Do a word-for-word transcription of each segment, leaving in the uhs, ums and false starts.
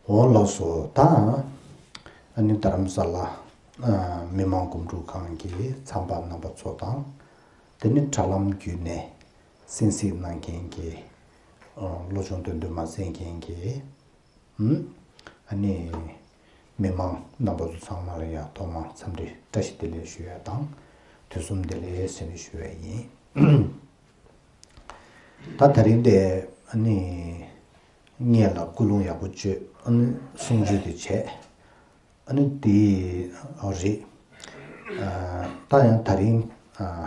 འོང་ལགས་སོ། ད་ཨ་ནི་རྡ་རམ་ས་ལ་ཨ་མི་མང་སྒོམ་སྒྲུབ་ཁང་གི་ཚང་པ་རྣམ་པ་ཚོ་དང་། དེ་ནི་དྲ་ལམ་བརྒྱུད་ནས་གསན་གཟིགས་གནང་མཁན་གྱི་ཨ་བློ་སྦྱོང་དོན་ལྡན་མ་གསན་མཁན་གྱི་ཨ་ནི་མི་མང་རྣམ་པ་ཚོ་ཚང་མ་ལ་ཡང་ཐོག་མར་འཚམས་འདྲི་བཀྲ་ཤིས་བདེ་ལེགས་ཞུ་ཡ་དང་། དུས་གསུམ་བདེ་ལེགས་ཟེར་ནས་ཞུ་ཡ་ཡིན། ད་དེ་རིང་དེ་ཨ་ནི་ངེད་ལ་ཀུན་སློང་ཡག་པོ་བཅོས་ཨ་ནི་གསུང་ཆོས་དེ་བྱས། ཨ་ནི་དེ་རེད། ད་ཡང་དེ་རིང་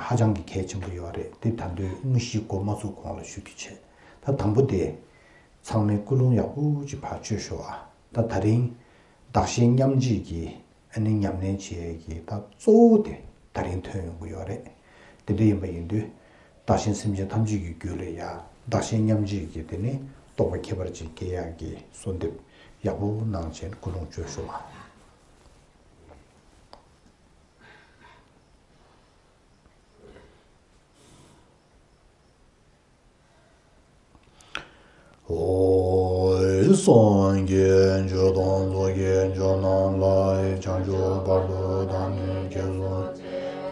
ཧ་ཅང་གི་གལ་ཆེན་པོ་ཡོད་རེད། དེ་ད་དུང་དངོས་གཞི་འགོ་མ་ཚུགས་གོང་ལ་ཞུ་རྒྱུ་བྱས། ད་དང་པོ་དེ་ཚང་མས་ཀུན་སློང་ཡག་པོ་ཅིག་ཕར་བཅོས་ཤོག་ཨ། ད་དེ་རིང་བདག་གཞན་མཉམ་བརྗེ་གི་ཨ་ནི་ཉམས་ལེན་བྱེད་ཡས་ཀྱི་ད་གཙོ་བོ་དེ་དེ་རིང་ཐོན་ཡོང་གི་ཡོད་རེད། དེ་འདྲ་ཡིན་པ་ཡིན་དུས། བདག་གཞན་སེམས་ཅན་ཐམས་ཅད་ཀྱི་རྒྱུད་ལ་ཡང་བདག་གཞན་མཉམ་བརྗེ་གི་དེ་ནི་རྟོགས་པ་ཁྱད་པར་ཅན་སྐྱེ་ཡག་གི་གསོལ་འདེབས་ཡག་པོ་གནང་བྱས་ཀུན་སློང་བཅོས་ཤོག་ཨ། ཨོ། སངས་རྒྱས་ཆོས་དང་ཚོགས་ཀྱི་མཆོག་རྣམས་ལ། བྱང་ཆུབ་བར་དུ་བདག་ནི་འགོད་སོང་།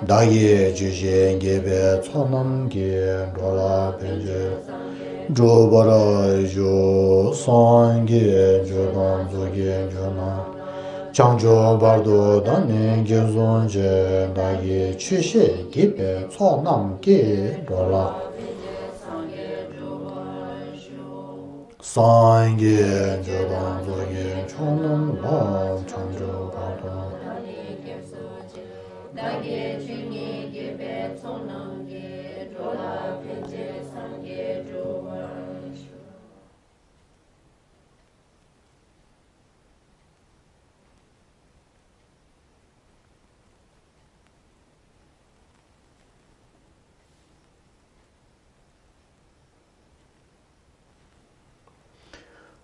བདག་གིས་ཆོས་བཤད་དགེ་བའི་ཚོགས་རྣམས་ཀྱིས། འགྲོ་ལ་ཕན་ཕྱིར་སངས་རྒྱས་འགྲུབ་པར་ཤོག། སངས་རྒྱས་ཆོས་དང་ཚོགས་ཀྱི་མཆོག་རྣམས། བྱང་ཆུབ་བར་དུ་བདག་ནི་འགོད་སོང་ཞིང་། བདག་གིས་ཆོས་བཤད་དགེ་བའི་ཚོགས་རྣམས་ཀྱིས། འགྲོ་ལ་སངས་རྒྱས་ཆོས་དང་ཚོགས་ཀྱི་མཆོག་རྣམས་ལ། བྱང་ཆུབ་བར་དུ་བདག་གིས་ཆོས་ཉིད་དགེ་བའི་ཚོགས་རྣམས་ཀྱིས། འགྲོ་ལ་ཕན་ཕྱིར་སངས་རྒྱས་འགྲུབ་པར་ཤོག།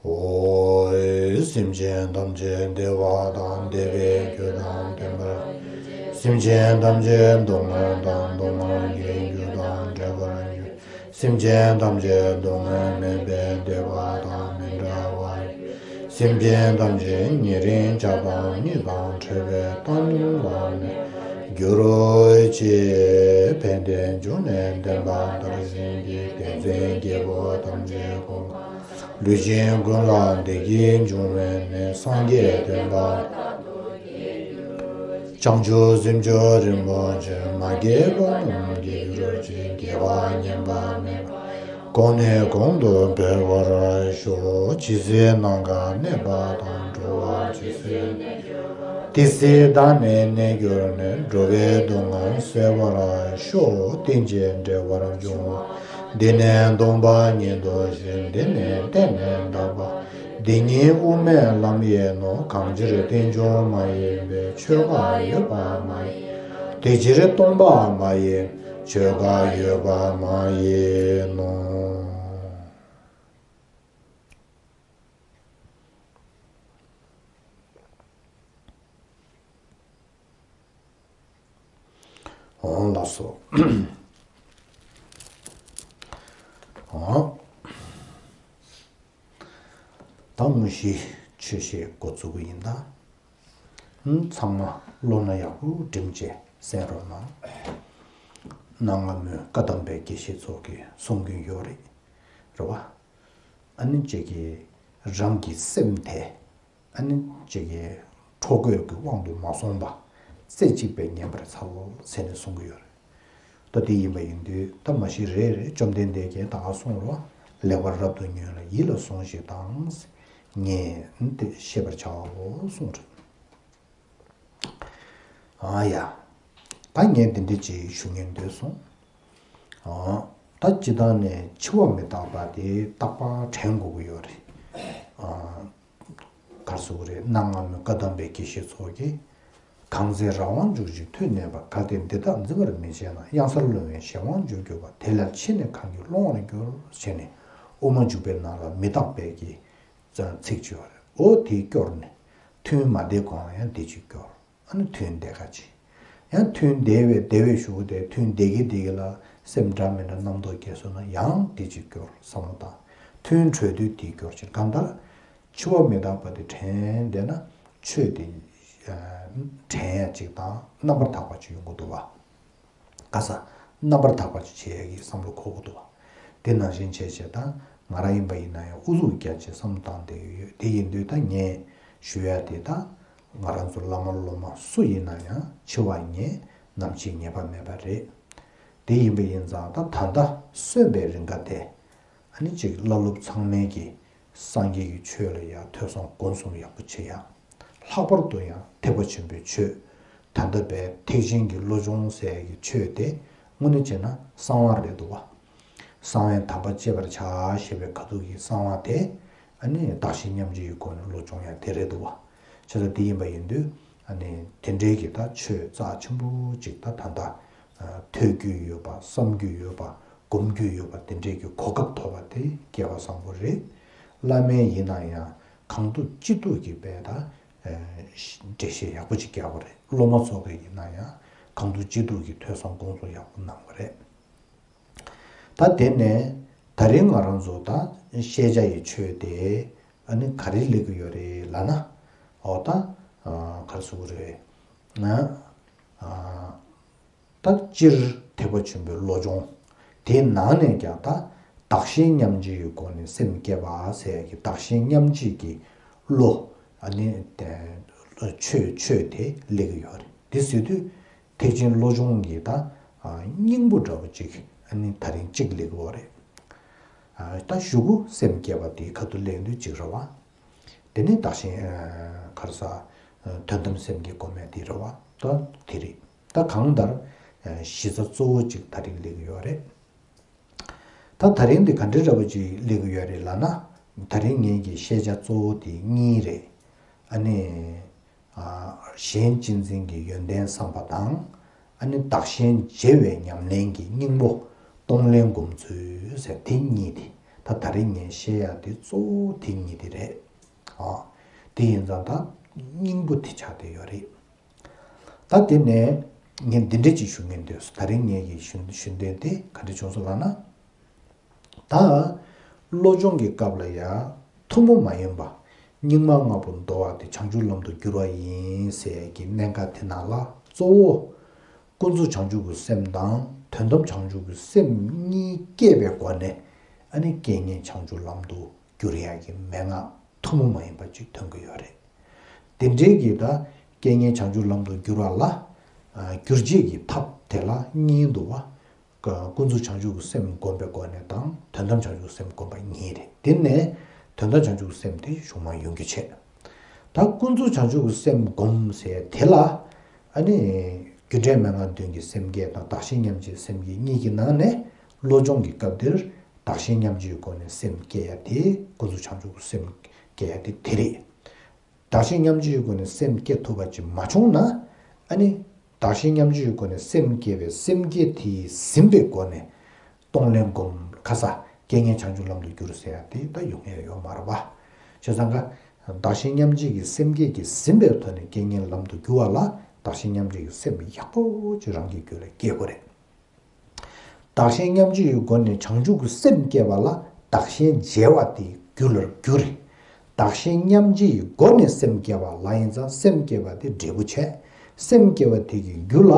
ཨོ། སེམས་ཅན་ཐམས་ཅད་བདེ་བ་དང་བདེ་བའི་རྒྱུ་དང་ལྡན་པར། སེམས་ཅན་ཐམས་ཅད་སྡུག་བསྔལ་དང་སྡུག་བསྔལ་གྱི་རྒྱུ་དང་བྲལ་བར་འགྱུར། སེམས་ཅན་ཐམས་ཅད་སྡུག་བསྔལ་མེད་པའི་བདེ་བ་དང་མི་འབྲལ་བར་འགྱུར། སེམས་ཅན་ཐམས་ཅད་ཉེ་རིང་ཆགས་སྡང་གཉིས་དང་བྲལ་བའི་བཏང་སྙོམས་ལ་གནས་པར་འགྱུར་རོ། ཅེས་ཕན་བདེའི་འབྱུང་གནས་བསྟན་པ་དར་ཞིང་རྒྱས། དེང་ཚེ་རྒྱལ་པོ་ཐམས་ཅད་སྐུ་མངའ་ལུས་ཅན་ཀུན་ལ་བདེ་སྐྱིད་འབྱུང་བའི་གནས། སངས་རྒྱས་བསྟན་པ་བྱང་ཆུབ་སེམས་མཆོག་རིན་པོ་ཆེ། མ་སྐྱེས་པ་རྣམས་སྐྱེ་གྱུར་ཅིག། སྐྱེ་བ་ཉམས་པ་མེད་པ་གོང་ནས་གོང་དུ་འཕེལ་བར་ཤོག། ཇི་སྲིད་ནམ་མཁའ་གནས་པ་དང་། འགྲོ་བ་ཇི་སྲིད་གནས་གྱུར་པ། དེ་སྲིད་བདག་ནི་གནས་གྱུར་ནས། འགྲོ་བའི་སྡུག་བསྔལ་སེལ་བར་ཤོག། རྟེན་ཅིང་འབྲེལ་བར་འབྱུང་བ། འདི་ནི་སྟོང་པ་ཉིད་དུ་ཤེས། འདི་ནི་གཏན་ནས་དག་པ། འདི་ཉིད་དབུ་མའི་ལམ་ཡིན་ནོ། གང་ཕྱིར་རྟེན་འབྱུང་མ་ཡིན་པའི། ཆོས་འགའ་ཡོད་པ་མ་ཡིན། དེ་ཕྱིར་སྟོང་པ་མ་ཡིན། ཆོས་འགའ་ཡོད་པ་མ་ཡིན་ནོ། འོང་ལགས་སོ། འོང་། ད་དངོས་གཞི་ཆོས་བཤད་འགོ་བཙུགས་ཀྱི་ཡིན་ད། ཨུམ། ཚང་མ་བློ་སྣ་ཡག་པོ་བསྒྲིམས་བྱས་གསན་རོགས་གནང་། གནའ་སྔ་མོའི་བཀའ་གདམས་པའི་དགེ་བཤེས་ཚོ་གིས་གསུང་གི་ཡོད་རེད། རེད་བ། ཨ་ནི་ཅིག་གིས་རང་གི་སེམས་དེ་ཨ་ནི་ཅིག་གིས་འཕྲོ་རྒོད་ཀྱི་དབང་དུ་མ་སོང་བ་རྩེ་གཅིག་པའི་ཉན་པར་འཚལ་ཟེར་ནས་གསུང་གི་ཡོད་རེད། ད་དེ་ཡིན་པ་ཡིན་དུས་ད་མ་གཞི་རེ་རེ་བཅོམ་ལྡན་འདས་ཀྱིས་ད་ག་གསུངས་རོ། ལེགས་པར་རབ་ཏུ་ཉོན་ལ་ཡིད་ལ་ཟུངས་ཤིག་དང་། ངས་དེ་ཤེས་པར་བྱའོ་གསུངས་རེད། ཨ་ཡ། ད་ངས་འདི་འདྲ་ཅིག་ཞུ་སྙིང་འདོད་སོང་། ཨ། ད་སྤྱིར་བཏང་ནས་འཆི་བ་མི་རྟག་པ་དེ་རྟག་པར་དྲན་དགོས་ཀྱི་ཡོད་རེད། ཨ། ག་རེ་ཟེར་དགོས་རེད། གནའ་སྔ་མོའི་བཀའ་གདམས་པའི་དགེ་བཤེས་ཚོ་གིས། གང་ཚེ་རང་དབང་འཇུག་ཅིང་ཐོས་ནུས་པ། གལ་ཏེ་འདི་དག་འཛིན་པར་མི་བྱེད་ན། གཡང་སར་ལྷུང་བའི་གཞན་དབང་འཇུག་གྱུར་པ། དེ་ལས་ཕྱིས་ནས་གང་གིས་སློང་བར་འགྱུར། ཞེས་ནས་དབུ་མ་འཇུག་པའི་ནང་ལ་མི་རྟག་པའི་གི་ཚིག་ཅིག་ཡོད་རེད། འོ་དེ་སྐྱོར་ནས་ཐུན་མ་བརྡེག་གོང་ལ་ཡང་དེ་ཅིག་སྐྱོར། ཨ་ནི་ཐུན་བརྡེག་ག་ཅིག་ཡང་ཐུན་བརྡེག་པའི་བརྡེག་པའི་གཞུག་གུ་དེ་ཐུན་བརྡེག་གི་བརྡེག་གི་ལ་སེམས་འདྲ་མི་འདྲ་རྣམ་རྟོག་སྐྱེས་སོང་ན་ཡང་དེ་ཅིག་སྐྱོར་བསམ་བློ་བཏང་། ཐུན་གྲོལ་དུས་དེ་སྐྱོར་ཅིག་གང་ལྟར། འཆི་བ་མི་རྟག་པ་དེ་དྲན་བསྡད་ན་ཆོས་དེ་དྲན་ཡ་ཅིག་དང་རྣམ་པར་དག་པ་ཅིག་ཡོང་གི་འདུག་བ། ག་ས་རྣམ་པར་དག་པ་ཅིག་བྱེད་ཡ་གི་བསམ་བློ་འཁོར་གི་འདུག་བ། དེ་ནང་བཞིན་བྱས་བྱས་ད་ང་རང་ཡིན་པ་ཡིན་ན་ཡང་ཨུ་ཚུགས་རྒྱ་ཆེ་བསམ་བློ་བཏང་བསྡད་ཡོད། དེ་ཡིན་དུས་ད་ངས་ཞུ་ཡ་དེ་ད་ང་རང་ཚོ་བླ་མ་སློབ་མ་སུ་ཡིན་ན་ཡང་འཆི་བ་ངེས་ནམ་འཆི་ངེས་པ་མེད་པ་རེད། དེ་ཡིན་པ་ཡིན་ཙང་ད་ད་ལྟ་གསོན་པའི་རིང་ག་དེ། ཨ་ནི་ཅིག་བླ་སློབ་ཚང་མས་ཀྱི་སངས་རྒྱས་ཀྱི་ཆོས་ལ་ཡང་ཐོས་བསམ་སྒོམ་གསུམ་ཡག་པོ་བྱེད་ཡ། ལྷག་པར་དུ་ཡང་ཐེག་པ་ཆེན་པོའི་ཆོས། ད་ལྟ་བའི་ཐེག་ཆེན་གྱི་བློ་སྦྱོང་ཟེར་ཡ་གི་ཆོས་དེ་དངོས་གནས་བྱས་ན་གསང་བ་རེད་འདུག་བ། གསང་བའི་དམ་པ་གཅེས་པར་བྱ་ཞེས་པའི་ཁ་ཐུག་གི་གསང་བ་དེ་ཨ་ནི་བདག་གཞན་མཉམ་བརྗེ་ཡི་སྒོ་ནས་བློ་སྦྱོང་ཡ་དེ་རེད་འདུག་བ། བྱས་ཙང་དེ་ཡིན་པ་ཡིན་དུས་ཨ་ནི་དེ་འདྲའི་གི་ད་ཆོས་རྩ་ཆེན་པོ་ཅིག་ད་ད་ལྟ་ཐོས་རྒྱུ་ཡོད་པ་བསམ་རྒྱུ་ཡོད་པ་སྒོམ་རྒྱུ་ཡོད་པ་དེ་འདྲའི་གི་གོ་སྐབས་ཐོབ་པ་དེ་སྐལ་བ་བཟང་པོ་རེད། བླ་མའི་ཡིན་ན་ཡང་གང་ཐུབ་ཅི་ཐུབ་ཀྱི་དཔེ་ད་འགྲེལ་བཤད་ཡག་པོ་ཅིག་རྒྱག་པ་རེད། སློབ་མ་ཚོ་གི་ཡིན་ན་ཡང་གང་ཐུབ་ཅི་ཐུབ་ཀྱི་ཐོས་བསམ་སྒོམ་གསུམ་ཡག་པོ་གནང་བ་རེད། ད་དེ་ནས་ད་རིང་ང་རང་ཚོ་ད་ཤེས་བྱ་ཡི་ཆོས་དེ་ཨ་ནི་ག་རེ་སླེབས་ཀྱི་ཡོད་རེད་ལབ་ན། འོ་ད་ག་རེ་ཟེར་དགོས་རེད་ན། ད་སྤྱིར་ཐེག་པ་ཆེན་པོའི་བློ་སྦྱོང་དེའི་ནང་ནས་ཀྱང་ད་བདག་གཞན་མཉམ་བརྗེའི་སྒོ་ནས་སེམས་བསྐྱེད་པ་ཟེར་ཡ་གི་བདག་གཞན་མཉམ་བརྗེ་གི་བློ་ཨ་ནི་ཆོས་ཆོས་དེ་སླེབས་ཀྱི་ཡོད་རེད། དེ་ཟེར་དུས་ཐེག་ཆེན་བློ་སྦྱོང་གི་ད་སྙིང་པོ་འདྲ་པོ་ཅིག་ཨ་ནི་ད་རིང་གཅིག་སླེབས་ཀྱི་ཡོད་རེད། ད་གཞུག་གུ་སེམས་བསྐྱེད་པ་དེའི་ཁ་ཐུག་སླེབས་དུས་གཅིག་རེད་བ། དེ་ནས་བདག་གཞན་ག་རེ་ཟ། དོན་དམ་སེམས་བསྐྱེད་སྒོམ་ཡ་དེ་རེད་བ། ད་དེ་རེད། ད་གང་ལྟར་གཞི་རྩ་གཙོ་བོ་གཅིག་ད་རིང་སླེབས་ཀྱི་ཡོད་རེད། ད་ད་རིང་འདི་ག་འདྲའི་འདྲ་པོ་ཅིག་སླེབས་ཀྱི་ཡོད་རེད་ལབ་ན། ད་རིང་ངེད་ཀྱི་ཤེས་བྱ་གཙོ་བོ་དེ་གཉིས་རེད། ཨ་ནི། གཞན་གཅེས་འཛིན་གྱི་ཡོན་ཏན་བསམ་པ་དང་། ཨ་ནི་བདག་གཞན་བརྗེ་བའི་ཉམས་ལེན་གྱི་སྙིང་པོ་གཏོང་ལེན་སྒོམ་ཚུལ་ཟེར་དེ་གཉིས་དེ། ད་ད་རིང་ངས་བཤད་ཡ་དེ་གཙོ་བོ་དེ་གཉིས་དེ་རེད། ཨ། དེ་ཡིན་ཙང་ད་སྙིང་པོ་དེ་ཆགས་བསྡད་ཡོད་རེད། ད་དེ་ནས་ངས་འདི་འདྲ་ཅིག་ཞུ་མཁན་འདོད། ད་རིང་ངེད་ཀྱི་ཞུ་ཞུ་འདོད་དེ་ག་འདྲ་བྱུང་སོང་ལབ་ན། ད་བློ་སྦྱོང་གི་སྐབས་ལ་ཡང་ཐུན་མོང་མ་ཡིན་པ་རྙིང་མ་ལྔ་པོ་འདོར་བ་དེ་བྱང་ཆུབ་ལམ་དུ་བསྒྱུར་བ་ཡིན་ཟེར་གྱི་གནད་འགག་དེ་ནང་ལ་གཙོ་བོ་ཀུན་རྫོབ་བྱང་ཆུབ་ཀྱི་སེམས་དང་དོན་དམ་བྱང་ཆུབ་ཀྱི་སེམས་གཉིས་སྐྱེས་པའི་སྒོ་ནས་ཨ་ནི་རྐྱེན་ངན་བྱང་ཆུབ་ལམ་དུ་བསྒྱུར་ཡག་གི་མན་ངག་ཐུན་མོང་མ་ཡིན་པ་ཅིག་ཐོན་གྱི་ཡོད་རེད། དེ་འདྲའི་གི་ད་རྐྱེན་ངན་བྱང་ཆུབ་ལམ་དུ་བསྒྱུར་བ་ལ། བསྒྱུར་བྱེད་ཀྱི་ཐབས་དེ་ལ་གཉིས་འདུག་བ། ཀུན་རྫོབ་བྱང་ཆུབ་ཀྱི་སེམས་བསྒོམ་པའི་སྒོ་ནས་དང་དོན་དམ་བྱང་ཆུབ་ཀྱི་སེམས་བསྒོམ་པ་གཉིས་རེད། དེ་ནས་དོན་དམ་བྱང་ཆུབ་ཀྱི་སེམས་དེ་གཞུང་མ་ཡོང་རྒྱུ་བྱས། ད་ཀུན་རྫོབ་བྱང་ཆུབ་ཀྱི་སེམས་བསྒོམ་ཟེར་དེ་ལ་ཨ་ནི་རྒྱུ་འབྲས་མན་ངག་བདུན་གྱི་སེམས་བསྐྱེད་དང་བདག་གཞན་མཉམ་བརྗེའི་སེམས་བསྐྱེད་གཉིས་ཀྱི་ནང་ནས་བློ་སྦྱོང་གི་སྐབས་འདིར་བདག་གཞན་མཉམ་བརྗེའི་སྒོ་ནས་སེམས་བསྐྱེད་ཡ་དེ་ཀུན་རྫོབ་བྱང་ཆུབ་ཀྱི་སེམས་བསྐྱེད་ཡ་དེ་དེ་རེད། བདག་གཞན་མཉམ་བརྗེའི་སྒོ་ནས་སེམས་བསྐྱེད་ཐུབ་པ་ཅིག་མ་བྱུང་ན། ཨ་ནི། བདག་གཞན་མཉམ་བརྗེའི་སྒོ་ནས་སེམས་བསྐྱེད་པའི་སེམས་བསྐྱེད་དེ་ཟིན་པའི་སྒོ་ནས་གཏོང་ལེན་སྒོམ་ཁ་ས་རྐྱེན་ངན་བྱང་ཆུབ་ལམ་དུ་བསྒྱུར་ཟེར་ཡ་དེ་ད་ཡོང་ཡ་ཡོད་མ་རེད་པ། བྱས་ཙང་ཀ། བདག་གཞན་མཉམ་བརྗེ་གི་སེམས་བསྐྱེད་ཀྱིས་ཟིན་པའི་ཐོག་ནས་རྐྱེན་ངན་ལམ་དུ་བསྒྱུར་བ་ལ་བདག་གཞན་མཉམ་བརྗེ་གི་སེམས་ཡག་པོ་ཅིག་རང་གི་རྒྱུད་ལ་སྐྱེ་དགོས་རེད། བདག་གཞན་མཉམ་བརྗེའི་སྒོ་ནས་བྱང་ཆུབ་ཀྱི་སེམས་སྐྱེ་བ་ལ་བདག་གཞན་བརྗེ་བ་དེ་རྒྱུ་ལ་རྒྱུ་རེད། བདག་གཞན་མཉམ་བརྗེའི་སྒོ་ནས་སེམས་སྐྱེ་བ་ལ་ཡིན་ཙང་སེམས་སྐྱེ་བ་དེ་འབྲས་བུ་བྱས། སེམས་སྐྱེ་བ་དེ་གི་རྒྱུ་ལ་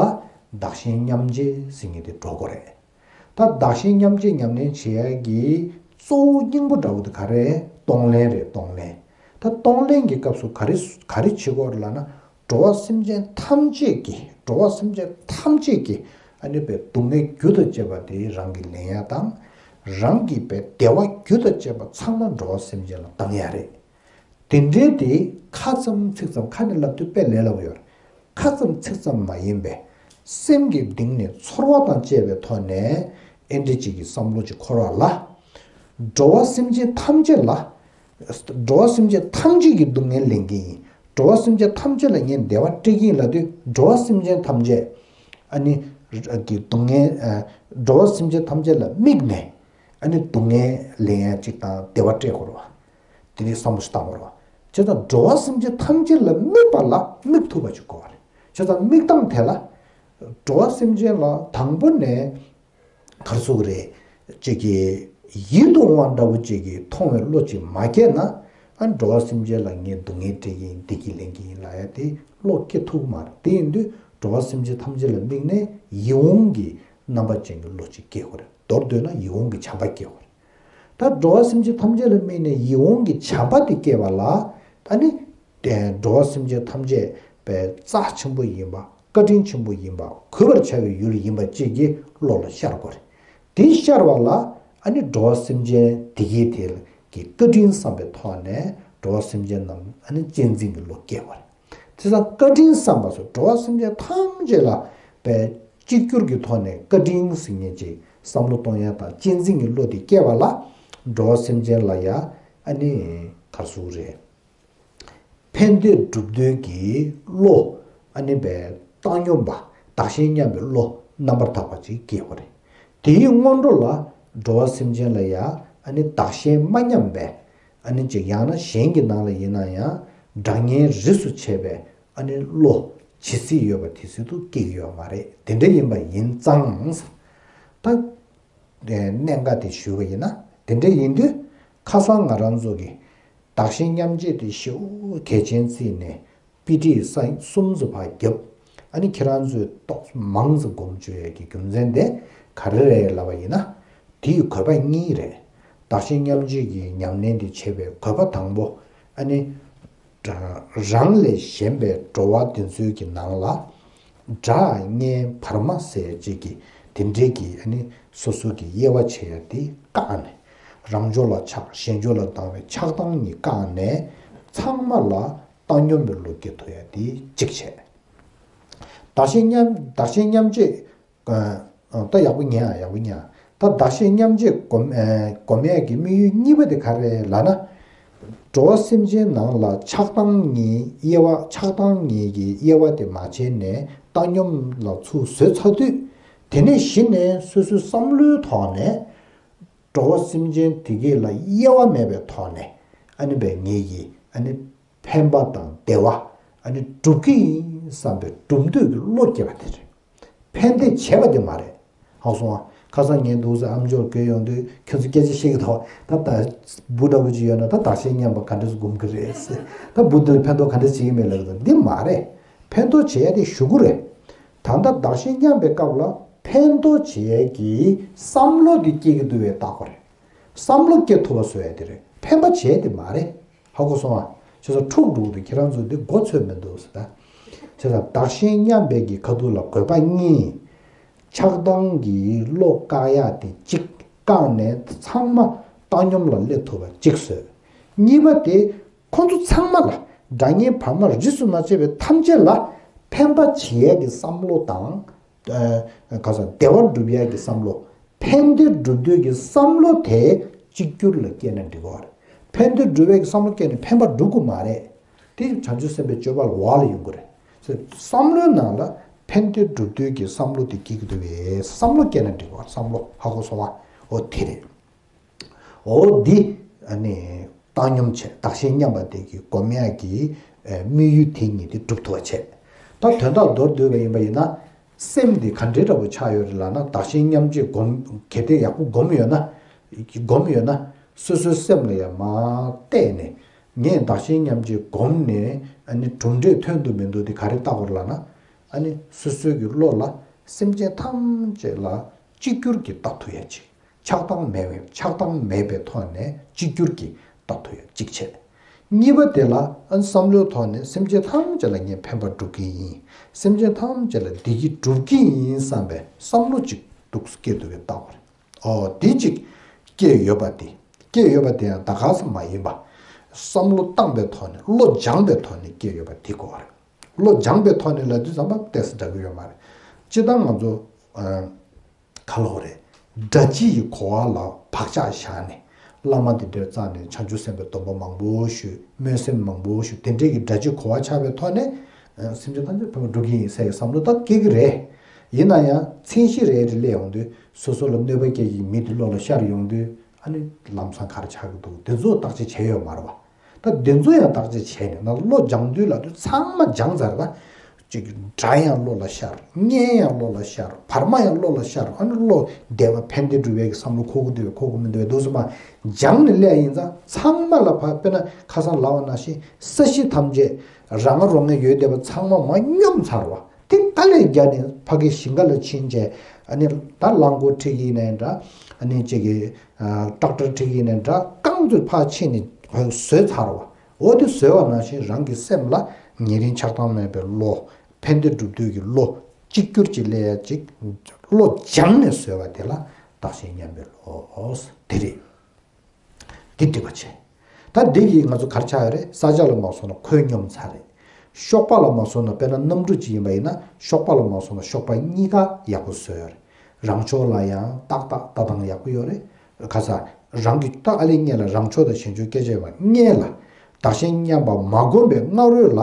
བདག་གཞན་མཉམ་བརྗེ་ཟེར་མཁན་དེ་འགྲོ་དགོས་རེད། ད་བདག་གཞན་མཉམ་བརྗེ་ཉམས་ལེན་བྱེད་ཡ་གི་གཙོ་བོ་སྙིང་པོ་འདྲ་བོ་དེ་ག་རེ་རེད། གཏོང་ལེན་རེད། གཏོང་ལེན། ད་གཏོང་ལེན་གྱི་སྐབས་སུ་ག་རེ་ག་རེ་བྱེད་དགོས་རེད་ལབ་ན། འགྲོ་བ་སེམས་ཅན་ཐམས་ཅད་ཀྱི་འགྲོ་བ་སེམས་ཅན་ཐམས་ཅད་ཀྱི་ཨ་ནི་པའི་སྡུག་བསྔལ་རྒྱུ་དང་བཅས་པ་དེ་རང་གིས་ལེན་ཡ་དང་། རང་གིས་པའི་བདེ་བ་རྒྱུ་དང་བཅས་པ་ཚང་མ་འགྲོ་བ་སེམས་ཅན་ལ་བཏང་ཡ་རེད། དེ་འདྲའི་དེ་ཁ་ཙམ་ཚིག་ཙམ་ཁ་ནས་ལབ་དུས་དཔེ་ལས་སླ་པོ་ཡོད་རེད། ཁ་ཙམ་ཚིག་ཙམ་མ་ཡིན་པའི་སེམས་ཀྱི་གཏིང་ནས་ཚོར་བ་དང་བཅས་པའི་ཐོག་ནས་ཨེ་འདྲ་ཅིག་གི་བསམ་བློ་ཅིག་འཁོར་བ་ལ། འགྲོ་བ་སེམས་ཅན་ཐམས་ཅད་ལ། འགྲོ་བ་སེམས་ཅན་ཐམས་ཅད་ཀྱི་སྡུག་བསྔལ་ལེན་གྱི་ཡིན། འགྲོ་བ་སེམས་ཅན་ཐམས་ཅད་ལ་ངས་བདེ་བ་སྤྲད་ཀྱི་ཡིན་ལབ་དུས་འགྲོ་བ་སེམས་ཅན་ཐམས་ཅད་ཨ་ནི་གི་སྡུག་བསྔལ། འགྲོ་བ་སེམས་ཅན་ཐམས་ཅད་ལ་དམིགས་ནས་ཨ་ནི་སྡུག་བསྔལ་ལེན་ཡ་གཅིག་དང་བདེ་བ་སྤྲད་དགོས་རེད་བ། དེ་ནས་བསམ་བློ་ཞིག་བཏང་དགོས་རེད་བ། བྱས་ཙང་འགྲོ་བ་སེམས་ཅན་ཐམས་ཅད་ལ་དམིགས་པ་ལ་དམིགས་ཐུབ་པ་ཅིག་དགོས་པ་རེད། བྱས་ཙང་དམིགས་སྟངས་དེ་ལ་འགྲོ་བ་སེམས་ཅན་ལ་དང་པོ་ནས་ག་རེ་ཟེར་དགོས་རེད། ཅིག་གི་ཡིད་དུ་འོང་བ་འདྲ་བོ་ཅིག་གི་མཐོང་བའི་བློ་ཅིག་མ་སྐྱེས་ན། ཨ་འགྲོ་བ་སེམས་ཅན་ལ་ངས་སྡུག་བསྔལ་སྤྲད་ཀྱི་ཡིན། བདེ་སྐྱིད་ལེན་གྱི་ཡིན་ལབ་ཡ་དེ་བློ་སྐྱེ་ཐུབ་ཀྱི་མ་རེད། དེ་ཡིན་དུས་འགྲོ་བ་སེམས་ཅན་ཐམས་ཅད་ལ་དམིགས་ནས་ཡིད་འོང་གི་རྣམ་པ་ཅན་གྱི་བློ་ཅིག་སྐྱེ་དགོས་རེད། མདོར་བསྡུས་ན་ཡིད་འོང་གི་བྱམས་པ་སྐྱེ་དགོས་རེད། ད་འགྲོ་བ་སེམས་ཅན་ཐམས་ཅད་ལ་དམིགས་ནས་ཡིད་འོང་གི་བྱམས་པ་དེ་སྐྱེ་བ་ལ། ཨ་ནི། དེ་འགྲོ་བ་སེམས་ཅན་ཐམས་ཅད་པའི་རྩ་ཆེན་པོ་ཡིན་པ། བཀའ་དྲིན་ཆེན་པོ་ཡིན་པ། གུས་པར་བྱ་བའི་ཡུལ་ཡིན་པ་བཅས་ཀྱི་བློ་ལ་ཤར་དགོས་རེད། དེ་ཤར་བ་ལ། ཨ་ནི་འགྲོ་བ་སེམས་ཅན་དེ་གའི་དེ་གི་བཀའ་དྲིན་བསམ་པའི་ཐོག་ནས་འགྲོ་བ་སེམས་ཅན་རྣམས་ཨ་ནི་གཅེས་འཛིན་གྱི་བློ་སྐྱེ་དགོས་རེད། དེ་ཙང་བཀའ་དྲིན་བསམ་པ་སོགས་འགྲོ་བ་སེམས་ཅན་ཐམས་ཅད་ལ་པའི་གཅིག་གྱུར་གྱི་ཐོག་ནས་བཀའ་དྲིན་ཟེར་མཁན་ཅིག་བསམ་བློ་གཏོང་ཡ་དང་གཅེས་འཛིན་གྱི་བློ་དེ་སྐྱེ་བ་ལ། འགྲོ་བ་སེམས་ཅན་ལ་ཡ་ཨ་ནི་ག་རེ་ཟེར་དགོས་རེད། ཕན་བདེ་སྒྲུབ་འདོད་ཀྱི་བློ། ཨ་ནི་པའི་བཏང་སྙོམས་པ། བདག་གཞན་མཉམ་པའི་བློ་རྣམ་པར་དག་པ་ཅིག་སྐྱེ་དགོས་རེད། དེའི་སྔོན་འགྲོ་ལ་འགྲོ་བ་སེམས་ཅན་ལ་ཡ་ཨ་ནི་བདག་གཞན་མ་མཉམ་པའི། ཨ་ནི་ཅིག་ཡང་ན་གཞན་གྱི་ནང་ལ་ཡིན་ན་ཡང་དགྲ་གཉེན་རིས་སུ་ཆད་པའི་ཨ་ནི་བློ་ཇི་སྲིད་ཡོད་པ་དེ་སྲིད་དུ་སྐྱེ་གི་ཡོད་མ་རེད། དེ་འདྲ་ཡིན་པ་ཡིན་ཙང་། ད། གནད་འགག་དེ་ཞུས་པ་ཡིན་ན། དེ་འདྲ་ཡིན་དུས་ཁ་སང་ང་རང་ཚོ་གིས་བདག་གཞན་མཉམ་བརྗེ་དེ་ཞེ་པོ་གལ་ཆེན་བརྩིས་ནས་དཔེ་ཁྲིད་ས་གསུམ་ཙམ་ཕར་བརྒྱབ། ཨ་ནི་ཁྱེད་རང་ཚོས་ཏོག་ཙམ་མང་ཙམ་སྒོམ་བཅུག་ཡས་ཀྱི་རྒྱུ་མཚན་དེ་ག་རེ་རེད་ལབ་པ་ཡིན་ན། དེའི་བཀོད་པ་གཉིས་རེད། བདག་གཞན་མཉམ་བརྗེ་གི་ཉམས་ལེན་དེ་བྱེད་པའི་བཀོད་པ་དང་པོ། ཨ་ནི། རང་ལས་གཞན་པའི་འགྲོ་བ་དེ་ཚོའི་གི་ནང་ལ། དགྲ་གཉེན་བར་མ་ཟེར་ཅིག་གི་དེ་འདྲའི་གི་ཨ་ནི་སོ་སོ་གི་དབྱེ་བ་ཕྱེ་ཡ་དེ་བཀག་ནས། རང་ཕྱོགས་ལ་ཆགས། གཞན་ཕྱོགས་ལ་སྡང་བའི་ཆགས་སྡང་གཉིས་བཀག་ནས། ཚང་མ་ལ་བཏང་སྙོམས་པའི་བློ་སྐྱེ་ཐུབ་ཡ་དེ་གཅིག་བྱས། བདག་གཞན་མཉམ་བདག་གཞན་མཉམ་བརྗེ། ཨ། ད་ཡག་པོ་ཉན་ཨ། ཡག་པོ་ཉན་ཨ། ད་བདག་གཞན་མཉམ་བརྗེ་སྒོམ་ཨ། སྒོམ་ཡས་ཀྱི་དམིགས་ཡུལ་གཉིས་པ་དེ་ག་རེ་རེད་ལབ་ན། འགྲོ་བ་སེམས་ཅན་ནང་ལ་ཆགས་སྡང་གཉིས་དབྱེ་བ། ཆགས་སྡང་གཉིས་ཀྱི་དབྱེ་བ་དེ་མ་ཕྱེ་ནས་བཏང་སྙོམས་ལ་ཚུར་བཟོས་ཚར་དུས། དེ་ནས་གཞི་ནས་སོ་སོའི་བསམ་བློའི་ཐོག་ནས། འགྲོ་བ་སེམས་ཅན་དེ་གས་ལ་དབྱེ་བ་མེད་པའི་ཐོག་ནས། ཨ་ནི་བས་ངེད་ཀྱིས་ཨ་ནི། ཕན་པ་དང་བདེ་བ། ཨ་ནི་སྒྲུབ་ཀྱི་ཡིན་བསམ་པའི་སྒྲུབ་འདོད་ཀྱི་བློ་སྐྱེ་བ་དེ་རེད། ཕན་བདེ་བྱས་པ་དེ་མ་རེད། ཧ་གོ་སོང་ང་། ཁ་སང་ངའི་འདུག་སེ་ཨ་མཆོག་དགོས་ཡོང་དུས་ཁྱོད་ཚོ་སྐད་ཆ་བཤད་ཀྱི་འདུག་ད་ད་བུ་འདྲ་བོ་ཅིག་ཡོད་ན་ད་བདག་གཞན་མཉམ་པ་ག་འདྲ་སེ་སྒོམ་གྱི་རེད་ཟེར། ད་བུ་འདི་ལ་ཕན་ཐོགས་ག་འདྲ་བྱེད་ཀྱི་མེད་ལབ་ཀྱི་འདུག་འདི་མ་རེད། ཕན་ཐོགས་བྱེད་ཡ་དེ་ཞུ་གི་རེད། ད་ལྟ་བདག་གཞན་མཉམ་པའི་སྐབས་ལ་ཕན་ཐོགས་བྱེད་ཡ་གི་བསམ་བློ་དེ་སྐྱེ་གི་འདུག་བས་བལྟ་དགོས་རེད། བསམ་བློ་སྐྱེ་ཐུབ་པ་བཟོ་ཡ་དེ་རེད། ཕན་པ་བྱས་དེ་མ་རེད། ཧ་གོ་སོང་ཨ། བྱས་ཙང་འཁྲུག་འགྲོ་གི་འདུག་ཁྱེད་རང་ཚོ་འདི་མགོ་ཚོས་མི་འདུག་ཟེར་ད། བྱས་ཙང་བདག་གཞན་མཉམ་པའི་གི་ཁ་ཐུག་ལ་བཀོད་པ་གཉིས། ཆགས་སྡང་གི་བློ་བཀག་ཡ་དེ་གཅིག་བཀག་ནས་ཚང་མ་བཏང་སྙོམས་ལ་སླེབས་ཐུབ་པ་གཅིག་བཟོས། གཉིས་པ་དེ་ཁོང་ཚོ་ཚང་མ་ལ། དགྲ་གཉེན་བར་མ་རིས་སུ་མ་ཆད་པའི་ཐམས་ཅད་ལ་ཕན་པ་བྱེད་ཡ་གི་བསམ་བློ་དང་། ཨ། ག་ས་བདེ་བ་སྒྲུབ་ཡ་གི་བསམ་བློ། ཕན་བདེ་སྒྲུབ་འདོད་ཀྱི་བསམ་བློ་དེ་གཅིག་གྱུར་ལ་སྐྱེས་ན་འགྲིག་གི་རེད། ཕན་བདེ་སྒྲུབ་ཡ་གི་བསམ་བློ་སྐྱེས་ནས་ཕན་པ་སྒྲུབ་དགོས་མ་རེད། དེ་བྱང་ཆུབ་སེམས་དཔའི་སྤྱོད་པ་ལ་འོག་ལ་ཡོང་གི་རེད། བསམ་བློའི་ནང་ལ་ཕན་བདེ་སྒྲུབ་འདོད་ཀྱི་བསམ་བློ་དེ་སྐྱེ་གི་འདུག་པས་བསམ་བློ་སྐྱེས་ན་འགྲིག་གི་རེད། བསམ་བློ་ཧ་གོ་སོང་བ། འོ་དེ་རེད། འོ་འདི་ཨ་ནི་བཏང་སྙོམས་བྱས། བདག་གཞན་མཉམ་པ་དེ་གི་སྒོམ་ཡ་གི་ཨ་དམིགས་ཡུལ་དེ་གཉིས་དེ་འགྲུབ་ཐུབ་པ་བྱས། ད་དོན་དག་མདོར་བསྡུས་པ་ཡིན་པ་ཡིན་ན། སེམས་འདི་ག་འདྲའི་འདྲ་པོ་ཆགས་ཡོད་རེད་ལབ་ན། བདག་གཞན་མཉམ་བརྗེ་སྒོམ། གལ་ཏེ་ཡག་པོ་སྒོམ་ཡོད་ན། སྒོམ་ཡོད་ན། སོ་སོའི་སེམས་ལ་ཡང་མར་བལྟས་ནས། ངས་བདག་གཞན་མཉམ་བརྗེ་སྒོམ་ནས་ཨ་ནི་གྲུབ་འབྲས་ཐོན་འདུག་མི་འདུག་དེ་ག་རེ་བལྟ་དགོས་རེད་ལབ་ན། ཨ་ནི་སོ་སོའི་གི་བློ་ལ་སེམས་ཅན་ཐམས་ཅད་ལ་གཅིག་གྱུར་གྱི་བལྟ་ཐུབ་ཡ་ཅིག་ཆགས་སྡང་མེད་པའི། ཆགས་སྡང་མེད་པའི་ཐོག་ནས་གཅིག་གྱུར་གྱི་བལྟ་ཐུབ་ཡ་གཅིག་བྱས། གཉིས་པ་དེ་ལ་ཨ་ནི་བསམ་བློའི་ཐོག་ནས་སེམས་ཅན་ཐམས་ཅད་ལ་ངས་ཕན་པ་སྒྲུབ་ཀྱི་ཡིན། སེམས་ཅན་ཐམས་ཅད་ལ་བདེ་སྐྱིད་སྒྲུབ་ཀྱི་ཡིན་བསམ་པའི་བསམ་བློ་གཅིག་འདུག་སེ་སྐྱེ་ཐུབ་པའི་བལྟ་དགོས་རེད། ཨོ་དེ་གཅིག་སྐྱེས་ཡོད་པ་དེ། སྐྱེས་ཡོད་པ་དེ་ཡང་ད་ག་ས་མ་ཡིན་པ། བསམ་བློ་བཏང་པའི་ཐོག་ནས། བློ་སྦྱངས་པའི་ཐོག་ནས་སྐྱེས་ཡོད་པ་དེ་དགོས་པ་རེད། བློ་སྦྱངས་པའི་ཐོག་ནས་ལབ་དུས་ཙམ་པ་ཏོག་ཙམ་འདྲ་གི་ཡོད་མ་རེད། སྤྱིར་བཏང་ང་ཚོ་ཨ། ག་ལབ་དགོས་རེད། སྒྲ་སྤྱི་ཡི་གོ་བ་ལ་བག་ཆགས་བཞག་ནས། བླ་མ་དེ་འདྲར་བཙལ་ནས་བྱང་ཆུབ་སེམས་དཔའི་སྡོམ་པ་མང་པོ་ཞུ། སྨོན་སེམས་མང་པོ་ཞུ། དེ་འདྲའི་གི་སྒྲ་སྤྱི་གོ་བ་ཆགས་པའི་ཐོག་ནས། ཨ། སེམས་ཅན་ཐམས་ཅད་ཕན་པ་སྒྲུབ་ཀྱི་ཡིན་ཟེར་བའི་བསམ་བློ་ད་སྐྱེ་གི་རེད། ཡིན་ན་ཡང་མཚན་གཞི་རེ་རེ་སླེབས་ཡོང་དུས་སོ་སོ་ལ་གནོད་པ་སྐྱེལ་གྱི་མི་དེ་བློ་ལ་ཤར་ཡོང་དུས། ཨ་ནི་ལམ་སང་ག་རེ་ཆགས་ཀྱི་འདུག་དེ་ཚོ་བརྟག་དཔྱད་བྱས་ཡོད་མ་རེད་པ། ད་དེ་ཚོ་ཡང་བརྟག་དཔྱད་བྱས་ནས། ན་བློ་སྦྱང་དུས་ལབ་དུས་ཚང་མ་སྦྱངས་ཚར་ད། ཅིག་དགྲ་ཡང་བློ་ལ་ཤར། གཉེན་ཡང་བློ་ལ་ཤར། བར་མ་ཡང་བློ་ལ་ཤར། ཨ་ནི་བློ་བདེ་བ་ཕན་བདེ་སྒྲུབ་པའི་བསམ་བློ་འཁོར་གྱི་འདུག་པས་འཁོར་གྱི་མི་འདུག་པས་འདུག་སེ་མར་སྦྱངས་ནས་སླེབས་ཡིན་ཙང་ཚང་མ་ལ་ཕར་དཔེར་ན་ཁ་སང་ལབ་པ་ནང་བཞིན་ས་གཞི་ཐམས་ཅད་རང་རང་ངེ་ཡོད་བསྡད་པ་ཚང་མ་མར་སྙོམས་ཚར་བ། དེ་དཀའ་ལས་བརྒྱབ་ནས་ཕ་གི་ཞིང་ཁ་ལ་ཕྱིན་བྱས་ཨ་ནི་ད་རླངས་འཁོར་ཁྲིད་ཀྱི་ཡིན་ནའི་འདྲ། ཨ་ནི་ཅིག་གི་ཨ་ཊེག་ཊར་ཁྲིད་ཀྱི་ཡིན་ནའི་འདྲ། རྐང་ཚུར་ཕར་ཕྱིན་ནས་བཟོས་ཚར་བ། འོ་དེ་བཟོས་པ་ནང་བཞིན་རང་གི་སེམས་ལ་ཉེ་རིང་ཆགས་སྡང་མེད་པའི་བློ། ཕན་བདེ་སྒྲུབ་འདོད་ཀྱི་བློ། གཅིག་གྱུར་གྱི་སླད་ཅིག་བློ་སྦྱངས་ནས་བཟོས་པ་དེ་ལ་བདག་གཞན་མཉམ་པའི་བློ། དེ་རེད། འདི་སྒྲིབ་པ་བྱེད། ད་འདི་གིས་ང་ཚོ་ག་རེ་ཆགས་ཡོད་རེད། ས་ཆ་ལ་མ་སོང་ན་ཁོད་སྙོམས་ཚར་རེད། གཤོག་པ་ལ་མ་སོང་ན་དཔེར་ན་གནམ་གྲུ་ཅིག་ཡིན་པ་ཡིན་ན་གཤོག་པ་ལ་མ་སོང་ན་གཤོག་པ་གཉིས་ཀ་ཡག་པོ་བཟོས་ཡོད་རེད། རང་ཕྱོགས་ལ་ཡང་ཏག་ཏག་ལྟ་སྟངས་ཡག་པོ་ཡོད་རེད། ཁ་ས་རང་གི་ད་ཨ་ལེ་གཉིས་ལ་རང་ཕྱོགས་དང་གཞན་ཕྱོགས་སྐད་ཆ་ཡོད་པ་གཉིས་ལ་བདག་གཞན་མཉམ་པ་མ་བསྒོམས་པའི་སྔ་རོལ་ལ་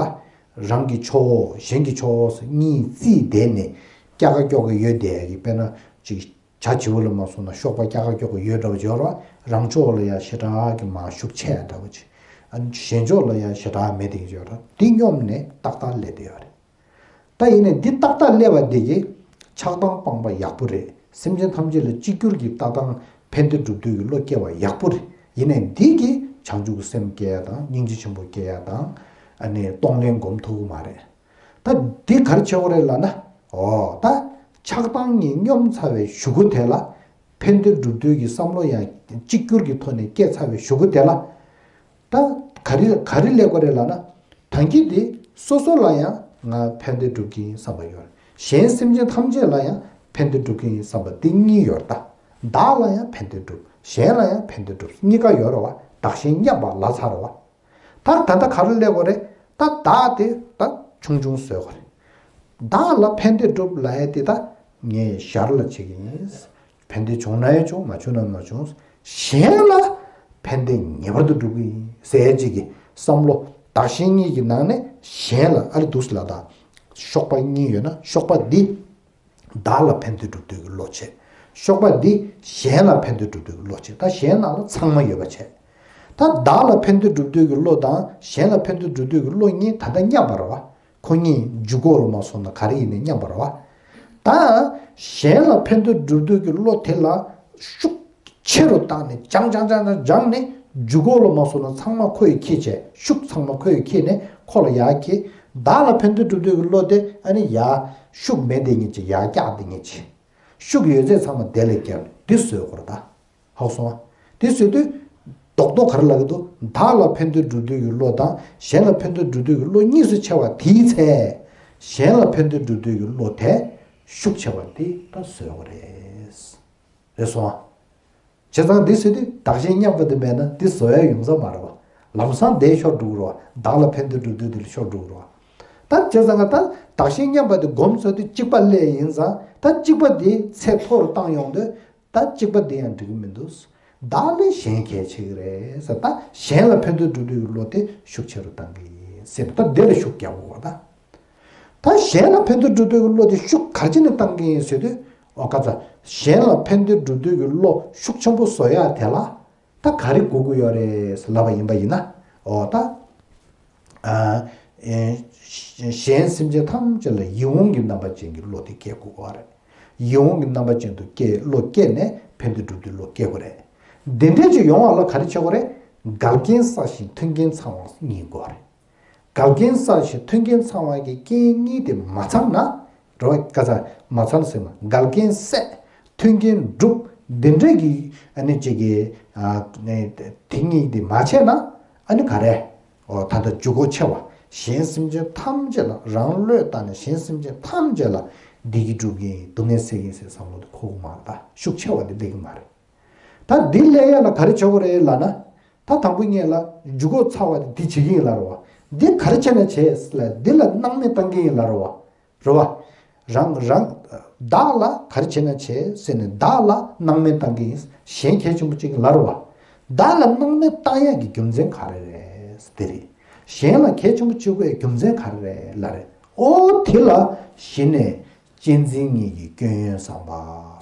རང་གི་ཕྱོགས་གཞན་གྱི་ཕྱོགས་གཉིས་རྩིས་བསྡད་ནས་སྐྱ་ཀ་སྐྱོག་གི་ཡོད་བསྡད་ཀྱི་དཔེར་ན་ཅིག་བྱ་བྱིའུ་ལ་མ་སོང་ན་གཤོག་པ་སྐྱ་ཀ་སྐྱོག་གི་ཡོད་འདྲ་བ་འབྱོར་བ། རང་ཕྱོགས་ལ་ཡང་ཞེ་དྲག་གི་མར་ཤུགས་ཆེ་འདྲ་བ་ཅིག་ཨ་ནི་གཞན་ཕྱོགས་ལ་ཡང་ཞེ་དྲག་མེད་དེ་འབྱོར་བ། འདི་སྙོམས་ནས་ཏག་ཏག་སླེབས་བསྡད་ཡོད་རེད། ད་ཡིན་ནའི་འདི་ཏག་ཏག་སླེབས་པ་འདི་གིས་ཆགས་སྡང་སྤངས་པ་ཡག་པོ་རེད། སེམས་ཅན་ཐམས་ཅད་ལ་གཅིག་གྱུར་གྱི་ལྟ་སྟངས་ཕན་བདེ་སྒྲུབ་འདོད་ཀྱི་བློ་སྐྱེ་བ་ཡག་པོ་རེད། ཡིན་ནའི་འདི་གིས་བྱང་ཆུབ་ཀྱི་སེམས་སྐྱེ་ཡ་དང་སྙིང་རྗེ་ཆེན་པོ་སྐྱེ་ཡ་དང་ཨ་ནི་གཏོང་ལེན་སྒོམ་ཐུབ་ཀྱི་མ་རེད། ད་འདི་ག་རེ་བྱེད་དགོས་རེད་ལབ་ན། འོ་ད་ཆགས་སྡང་གཉིས་སྙོམས་ཚར་བའི་གཞུག་གུ་དེ་ལ་ཕན་བདེ་སྒྲུབ་འདོད་ཀྱི་བསམ་བློ་ཡང་གཅིག་གྱུར་གྱི་ཐོག་ནས་སྐྱེས་ཚར་བའི་གཞུག་གུ་དེ་ལ། ད་ག་རེ་ག་རེ་སླེབས་དགོས་རེད་ལབ་ན། ད་གིན་དེ་སོ་སོ་ལ་ཡང་ང་ཕན་བདེ་སྒྲུབ་ཀྱི་ཡིན་བསམ་པ་ཡོད་རེད། གཞན་སེམས་ཅན་ཐམས་ཅད་ལ་ཡང་ཕན་བདེ་སྒྲུབ་ཀྱི་ཡིན་བསམ་པ་དེ་གཉིས་ཡོད་རེད་ད། བདག་ལ་ཡང་ཕན་བདེ་སྒྲུབ། གཞན་ལ་ཡང་ཕན་བདེ་སྒྲུབ་གཉིས་ཀ་ཡོད་རེད་བ། བདག་གཞན་མཉམ་པ་ལབ་ཚར་རེད་བ། ད་ད་ལྟ་ག་རེ་སླེབས་དགོས་རེད། ད་བདག་དེ་ད་ཆུང་ཆུང་བཟོས་དགོས་རེད། བདག་ལ་ཕན་བདེ་སྒྲུབ་ལབ་ཡ་དེ་ད་ངས་ཞར་ལ་བྱེད་ཀྱི་ཡིན། ཕན་བདེ་བྱུང་ན་ཡང་བྱུང་མ་བྱུང་ན་མ་བྱུང་། གཞན་ལ་ཕན་བདེ་ངེས་པར་དུ་སྒྲུབ་ཀྱི་ཡིན་ཟེར་ཡ་གཅིག་གི་བསམ་བློ། བདག་གཞན་གཉིས་ཀྱི་ནང་ནས་གཞན་ལ་ཨ་རེ་འདུག་སེ་ལབ་དང་། གཤོག་པ་གཉིས་ཡོད་ན་གཤོག་པ་འདི། བདག་ལ་ཕན་བདེ་སྒྲུབ་འདོད་ཀྱི་བློ་བྱེད། གཤོག་པ་འདི་གཞན་ལ་ཕན་བདེ་སྒྲུབ་འདོད་ཀྱི་བློ་བྱེད། ད་གཞན་ནང་ལ་ཚང་མ་ཡོད་པ་བྱེད། ད་བདག་ལ་ཕན་བདེ་སྒྲུབ་འདོད་ཀྱི་བློ་དང་གཞན་ལ་ཕན་བདེ་སྒྲུབ་འདོད་ཀྱི་བློ་གཉིས་ད་ལྟ་མཉམ་པ་རེད་བ། ཁོ་གཉིས་འཇུག་སྒོ་ལ་མ་སོང་ན་ག་རེ་ཡིན་ནའི་མཉམ་པ་རེད་བ། ད་གཞན་ལ་ཕན་བདེ་སྒྲུབ་འདོད་ཀྱི་བློ་དེ་ལ་ཤུགས་ཆེ་རུ་བཏང་ནས་སྦྱང་སྦྱང་སྦྱང་སྦྱང་སྦྱངས་ནས་འཇུག་སྒོ་ལ་མ་སོང་ན་ཚང་མ་ཁོ་ཡིས་འཁྱེར་བྱས། ཤུགས་ཚང་མ་ཁོ་ཡིས་འཁྱེར་ནས་ཁོ་ལ་ཡར་འཁྱེར། བདག་ལ་ཕན་བདེ་སྒྲུབ་འདོད་ཀྱི་བློ་དེ་ཨ་ནི་ཡར་ཤུགས་མེད་དེ་ཉིད་ཅིག་ཡར་བཀྱག་དེ་ཉིད་ཅིག་ཤུགས་ཡོད་ཚད་ཚང་མ་དེ་ལ་བཀྱག་ནས་འདི་བཟོས་དགོས་རེད་ད། ཧ་གོ་སོང་ང་། དེ་བཟོས་དུས། རྡོག་རྡོག་ག་རེ་ལབ་ཀྱི་འདུག་བདག་ལ་ཕན་བདེ་སྒྲུབ་འདོད་ཀྱི་བློ་དང་གཞན་ལ་ཕན་བདེ་སྒྲུབ་འདོད་ཀྱི་བློ་གཉིས་སུ་ཕྱེ་བ་དེའི་ཚེ། གཞན་ལ་ཕན་བདེ་སྒྲུབ་འདོད་ཀྱི་བློ་དེ་ཤུགས་ཆེ་བ་དེ་ད་བཟོས་པ་རེད། རེད་སོང་ང་། བྱས་ཙང་འདི་བཟོས་དུས་བདག་གཞན་མཉམ་པ་དེ་མེད་ན་འདི་བཟོ་ཡ་ཡོང་ས་མ་རེད་བ། ལམ་སང་དེ་ཤོར་འགྲོ་གི་རེད་བ། བདག་ལ་ཕན་བདེ་སྒྲུབ་འདོད་དེ་ལ་ཤོར་འགྲོ་གི་རེད་བ། ད་བྱས་ཙང་ད་བདག་གཞན་མཉམ་པ་དེ་སྒོམ་ཚར་དུས་གཅིག་པ་སླེབས་ཡིན་ཙང་ད་གཅིག་པ་དེ་ཚད་མཐོ་རུ་བཏང་ཡོང་དུས། ད་གཅིག་པ་འདི་ཡང་འགྲིག་གི་མི་འདུག་བདག་ལས་གཞན་གལ་ཆེ་གི་རེད་ཟེར། ད་གཞན་ལ་ཕན་བདེ་སྒྲུབ་འདོད་ཀྱི་བློ་དེ་ཤུགས་ཆེ་རུ་བཏང་གི་ཡིན་ཟེར་ནས་ད་འདི་ལ་ཤུགས་རྒྱག་དགོས་པ་ད། ད་གཞན་ལ་ཕན་བདེ་སྒྲུབ་འདོད་ཀྱི་བློ་དེ་ཤུགས་ག་རེ་བྱས་ནས་བཏང་གི་ཡིན་ཟེར་དུས། ཨོ་ཁ་ཚ། གཞན་ལ་ཕན་བདེ་སྒྲུབ་འདོད་ཀྱི་བློ་ཤུགས་ཆེན་པོ་བཟོ་ཡ་དེ་ལ་ད་ག་རེ་དགོས་ཀྱི་ཡོད་རེད་ཟེར་ལབ་པ་ཡིན་པ་ཡིན་ན། ཨོ་ད། ཨ། ཨེ། གཞན་སེམས་ཅན་ཐམས་ཅད་ལ་ཡིད་འོང་གི་རྣམ་པ་ཅན་གྱི་བློ་དེ་སྐྱེ་དགོས་པ་རེད། ཡིད་འོང་གི་རྣམ་པ་ཅན་དུ་སྐྱེ་བློ་སྐྱེས་ནས་ཕན་བདེ་སྒྲུབ་འདོད་བློ་སྐྱེ་དགོས་རེད། འདི་འདྲས་ཅིག་ཡོང་བ་ལ་ག་རེ་བྱེད་དགོས་རེད། འགལ་རྐྱེན་བསགས་ཤིང་མཐུན་རྐྱེན་ཚང་བ་གཉིས་དགོས་རེད། འགལ་རྐྱེན་བསགས་ཤིང་མཐུན་རྐྱེན་ཚང་བ་གི་རྐྱེན་གཉིས་དེ་མ་ཚང་ན། རེད་བ། ཁ་ཚ། མ་ཚང་ཟེར་ན་འགལ་རྐྱེན་བསལ། མཐུན་རྐྱེན་སྒྲུབ། འདི་འདྲས་ཀྱི་ཨ་ནི་ཅིག་གི་ཨ་ནི་དེ་གཉིས་དེ་མ་བྱས་ན། ཨ་ནི་ག་རེ། ཨོ་ད་ལྟ་འཇུག་སྒོ་ཆེ་བ། གཞན་སེམས་ཅན་ཐམས་ཅད་ལ་རང་བློས་བཏང་ནས་གཞན་སེམས་ཅན་ཐམས་ཅད་ལ་བདེ་སྐྱིད་སྒྲུབ་ཀྱི་ཡིན། སྡུག་བསྔལ་སེལ་གྱི་ཡིན་ཟེར་བསམ་བློ་དེ་འཁོར་གྱི་མ་རེད་ད། ཤུགས་ཆེ་བ་དེ་སླེབས་ཀྱི་མ་རེད། ད་འདི་སླེབས་ཡ་ལ་ག་རེ་བྱེད་དགོས་རེད་ལབ་ན། ད་དང་པོ་ཉིད་ལ་འཇུག་སྒོ་ཚ་བ་དེ་འདི་བྱེད་ཀྱི་ཡིན་ལབ་རེད་བ། འདི་ག་རེ་བྱས་ན་བྱས་ལ་འདི་ལ་སྣང་མེད་བཏང་གི་ཡིན་ལབ་རེད་བ། རེད་བ། རང་རང་། བདག་ལ་ག་རེ་བྱས་ན་བྱས་ཟེར་ནས་བདག་ལ་སྣང་མེད་བཏང་གི་ཡིན། གཞན་གལ་ཆེན་པོ་གཅིག་ལབ་རེད་བ། བདག་ལ་སྣང་མེད་བཏང་ཡག་གི་རྒྱུ་མཚན་ག་རེ་རེད་ཟེར་དེ་རེད། གཞན་ལ་གལ་ཆེན་པོ་གཅིག་དགོས་རྒྱུ་མཚན་ག་རེ་རེད་ལབ་རེད། ཨོ་དེ་ལ་གཞི་ནས་གཅེས་འཛིན་གཉིས་ཀྱི་སྐྱོན་ཡོན་བསམ་པ་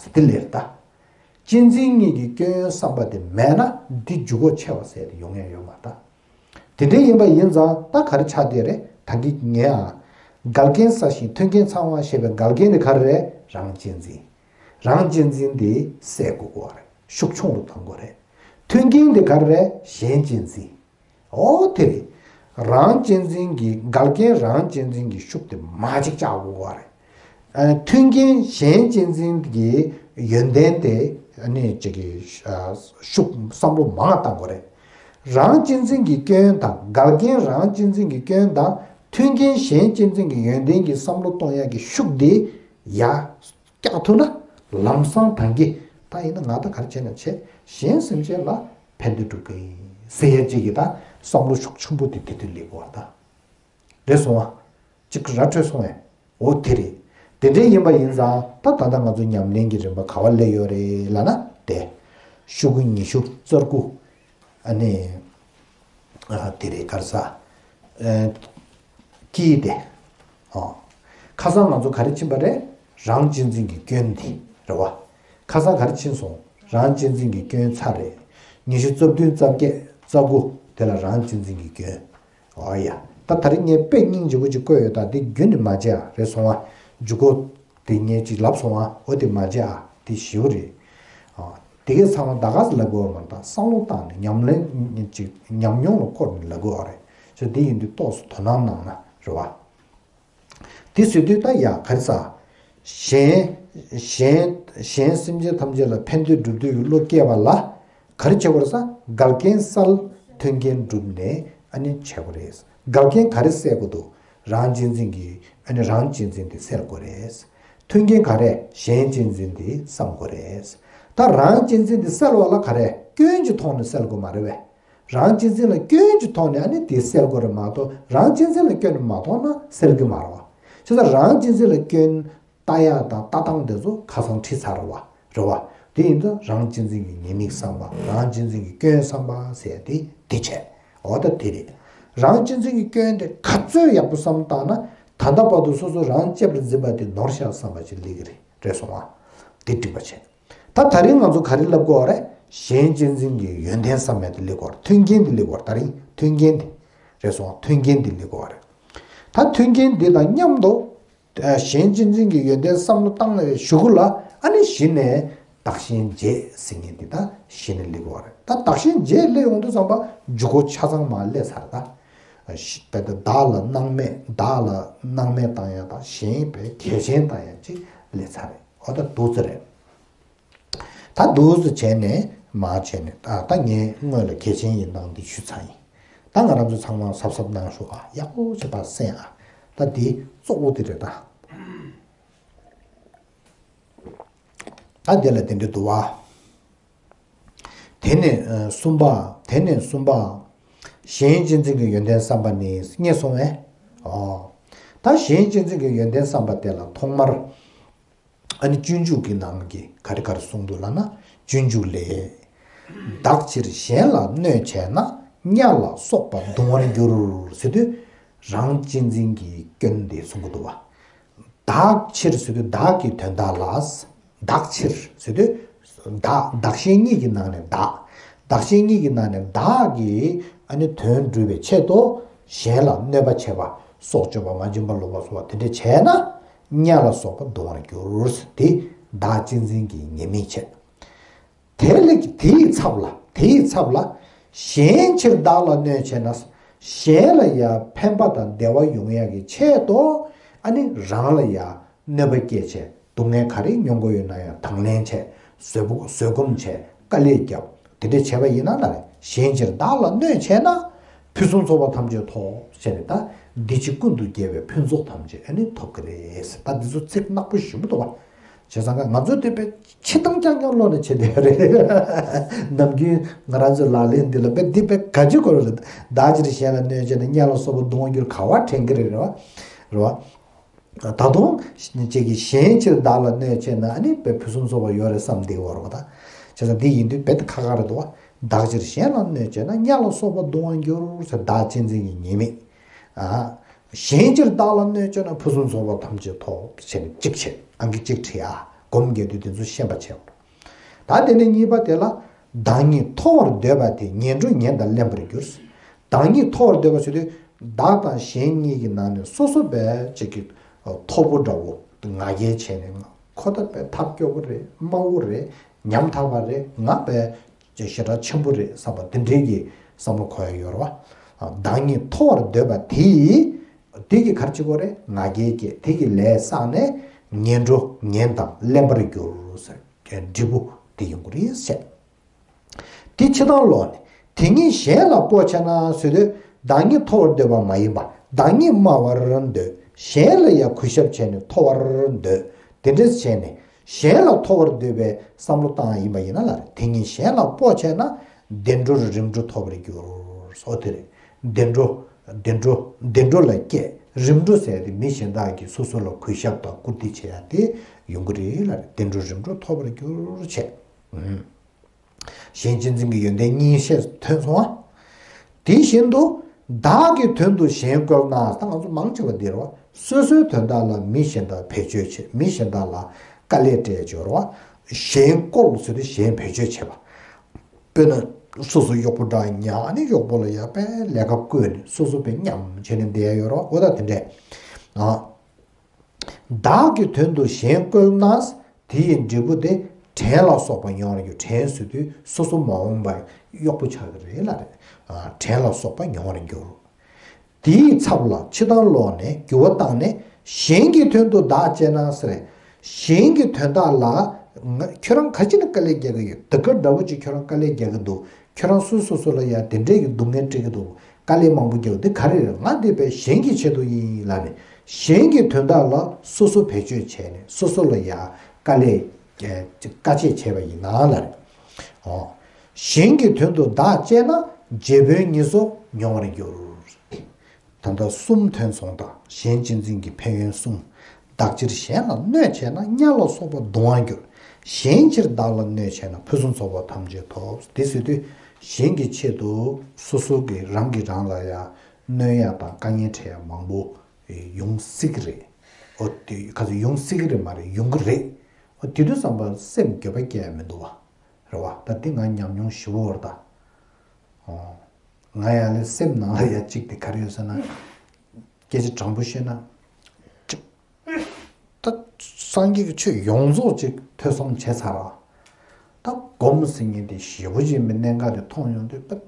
ཟེར་དེ་ལེར་ད། གཅེས་འཛིན་གཉིས་ཀྱི་སྐྱོན་ཡོན་བསམ་པ་དེ་མེད་ན་འདི་འཇུག་སྒོ་ཆེ་བ་ཟེར་དེ་ཡོང་ཡ་ཡོད་མ་རེད་ད། དེ་འདྲ་ཡིན་པ་ཡིན་ཙང་ད་ག་རེ་ཆགས་བསྡད་རེད། ད་གིན་ངས་ཨ། འགལ་རྐྱེན་བསལ་ཞིང་མཐུན་རྐྱེན་ཚང་བ་ཞེས་པའི་འགལ་རྐྱེན་དེ་ག་རེ་རེད། རང་གཅེས་འཛིན། རང་གཅེས་འཛིན་དེ་སེལ་དགོས་ཀྱི་ཡོད་རེད། ཤུགས་ཆུང་རུ་གཏོང་དགོས་རེད། མཐུན་རྐྱེན་དེ་ག་རེ་རེད། གཞན་གཅེས་འཛིན། ཨོ་དེ་རེད། རང་གཅེས་འཛིན་གྱི་འགལ་རྐྱེན་རང་གཅེས་འཛིན་གྱི་ཤུགས་དེ་མར་ཅིག་བཅག་དགོས་ཀྱི་ཡོད་རེད། ཨ། མཐུན་རྐྱེན་གཞན་གཅེས་འཛིན་གྱི་ཡོན་ཏན་དེ་ནི་ཅིག་གི་ཤུགས་བསམ་བློ་མང་བཏང་དགོས་རེད། རང་གཅེས་འཛིན་གྱི་སྐྱོན་དང་འགལ་རྐྱེན་རང་གཅེས་འཛིན་གྱི་སྐྱོན་དང་མཐུན་རྐྱེན་གཞན་གཅེས་འཛིན་གྱི་ཡོན་ཏན་གྱི་བསམ་བློ་གཏོང་ཡག་གི་ཤུགས་དེ་ཡར་བཀྱག་ཐུབ་ན་ལམ་སང་ད་གིན་ད་ཡིན་ན་ང་ད་ག་རེ་བྱས་ན་བྱས། གཞན་སེམས་ཅན་ལ་ཕན་བདེ་སྒྲུབ་ཀྱི་ཡིན་ཟེར་ཡ་ཅིག་གི་ད་བསམ་བློ་ཤུགས་ཆེན་པོ་དེ་དེ་དུས་སླེབས་དགོས་པ་ད། རེད་སོང་ཨ། ཅིག་ར་འཕྲོད་སོང་ཨེ། འོ་དེ་རེད། དེ་འདྲའི་ཡིན་པ་ཡིན་ཙང་ད་ད་ལྟ་ང་ཚོ་ཉམས་ལེན་གྱི་རིམ་པ་ག་བ་སླེབས་ཡོད་རེད་ལབ་ན་དེ། ཤོག་གུ་ཉི་ཤུ་རྩ་དགུ། ཨ་ནི། ཨ། དེ་རེད། ག་རེ་ཟ། ཨ། དཀྱིལ་དེ། ཨ། ཁ་སང་ང་ཚོ་ག་རེ་ཕྱིན་པ་རེད། རང་གཅེས་འཛིན་གྱི་སྐྱོན་དེ་རེད་བ། ཁ་སང་ག་རེ་ཕྱིན་སོང་། རང་གཅེས་འཛིན་གྱི་སྐྱོན་ཚར་རེད། ཉི་ཤུ་རྩ་བདུན་རྩ་བརྒྱད་རྩ་དགུ་དེ་ལ་རང་གཅེས་འཛིན་གྱི་སྐྱོན། ཨོ་ཡ། ད་ད་རེས་ངས་དཔེ་སྙིང་རྗེ་པོ་ཅིག་བཀོད་ཡོད། ད་དེ་རྒྱུན་ནས་མ་བརྗེད་ཨ། རེད་སོང་ཨ། འཇུག་སྒོ་དེ་ངས་ཅིག་ལབ་སོང་ཨ། འོ་དེ་མ་བརྗེད་ཨ། དེ་ཞེ་པོ་རེད། ཨ། དེ་གས་ཚང་མ་ད་ག་ཟེ་ལབ་དགོས་པ་མ་རེད། ད་བསམ་བློ་བཏང་ནས་ཉམས་ལེན་ཅིག་ཉམས་མྱོང་ལ་བསྐོར་ནས་ལབ་དགོས་པ་རེད། ཅེས་དེ་ཡིན་དུས་ཏོག་ཙམ་དོ་སྣང་གནང་ན་རེད་བ། དེ་ཟེར་དུས་ད་ཡ་ག་རེ་ཟ། གཞན་གཞན་གཞན་སེམས་ཅན་ཐམས་ཅད་ལ་ཕན་བདེ་སྒྲུབ་འདོད་ཀྱི་བློ་སྐྱེས་པ་ལ་ག་རེ་བྱེད་དགོས་རེད་ཟ། འགལ་རྐྱེན་བསལ། མཐུན་རྐྱེན་བསྒྲུབས་ནས་ཨ་ནི་བྱེད་དགོས་རེད། འགལ་རྐྱེན་ག་རེ་བསལ་དགོས་འདུག་རང་གཅེས་འཛིན་གྱི་ཨ་ནི་རང་གཅེས་འཛིན་དེ་སེལ་དགོས་རེད། མཐུན་རྐྱེན་ག་རེ། གཞན་གཅེས་འཛིན་དེ་བསམ་དགོས་རེད། ད་རང་གཅེས་འཛིན་དེ་སེལ་བ་ལ་ག་རེ། སྐྱོན་གྱི་ཐོག་ནས་སེལ་དགོས་མ་རེད་པས། རང་གཅེས་འཛིན་ལ་སྐྱོན་གྱི་ཐོག་ནས་ཨ་ནི་དེ་སེལ་དགོས་རེད་མ་གཏོགས་རང་གཅེས་འཛིན་ལ་སྐྱོན་མ་མཐོང་ན་སེལ་གྱི་མ་རེད་བ། བྱས་ཙང་རང་གཅེས་འཛིན་ལ་སྐྱོན་ལྟ་ཡག་དང་ལྟ་སྟངས་དེ་ཚོ་ཁ་སང་ཁྲིད་ཚར་བ་རེད་བ། དེ་ཡིན་ཙང་རང་གཅེས་འཛིན་གྱི་ཉེས་དམིགས་བསམ་པ། རང་གཅེས་འཛིན་གྱི་སྐྱོན་བསམ་པ་ཟེར་དེ་འདི་བྱས། འོ་ད་དེ་རེད། རང་གཅེས་འཛིན་གྱི་སྐྱོན་དེ་ག་ཚོད་ཡག་པོ་བསམ་བཏང་ན་ད་ལྟ་བར་དུ་སོ་སོ་རང་གཅེས་པར་འཛིན་པ་དེ་ནོར་ཤག་བསམ་པ་ཅིག་སླེབས་ཀྱི་རེད། རེད་སོང་བ། དེ་འགྲིག་པ་བྱས། ད་ད་རིང་ང་ཚོ་ག་རེ་ལབ་དགོས་རེད། གཞན་གཅེས་འཛིན་གྱི་ཡོན་ཏན་བསམ་ཡས་དེ་སླེབས་དགོས་རེད། མཐུན་རྐྱེན་དེ་སླེབས་དགོས་རེད། ད་རིང་མཐུན་རྐྱེན་དེ། རེད་སོང་། མཐུན་རྐྱེན་དེ་སླེབས་དགོས་རེད། ད་མཐུན་རྐྱེན་འདི་དང་མཉམ་དུ་གཞན་གཅེས་འཛིན་གྱི་ཡོན་ཏན་བསམ་བློ་བཏང་བའི་གཞུག་གུ་ལ་ཨ་ནི་གཞི་ནས་བདག་གཞན་བརྗེ་ཟེར་མཁན་འདི་ད་གཞི་ནས་སླེབས་དགོས་རེད། ད་བདག་གཞན་བརྗེ་སླེབས་ཡོང་དུས་ཙམ་པ་འཇུག་སྒོ་ཆ་ཚང་མ་སླེབས་ཚར། ད་བདག་ལ་སྣང་མེད། བདག་ལ་སྣང་མེད་བཏང་ཡག་དང་གཞན་པའི་གལ་ཆེན་བཏང་ཡག་ཅིག་སླེབས་ཚར་རེད། འོ་ད་འདུག་ཙམ་རེད། ད་འདུག་སེ་བྱས་ནས་མར་བྱས་ནས་ད་ད་ངས་སྔོན་ལ་གལ་ཆེན་ཡིན་སྟངས་འདི་ཞུས་ཚར་ཡིན། ད་ང་རང་ཚོ་ཚང་མ་གཟབ་གཟབ་གནང་ཤོག་ཨ། ཡག་པོ་བྱས་པ་གསན་ཨ། ད་འདི་གཙོ་བོ་འདི་རེད་ད། ད་འདི་ལ་དེ་འདྲ་འདུག་བ། དེ་ནས་ཨ་གསུམ་པ། དེ་ནས་གསུམ་པ། གཞན་གཅེས་འཛིན་གྱི་ཡོན་ཏན་བསམ་པ་ནི་རྙེད་སོང་ངས། ཨོ། ད་གཞན་གཅེས་འཛིན་གྱི་ཡོན་ཏན་བསམ་པ་དེ་ལ་ཐོག་མར། ཨ་ནི་སྤྱོད་འཇུག་གི་ནང་གི་ག་རེ་ག་རེ་གསུངས་འདུག་ལབ་ན། སྤྱོད་འཇུག་ལས། བདག་ཕྱིར་གཞན་ལ་གནོད་བྱས་ན། གཉའ་ལ་སོགས་པ་གདུང་བར་འགྱུར་ཟེར་དུས། རང་གཅེས་འཛིན་གྱི་སྐྱོན་དེ་གསུང་གི་འདུག་བ། བདག་ཕྱིར་ཟེར་དུས་བདག་གི་དོན་དག་ལ། བདག་ཕྱིར་ཟེར་དུས། བདག་བདག་གཞན་གཉིས་ཀྱི་ནང་ནས་བདག་བདག་གཞན་གཉིས་ཀྱི་ནང་ནས་བདག་གི་ཨ་ནི་དོན་སྒྲུབ་པའི་ཆེད་དུ་གཞན་ལ་གནོད་པ་བྱེད་པ། སྲོག་གཅོད་པ། མ་བྱིན་པ། ལོག་པ་སོགས་པ་དེ་འདྲ་བྱས་ན། གཉའ་ལ་སོགས་པ་གདུང་བར་འགྱུར། དེ་བདག་གཅེས་འཛིན་གྱི་ཉེས་དམིགས་བྱས། དེ་ལས་དེའི་ཚབ་ལ། དེའི་ཚབ་ལ། གཞན་ཕྱིར་བདག་ལ་གནོད་བྱས་ན། གཞན་ལ་ཡང་ཕན་པ་དང་བདེ་བ་ཡོང་ཡག་གི་ཆེད་དུ། ཨ་ནི་རང་ལ་ཡང་གནོད་པ་སྐྱེལ་བྱས། སྡུག་བསྔལ་ག་རེ་མྱོང་དགོས་ཡོད་ན་ཡང་དང་ལེན་བྱས། བཟོད་པོ་བཟོད་སྒོམ་བྱས། དཀའ་ལས་བརྒྱབ། དེ་འདྲ་བྱས་པ་ཡིན་ན་ན་རེ། གཞན་ཕྱིར་བདག་ལ་གནོད་བྱས་ན། ཕུན་སུམ་ཚོགས་པ་ཐམས་ཅད་ཐོབ་ཟེར་ནས། ད་འདི་ཕྱི་ཀུན་ཏུ་དགེ་བའི་ཕུན་ཚོགས་ཐམས་ཅད་ཨ་ནི་ཐོབ་ཀྱི་རེད་ཟེར། ད་འདི་ཚོ་ཚིག་ནག་པོ་ཞེ་པོ་འདུག་བ། བྱས་ཙང་ང་ཚོ་དེ་དཔེ་ཆེ་གཏམ་རྐྱང་རྐྱང་ཀློག་ནས་བྱེད་བསྡད་ཡོད་རེད། ནམ་རྒྱུན་ང་རང་ཚོའི་ལག་ལེན་འདི་ལ་དཔེ་འདི་དཔེ་ག་ཅི་དགོས་རེད། བདག་ཕྱིར་གཞན་ལ་གནོད་བྱས་ན། གཉའ་ལ་སོགས་པ་གདུང་བར་འགྱུར། ག་བ་དྲན་གྱི་རེད། རེད་བ། རེད་བ། ད་དུང་ཅིག་གིས་གཞན་ཕྱིར་བདག་ལ་གནོད་བྱས་ན་ཨ་ནི་དཔེ་ཕུན་སུམ་ཚོགས་པ་ཡོད་རེད་བསམ་བསྡད་ཡོད་རེད་བ། ད་བྱས་ཙང་འདི་ཡིན་དུས་དཔེ་ད་ཁག་ཁག་རེད་འདུག་བ། བདག་ཕྱིར་གཞན་ལ་གནོད་བྱས་ན། གཉའ་ལ་སོགས་པ་གདུང་བར་འགྱུར་ཟེར། བདག་གཅེས་འཛིན་གྱི་ཉེས་དམིགས། ཨ། གཞན་ཕྱིར་བདག་ལ་གནོད་བྱས་ན། ཕུན་སུམ་ཚོགས་པ་ཐམས་ཅད་ཐོབ་ཟེར་ནས་གཅིག་བྱས། ཨང་ཀི་གཅིག་བྲིས་ཨ། སྒོམ་རྒྱག་དུས་དེ་ཚོ་ཤེས་པ་བྱས། ད་དེ་ནས་གཉིས་པ་དེ་ལ། བདག་ཉིད་མཐོ་བར་འདོད་པ་དེ། ངན་འགྲོ་ངན་དང་ལེན་པར་འགྱུར། བདག་ཉིད་མཐོ་བར་འདོད་པ་ཟེར་དུས། བདག་དང་གཞན་གཉིས་ཀྱི་ནང་ནས་སོ་སོ་བས་ཅིག་གི་མཐོ་པོ་འདྲ་བོ་ང་རྒྱལ་བྱས་ནས། ཁོ་ད་བས་ཐབས་སྐྱོ་པོ་རེད། དམའ་བོ་རེད། ཉམ་ཐག་པ་རེད། ང་བས་ཅིག་ཞེ་དྲག་ཆེན་པོ་རེད་བསམ་པ་དེ་འདྲའི་གི་བསམ་བློ་འཁོར་ཡ་ཡོད་རེད་བ། བདག་ཉིད་མཐོ་བར་འདོད་པ་དེ་ཡིས། དེ་གི་ག་རེ་བྱེད་དགོས་རེད། ང་རྒྱལ་སྐྱེས། དེ་གི་ལས་བསགས་ནས་ངན་འགྲོ་ངན་དང་བརླན་པར་འགྱུར་ཟེར་འབྲས་བུ་དེ་ཡོང་གི་རེད་ཟེར། དེ་ཕྱི་དང་ལོག་ནས་དེ་ཉིད་གཞན་ལ་སྤོ་བྱས་ན་ཟེར་དུས། བདག་ཉིད་མཐོ་བར་འདོད་པ་མ་ཡིན་པ། བདག་ཉིད་དམའ་བར་འདོད། གཞན་ལ་ཡང་གུས་ཞབས་བྱས་ནས་མཐོ་བར་འདོད། དེ་འདྲ་བྱས་ནས་གཞན་ལ་མཐོ་བར་འདོད་པའི་བསམ་བློ་བཏང་ཡིན་པ་ཡིན་ན་ལ། དེ་ཉིད་གཞན་ལ་སྤོ་བྱས་ན། བདེ་འགྲོར་རིམ་གྲོ་ཐོབ་པར་འགྱུར། སོ་དེ་རེད། བདེ་འགྲོ། བདེ་འགྲོ། བདེ་འགྲོ་ལ་སྐྱེས། རིམ་གྲོ་ཟེར་དེ་མི་གཞན་དག་གིས་སོ་སོ་ལ་གུས་ཞབས་དང་བཀུར་སྟི་བྱེད་ཡ་དེ་ཡོང་གི་རེད་ལ། བདེ་འགྲོར་རིམ་གྲོ་ཐོབ་པར་འགྱུར་བྱས། གཞན་གཅེས་འཛིན་གྱི་ཡོན་ཏན་གཉིས་བཤད་ཐོན་སོང་ང་། དེ་བཞིན་དུ། བདག་གི་དོན་དུ་གཞན་བཀོལ་ན། ད་ང་ཚོ་མང་ཆེ་བ་འདི་རེད་བ། སོ་སོའི་དོན་དག་ལ་མི་གཞན་དག་བེད་སྤྱོད་བྱེད། མི་གཞན་དག་ལ་དཀའ་ལས་སྤྲད་ཡ་ཅིག་ཡོད་རེད་བ། གཞན་བཀོལ་ཟེར་དུས་གཞན་བེད་སྤྱོད་བྱེད་པ། དཔེར་ན་སོ་སོ་གཡོག་པོ་འདྲ་ཉག་ནི་གཡོག་པོ་ལ་ཡ་དཔེ་ལས་ཀ་བསྐོས་ནས་སོ་སོ་དཔེ་མཉམ་བྱས་ནས་བསྡད་ཡ་ཡོད་རེད་བ། འོ་ད་དེ་འདྲས། ཨ། བདག་གི་དོན་དུ་གཞན་བཀོལ་ན། དེ་ཡི་འབྲས་བུ་དེ་བྲན་ལ་སོགས་པ་མྱོང་བར་འགྱུར། བྲན་ཟེར་དུས་སོ་སོ་མ་འོངས་པར་གཡོག་པོ་ཆགས་ཀྱི་རེད་ལ་རེད། བྲན་ལ་སོགས་པ་མྱོང་བར་འགྱུར། དེའི་ཚབ་ལ་ཕྱི་དང་ལོག་ནས་འགྱུར་བ་བཏང་ནས། གཞན་གྱི་དོན་དུ་བདག་གཅེས་ན་ཟེར། གཞན་གྱི་དོན་དག་ལ་ང་ཁྱོད་རང་ག་ཅི་ནས་དཀའ་ལས་རྒྱག་གི་ཡོད། དེ་ག་འདྲ་བོ་ཅིག་ཁྱོད་རང་དཀའ་ལས་རྒྱག་གི་འདུག་ཁྱོད་རང་སོ་སོ་སོ་ལ་ཡ་དེ་འདྲས་ཀྱི་སྡུག་བསྔལ་སྤྲད་ཀྱི་འདུག་དཀའ་ལས་མང་པོ་རྒྱག་འདི་ག་རེ་རེད། ང་འདི་བས་གཞན་གྱི་ཆེད་དུ་ཡིན་ལབ་ནས་གཞན་གྱི་དོན་དག་ལ་སོ་སོ་བེད་སྤྱོད་བྱས་ནས་སོ་སོ་ལ་ཡ་དཀའ་ལས་དཀའ་སྤྱད་བྱས་པ་ཡིན་ན་ལ་རེད། ཨོ། གཞན་གྱི་དོན་དུ་བདག་གཅེས་ན་རྗེ་དཔོན་ཉེས་སོགས་མྱོང་བར་འགྱུར། ད་ལྟ་གསུམ་ཐོན་སོང་དང་། གཞན་གཅེས་འཛིན་གྱི་ཕན་ཡོན་གསུམ། བདག་ཕྱིར་གཞན་ལ་གནོད་བྱས་ན་དམྱལ་ལ་སོགས་པ་གདུང་བར་འགྱུར། གཞན་ཕྱིར་བདག་ལ་གནོད་བྱས་ན་ཕུན་སུམ་ཚོགས་པ་ཐམས་ཅད་ཐོབ། དེ་ཟེར་དུས་གཞན་གྱི་ཆེད་དུ་སོ་སོ་གི་རང་གིས་རང་ལ་ཡང་གནོད་ཡ་དང་དཀའ་ངལ་འཕྲད་ཡ་མང་པོ་ཡོང་སྲིད་ཀྱི་རེད། འོ་དེ་ག་ཚོད་ཡོང་སྲིད་ཀྱི་རེད་མ་རེད། ཡོང་གི་རེད། འོ་དེ་དུས་ཙམ་པ་སེམས་འགྱོད་པ་སྐྱེ་ཡ་མི་འདུག་བ། རེད་བ། ད་འདི་ང་ཉམས་མྱོང་ཞེ་པོ་ཡོད་རེད་ད། ཨོ། ང་ཡང་ལས་སེམས་ནང་ལ་ཡ་གཅིག་དེ་ག་རེ་ཡོད་ཟེར་ན། སྐད་ཆ་དྲང་པོ་བཤད་ན། གཅིག་ད་སངས་རྒྱས་ཀྱི་ཆོས་ཡོངས་རྫོགས་གཅིག་ཐོས་བསམ་བྱས་ཚར་བ། ད་སྒོམ་ཟེར་མཁན་དེ་ཞེ་པོ་ཅིག་མི་གནད་འགག་དེ་མཐོང་ཡོང་དུས་ད།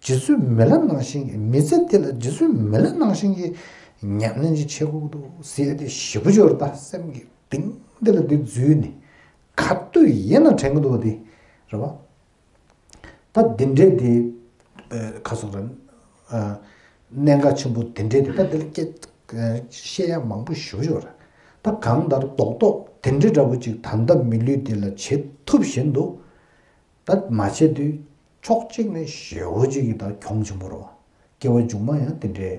རྗེ་བཙུན་མི་ལ་ནང་བཞིན་གྱི་མི་ཚེ་འདི་ལ་རྗེ་བཙུན་མི་ལ་ནང་བཞིན་གྱི་ཉམས་ལེན་ཅིག་བྱེད་དགོས་ཀྱི་འདུག་ཟེར་ཡ་དེ་ཞེ་པོ་ཅིག་ཡོད་རེད་ད། སེམས་ཀྱི་གཏིང་འདི་ལ་འདི་འཛུལ་ནས་ག་དུས་ཡིན་ན་དྲན་གྱི་འདུག་བ་དེ་རེད་བ། ད་འདི་འདྲའི་དེ། ཨ། ཁ་སོགས་རེད། ཨ། གནད་འགག་ཆེན་པོ་དེ་འདྲའི་དེ་ད་དེ་ལ་སྐད། ཨ། བཤད་ཡ་མང་པོ་ཞེ་པོ་ཅིག་ཡོད་རེད། ད་གང་ལྟར་རྡོག་རྡོག་དེ་འདྲའི་འདྲ་པོ་ཅིག་ད་ལྟ་མི་ལུས་འདི་ལ་བྱེད་ཐུབ་བཞིན་དུ། ད་མ་བྱེད་དུས་ཕྱོགས་གཅིག་ནས་ཞེ་པོ་ཅིག་གི་ད་གྱོང་ཆེན་པོ་རེད་བ། སྐྱེ་བ་མཇུག་མ་ཡང་དེ་འདྲའི་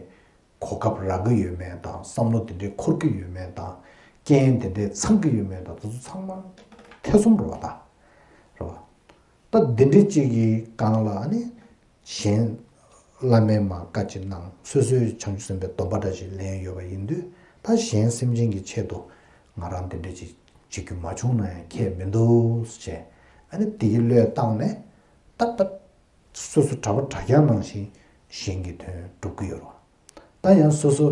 གོ་སྐབས་རག་གི་ཡོད་མེད་དང་། བསམ་བློ་དེ་འདྲའི་འཁོར་གྱི་ཡོད་མེད་དང་། རྐྱེན་དེ་འདྲའི་ཚང་གི་ཡོད་མེད་དང་། དེ་ཚོ་ཚང་མ་ཐེ་ཚོམ་རེད་བ་ད། རེད་བ། ད་འདི་འདྲའི་གཅིག་གི་སྒང་ལ་ཨ་ནི་གཞན་བླ་མས་མར་བཀའ་ཅིག་གནང་། སོ་སོའི་བྱང་ཆུབ་སེམས་དཔའི་སྡོམ་པ་འདྲ་ཞིག་ལེན་ཡོད་པ་ཡིན་དུས། ད་གཞན་སེམས་ཅན་གྱི་ཆེད་དུ་ང་རང་འདི་འདྲ་ཅིག་བྱེད་རྒྱུ་མ་བྱུང་ན་ཡང་ཁྱད་མི་འདུག་ཅེས། ཨ་ནི་དེ་གི་བློས་བཏང་ནས་ཏག་ཏག་སོ་སོ་གྲྭ་པ་གྲྭ་རྐྱང་ནང་བཞིན་གཞན་གྱི་དོན་སྒྲུབ་ཀྱི་ཡོད་རེད་བ། ད་ཡང་སོ་སོ་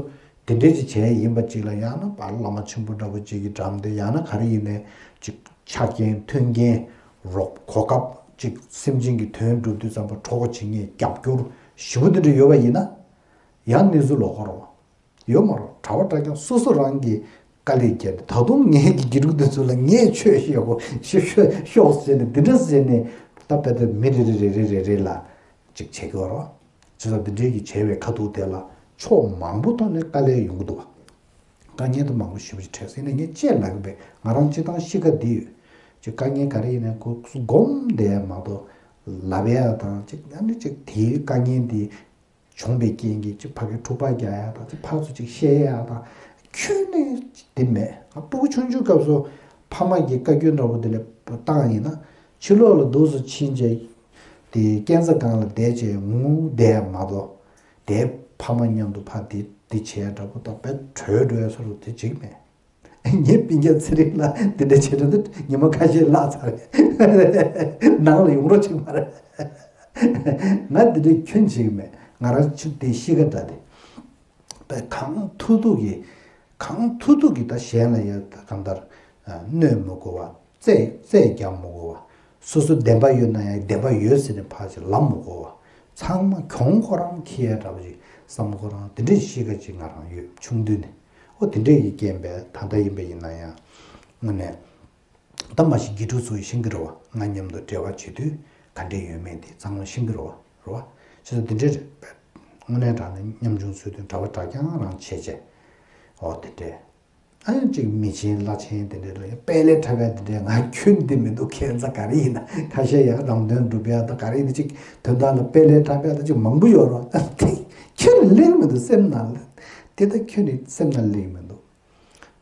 དེ་འདྲས་ཅིག་བྱས་ཡིན་པ་ཅིག་ལ་ཡང་ན་བླ་མ་ཆེན་པོ་འདྲ་པོ་ཅིག་གི་འགྲམ་དེ་ཡང་ན་ག་རེ་ཡིན་ནའི་ཅིག་ཆ་རྐྱེན་མཐུན་རྐྱེན་རོགས་གོ་སྐབས་ཅིག་སེམས་ཅན་གྱི་དོན་སྒྲུབ་དུས་ཙམ་པ་གྲོགས་པོ་བྱེད་མཁན་རྒྱབ་སྐྱོར་ཞེ་པོ་དེ་འདྲ་ཡོད་པ་ཡིན་ན་ཡང་གནས་ཚུལ་ལོགས་ཀ་རེད་བ། ཡོད་མ་རེད། གྲྭ་པ་གྲྭ་རྐྱང་སོ་སོ་རང་གིས་དཀའ་ལས་བརྒྱབ་ནས། ད་དུང་ངས་ཀྱི་དགེ་ཕྲུག་དེ་ཚོ་ལ་ངས་ཆོས་བཤད་དགོས། ཤོག་ཤོག་ཤོག་ཟེར་ནས་འདི་འདྲ་ཟེར་ནས་ད་དཔེ་དེ་མི་རེ་རེ་རེ་རེ་རེ་རེ་ལ་ཅིག་བྱེད་དགོས་རེད། བྱས་ཙང་འདི་འདྲའི་གི་བྱས་པའི་ཁ་ཐུག་དེ་ལ་ཕྱོགས་མང་པོ་ཐོག་ནས་དཀའ་ལས་ཡོང་གི་འདུག་བ། དཀའ་ངལ་དུ་མང་པོ་ཞེ་པོ་ཅིག་འཕྲད་ཟིན་ནས་ངས་ཅེས་ལབ་གི་པས། ང་རང་སྤྱི་བཏང་གཤིས་ཀ་འདི་ཡོད། ཅིག་དཀའ་ངལ་ག་རེ་ཡིན་ནའི་ཁོ་སྒོམ་བསྡད་ཡ་མ་གཏོགས་ལབ་ཡ་དང་། ཅིག་ཨ་ནི་ཅིག་དེའི་དཀའ་ངལ་འདི་བྱུང་བའི་རྐྱེན་གྱིས་ཅིག་ཕ་གིར་འཁྲུག་པ་རྒྱག་ཡ་དང་། ཅིག་ཕར་ཚུར་ཅིག་བཤད་ཡ་དང་། ཁྱོན་ནས་དེ་མེད། ང་ཕྲུ་གུ་ཆུང་ཆུང་སྐབས་སུ་ཕ་མ་གི་བཀའ་བཀྱོན་འདྲ་པོ་དེ་ལ་བཏང་ཡིན་ན། ཕྱི་ལོགས་ལ་འདུག་སེ་ཕྱིན་བྱས་དེ་སྐས་འཛེག་སྒང་ལ་བསྡད་བྱས་ངུ་བསྡད་ཡ་མ་གཏོགས། དེ་ཕ་མ་མཉམ་དུ་ཕར་དེ་དེ་བྱས་འདྲ་པོ་དང་དཔེ་བྲོས་འགྲོ་ཡ་ཚོ་རུ་དེ་གཅིག་མེད། ངའི་སྤུན་ཀྱག་ཚེ་རིང་ལགས་དེ་འདྲ་བྱེད་འགྲོ་དུས་ཉི་མ་ཁ་ཤས་བརླག་ཚར་རེད། ནང་ལ་ཡོང་རོགས་བྱེད་མ་རེད། ང་དེ་འདྲ་ཁྱོན་བྱེད་ཀྱི་མེད། ང་རང་ཆུ་དེ་གཤིས་ཀ་འདྲ་དེ། པས་གང་ཐུབ་ཐུབ་ཀྱིས་གང་ཐུབ་ཐུབ་ཀྱིས་ད་གཞན་ལ་ཡང་གང་ལྟར་གནོད་མི་དགོས་པ། རྩོད་རྩོད་རྒྱག་མི་དགོས་པ། སོ་སོ་བདེན་པ་ཡོད་ན་ཡང་བདེན་པ་ཡོད་ཟེར་ནས་ཕར་ཅིག་ལབ་མི་དགོས་པ། ཚང་མ་གྱོང་ཁོ་རང་འཁྱེར་ཡ་འདྲ་པོ་ཅིག་བསམ་བློ་ཁོ་རང་དེ་འདྲའི་གཤིས་ཀ་ཅིག་ང་རང་ཡོད་ཆུང་དུས་ནས། ཨོ་དེ་འདྲས་ཀྱི་རྐྱེན་པས་ད་ལྟ་ཡིན་པ་ཡིན་ན་ཡང་དངོས་གནས། ད་མ་གཞི་དགེ་ཕྲུག་ཚོ་ཡིས་ཤེས་ཀྱི་རེད་བ། ང་མཉམ་དུ་འབྲེལ་བ་བྱེད་དུས་ག་འདྲས་ཡོད་མེད་དེ་ཚང་མ་ཤེས་ཀྱི་རེད་བ། རེད་བ། བྱས་ཙང་དེ་འདྲས་རེད་པས། དངོས་གནས་དྲང་གནས་ཉམ་ཆུང་ཚོའི་དོན་གྲྭ་པ་གྲྭ་རྐྱང་རང་བྱས་བྱས། ཨོ་དེ་འདྲས། ཨ་ཡང་ཅིག་མི་ཆེན་བླ་ཆེན་དེ་འདྲས་ལ་ཡང་དཔེ་ལས་འཁྲབ་ཡ་དེ་འདྲས། ང་ཁྱོད་འདི་མི་འདུག་ཁྱད་མཚར་ག་རེ་ཡིན་ན། ཁ་ཤས་ཡང་རང་དོན་སྒྲུབ་ཡ་ད་ག་རེ་ཡིན་ན་ཅིག་དོན་དག་ལ་དཔེ་ལས་འཁྲབ་ཡ་ད་ཅིག་མང་པོ་ཡོད་རེད་བ། ད་དེ་ཁྱོད་ལ་སླེབས་མི་འདུག་སེམས་ནང་ལ། དེ་ད་ཁྱོད་ནི་སེམས་ནང་སླེབས་མི་འདུག་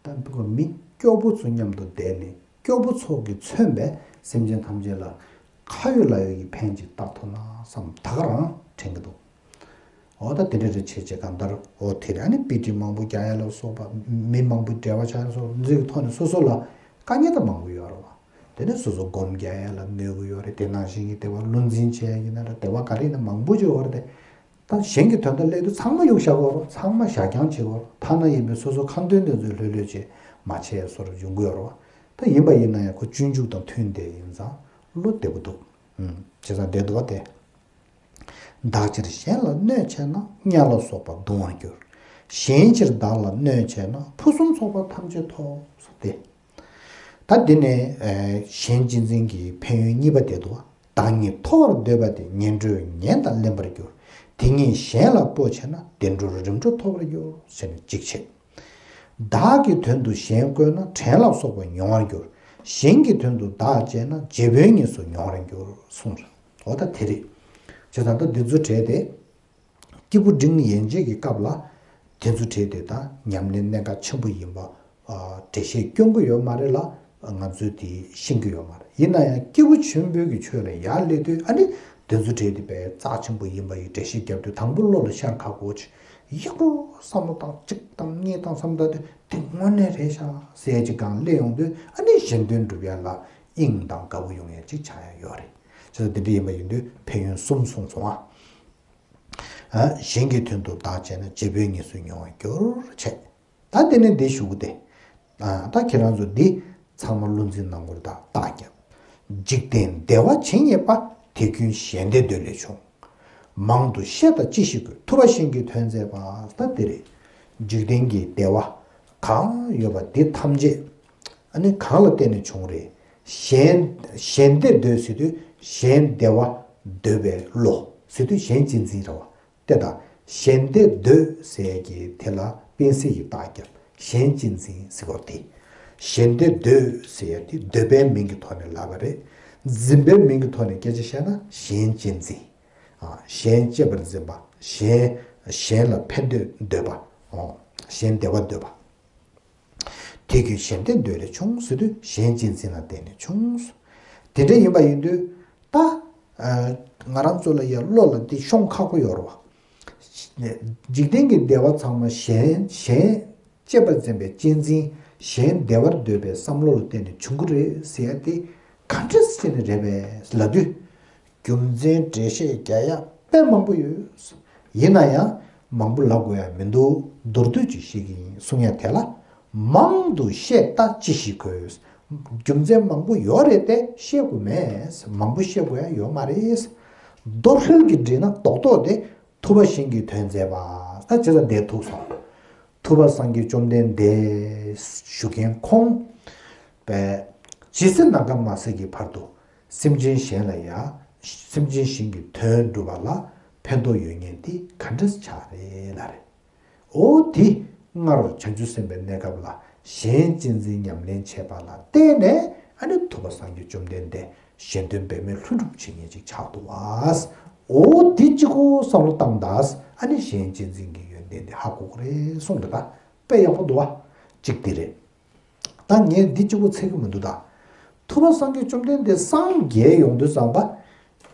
ད་ཕྲུ་གུ་མི་སྐྱོ་པོ་ཚོ་མཉམ་དུ་བསྡད་ནས་སྐྱོ་པོ་ཚོ་གིས་མཚོན་པའི་སེམས་ཅན་ཐམས་ཅད་ལ་ཁ་ཡོད་ལག་ཡོད་ཀྱི་ཕན་ཅིག་བཏགས་ཐུབ་ན་བསམ་ད་ག་རང་དྲན་གྱི་འདུག་འོ་ད་དེ་འདྲ་རེ་བྱས་བྱས་གང་ལྟར་འོ་དེ་རེད། ཨ་ནི་དཔེ་ཁྲིད་མང་པོ་རྒྱག་ཡ་ལ་སོགས་པ། མི་མང་པོ་འབྲེལ་བ་ཆགས་ཡ་ལ་སོགས་པ་འཛིན་གྱི་ཐོག་ནས་སོ་སོ་ལ་དཀའ་ངལ་ད་མང་པོ་ཡོད་རེད་བ། དེ་ནས་སོ་སོ་སྒོམ་རྒྱག་ཡ་ལ་གནོད་ཀྱི་ཡོད་རེད། དེ་ནང་བཞིན་གྱི་དེ་བ་བློ་འཛིན་བྱས་ཡ་ཡིན་ན་རེད། དེ་བ་ག་རེ་ཡིན་ན་མང་པོ་ཅིག་ཡོད་རེད་དེ། ད་གཞན་གྱི་དོན་དག་སླེབས་དུས་ཚང་མ་གཡུག་བཞག་དགོས་རེད། ཚང་མ་བཞག་རྐྱང་བྱེད་དགོས་རེད། ཐ་ན་ཡིན་པའི་སོ་སོ་ཁ་འདོན་དེ་ཚོའི་ལྷོད་ལྷོད་བྱས་མ་བྱས་བཟོ་འདྲ་ཡོང་གི་ཡོད་རེད་བ། ད་ཡིན་པ་ཡིན་ན་ཡང་ཁོ་སྤྱོད་འཇུག་དང་མཐུན་བསྡད་ཡིན་ཙང་བློ་བདེ་པོ་འདུག་ཨུམ། བྱས་ཙང་བདེ་འདུག་བ་དེ། བདག་ཕྱིར་གཞན་ལ་གནོད་བྱས་ན། དམྱལ་ལ་སོགས་པ་གདུང་བར་འགྱུར། གཞན་ཕྱིར་བདག་ལ་གནོད་བྱས་ན། ཕུན་སུམ་ཚོགས་པ་ཐམས་ཅད་ཐོབ། སྟེ། ད་འདི་ནས་ཨེ་གཞན་གཅེས་འཛིན་གྱི་ཕན་ཡོན་གཉིས་པ་དེ་འདུག་བདག་ཉིད་མཐོ་བར་འདོད་པ་དེ། ངན་འགྲོའི་ངན་དང་ལེན་པར་འགྱུར། དེ་ཉིད་གཞན་ལ་སྤོ་བྱས་ན། བདེ་འགྲོར་རིམ་གྲོ་ཐོབ་པར་འགྱུར། ཟེར་ནས་གཅིག་བྱས། བདག་གི་དོན་དུ་གཞན་བཀོལ་ན། བྲན་ལ་སོགས་པ་མྱོང་བར་འགྱུར། གཞན་གྱི་དོན་དུ་བདག་སྤྱད་ན། རྗེ་བོའི་ངོས་སུ་མྱོང་བར་འགྱུར་གསུངས། འོ་ད་དེ་རེད། བྱས་ཙང་ད་འདི་ཚོ་གྲས་དེ། སྐྱེས་བུ་འབྲིང་ཡན་ཆད་ཀྱི་སྐབས་ལ་དེ་ཚོ་གྲས་དེ་དང་ཉམས་ལེན་གནད་འགག་ཆེན་པོ་ཡིན་པ། ཨ་འགྲེལ་བཤད་སྐྱོན་གྱི་ཡོད་མ་རེད་ལ། ང་ཚོས་དེ་ཤེས་ཀྱི་ཡོད་མ་རེད། ཡིན་ན་ཡང་སྐྱེས་བུ་ཆེན་པོའི་གི་ཆོས་ལ་ཡར་སླེབས་དུས་ཨ་ནི་དེ་ཚོ་གྲས་དེ་དཔེ་རྩ་ཆེན་པོ་ཡིན་པ་ཡི་འགྲེལ་བཤད་རྒྱབ་དུས་དང་པོ་བློ་ལ་ཤར་ཁག་པོ་ཆེ། ཡག་པོ་བསམ་བློ་བཏང་གཅིག་བཏང་གཉིས་བཏང་བསམ་བཏང་དུས་དེ་དངོས་གནས་རེད་ཤག་ཟེར་ཅིག་གང་སླེབས་ཡོང་དུས་ཨ་ནི་གཞན་དོན་སྒྲུབ་ཡ་ལ་དབྱིངས་དང་དགའ་བོ་ཡོང་ཡ་ཅིག་ཆགས་ཡ་ཡོད་རེད། བྱས་ཙང་དེ་འདྲ་ཡིན་པ་ཡིན་དུས་ཕན་ཡོན་གསུམ་གསུངས་སོང་ཨ། ཨ། གཞན་གྱི་དོན་དུ་བདག་བྱས་ན། རྗེ་བོའི་ངོས་སུ་མྱོང་བར་འགྱུར་བྱས། ད་དེ་ནས་འདི་ཞུ་གི་དེ། ཨ། ད་ཁྱེད་རང་ཚོ་འདི་ཚང་མ་བློ་འཛིན་གནང་དགོས་རེད། ད་རྟགས་རྒྱབ། འཇིག་རྟེན་བདེ་བ་ཇི་སྙེད་པ། དེ་ཀུན་གཞན་བདེ་འདོད་ལས་བྱུང་། མང་དུ་བཤད་དང་ཅི་ཞིག་དགོས། ཐུབ་པ་གཞན་གྱི་དོན་མཛད་པ། ད་དེ་རེད། འཇིག་རྟེན་གྱི་བདེ་བ་གང་ཡོད་པ་འདི་ཐམས་ཅད། ཨ་ནི་གང་ལ་བརྟེན་ནས་བྱུང་རེད། གཞན་གཞན་བདེ་འདོད་ཟེར་དུས་གཞན་བདེ་བ་འདོད་པའི་བློ་ཟེར་དུས་གཞན་གཅེས་འཛིན་རེད་བ། དེ་དང་གཞན་བདེ་འདོད་ཟེར་གྱི་དེ་ལ་དཔེ་སྲིད་ཀྱི་རྟགས་རྒྱབ། གཞན་གཅེས་འཛིན་ཟེར་བ་དེ། གཞན་བདེ་འདོད་ཟེར་ཡ་དེ་འདོད་པའི་མིང་གི་ཐོག་ནས་ལབ་པ་རེད། འཛིན་པའི་མིང་གི་ཐོག་ནས་སྐད་ཆ་བཤད་ན་གཞན་གཅེས་འཛིན། ཨ། གཞན་གཅེས་པར་འཛིན་པ། གཞན་གཞན་ལ་ཕན་འདོད་འདོད་པ། ཨོ། གཞན་བདེ་བ་འདོད་པ། དེ་ཀུན་གཞན་བདེ་འདོད་ལས་བྱུང་ཟེར་དུས་གཞན་གཅེས་འཛིན་ལ་བརྟེན་ནས་བྱུང་། དེ་འདྲ་ཡིན་པ་ཡིན་དུས་ད། ཨ། ང་རང་ཚོ་ལ་ཡ་བློ་ལ་འདི་ཤོང་ཁག་པོ་ཡོད་རེད་བ། འཇིག་རྟེན་གྱི་བདེ་བ་ཚང་མ་གཞན་གཞན་གཅེས་པར་འཛིན་པའི་གཅེས་འཛིན། གཞན་བདེ་བར་འདོད་པའི་བསམ་བློ་ལ་བརྟེན་ནས་བྱུང་གི་རེད་ཟེར་ཡ་དེ་ག་འདྲ་བྱས་ནས་རེད་པས་ལབ་དུས། རྒྱུ་མཚན་འགྲེལ་བཤད་རྒྱག་ཡ་དཔེ་མང་པོ་ཡོད། ཡིན་ན་ཡང་མང་པོ་ལབ་དགོས་ཡ་མི་འདུག་མདོར་བསྡུས་ཅིག་བཤད་ཀྱི་ཡིན་གསུང་ཡ་དེ་ལ། མང་དུ་བཤད་ད་ཅི་ཞིག་དགོས། རྒྱུ་མཚན་མང་པོ་ཡོད་རེད་དེ་བཤད་དགོས་མེད། མང་པོ་བཤད་དགོས་ཡ་ཡོད་མ་རེད། མདོ་ཧྲིལ་གྱིས་བསྒྲིལ་ན་རྡོག་རྡོག་དེ་ཐུབ་པ་གཞན་གྱི་དོན་མཛད་པ། ད་ཇི་ལྟར་འདས་ཐུག་སོང་། ཐུབ་པ་སངས་རྒྱས་བཅོམ་ལྡན་འདས་ཞུ་མཁན་ཁོང་པས་ཇི་སྲིད་ནམ་མཁའ་མ་ཟད་ཀྱི་བར་དུ། སེམས་ཅན་གཞན་ལ་ཡང་སེམས་ཅན་གཞན་གྱི་དོན་སྒྲུབ་པ་ལ་ཕན་ཐོགས་ཡོད་མཁན་དེ་ག་འདྲ་ཆགས་རེད་ལ་རེད། འོ་དེ་སྔར་བྱང་ཆུབ་སེམས་དཔའི་གནས་སྐབས་ལ་གཞན་གཅེས་འཛིན་ཉམས་ལེན་བྱས་པ་ལ་བརྟེན་ནས་ཨ་ནི་ཐུབ་པ་སངས་རྒྱས་བཅོམ་ལྡན་འདས་གཞན་དོན་འབད་མེད་ལྷུན་གྲུབ་ཇི་སྙེད་ཅིག་ཆགས་འདུག་བ། འོ་དེ་གཅིག་པོ་བསམ་བློ་བཏང་དང་ཨ་ནི་གཞན་གཅེས་འཛིན་གྱི་ཡོན་ཏན་དེ་ཧ་གོ་གི་རེད་གསུངས་འདུག་ད་དཔེ་ཡག་པོ་འདུག་བ། གཅིག་དེ་རེད། ད་ངས་འདི་གཅིག་པོ་ཚད་ཀྱི་མི་འདུག་ད། ཐུབ་པ་སངས་རྒྱས་བཅོམ་ལྡན་འདས་སངས་རྒྱས་ཡོང་དུས་ཙམ་པ།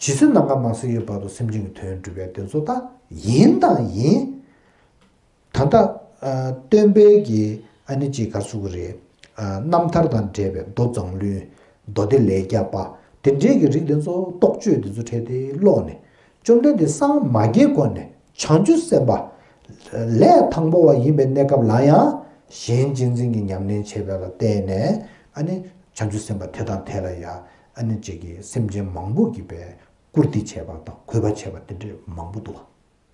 ཇི་སྲིད་ནམ་མཁའ་མ་ཟད་ཡོད་བར་དུ་སེམས་ཅན་གྱི་དོན་སྒྲུབ་པའི་དེ་ཚོ་ད་ཡིན་དང་ཡིན། ད་ལྟ་ཨ་སྟོན་པའི་གི་ཨ་ནི་ཅིག་ག་རེ་ཟེར་དགོས་རེད། ཨ་རྣམ་ཐར་དང་འབྲེལ་བའི་མདོ་མཛངས་བླུན། མདོ་སྡེ་ལས་རྒྱ་པ། དེ་འདྲའི་གི་རིགས་དེ་ཚོ་རྟོགས་བརྗོད་དེ་ཚོ་འཕྲལ་དེ་ཀློག་ནས། བཅོམ་ལྡན་འདས་སངས་མ་རྒྱས་གོང་ནས་བྱང་ཆུབ་སེམས་དཔའ་ ལས་དང་པོ་བ་ཡིན་པའི་གནས་སྐབས་ལ་ཡང་གཞན་གཅེས་འཛིན་གྱི་ཉམས་ལེན་བྱེད་པ་ལ་བརྟེན་ནས་ཨ་ནི་བྱང་ཆུབ་སེམས་དཔའ་དེ་དང་དེ་ལ་ཡང་ཨ་ནི་ཅིག་གི་སེམས་ཅན་མང་པོ་གི་པའི་བཀུར་སྟི་བྱས་པ་དང་གུས་པ་བྱས་པ་དེ་འདྲ་མང་པོ་འདུག་བ།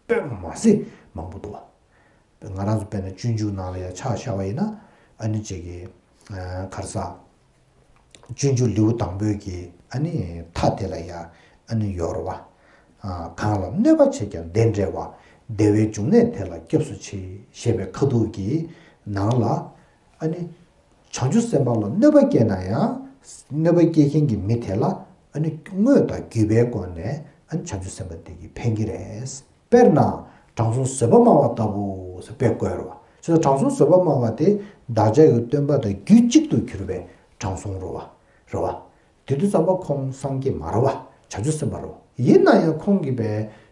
དཔེ་མ་སྲིད་མང་པོ་འདུག་བ། ང་རང་ཚོ་དཔེར་ན་སྤྱོད་འཇུག་ནང་ལ་ཡང་ཆ་བཞག་པ་ཡིན་ན་ཨ་ནི་ཅིག་གི་གར་ས། སྤྱོད་འཇུག་ལེའུ་དང་པོའི་གི་ཨ་ནི་མཐའ་དེ་ལ་ཡང་ཨ་ནི་ཡོད་རེད་བ། གང་ལ་གནོད་པ་བྱས་ཀྱང་བདེ་འབྲེལ་བ། བདེ་བའི་འབྱུང་གནས་དེ་ལ་སྐྱབས་སུ་མཆི་ཞེས་པའི་ཁ་ཐུག་གི་ནང་ལ་ཨ་ནི་བྱང་ཆུབ་སེམས་དཔའ་ལ་གནོད་པ་སྐྱེལ་ན་ཡང་གནོད་པ་སྐྱེལ་མཁན་གྱི་མི་དེ་ལ་ཨ་ནི་དངོས་དང་བརྒྱུད་པའི་སྒོ་ནས་ཨ་ནི་བྱང་ཆུབ་སེམས་དཔའ་དེ་གིས་ཕན་གྱི་རེད། དཔེར་ན། དྲང་སྲོང་བཟོད་པ་སྨྲ་བ་ལྟ་བུ་ཟེར་དཔེ་བཀོད་རེད་བ། བྱས་ཙང་དྲང་སྲོང་བཟོད་པ་སྨྲ་བ་དེ་བདག་ཅག་གི་སྟོན་པ་དང་རྒྱུད་གཅིག་ཏུ་གྱུར་པའི་དྲང་སྲོང་རེད་བ། རེད་བ། དེ་དུས་ཙམ་པ་ཁོང་སངས་རྒྱས་མ་རེད་བ། བྱང་ཆུབ་སེམས་དཔའ་རེད་བ། ཡིན་ན་ཡང་ཁོང་གིས་པའི་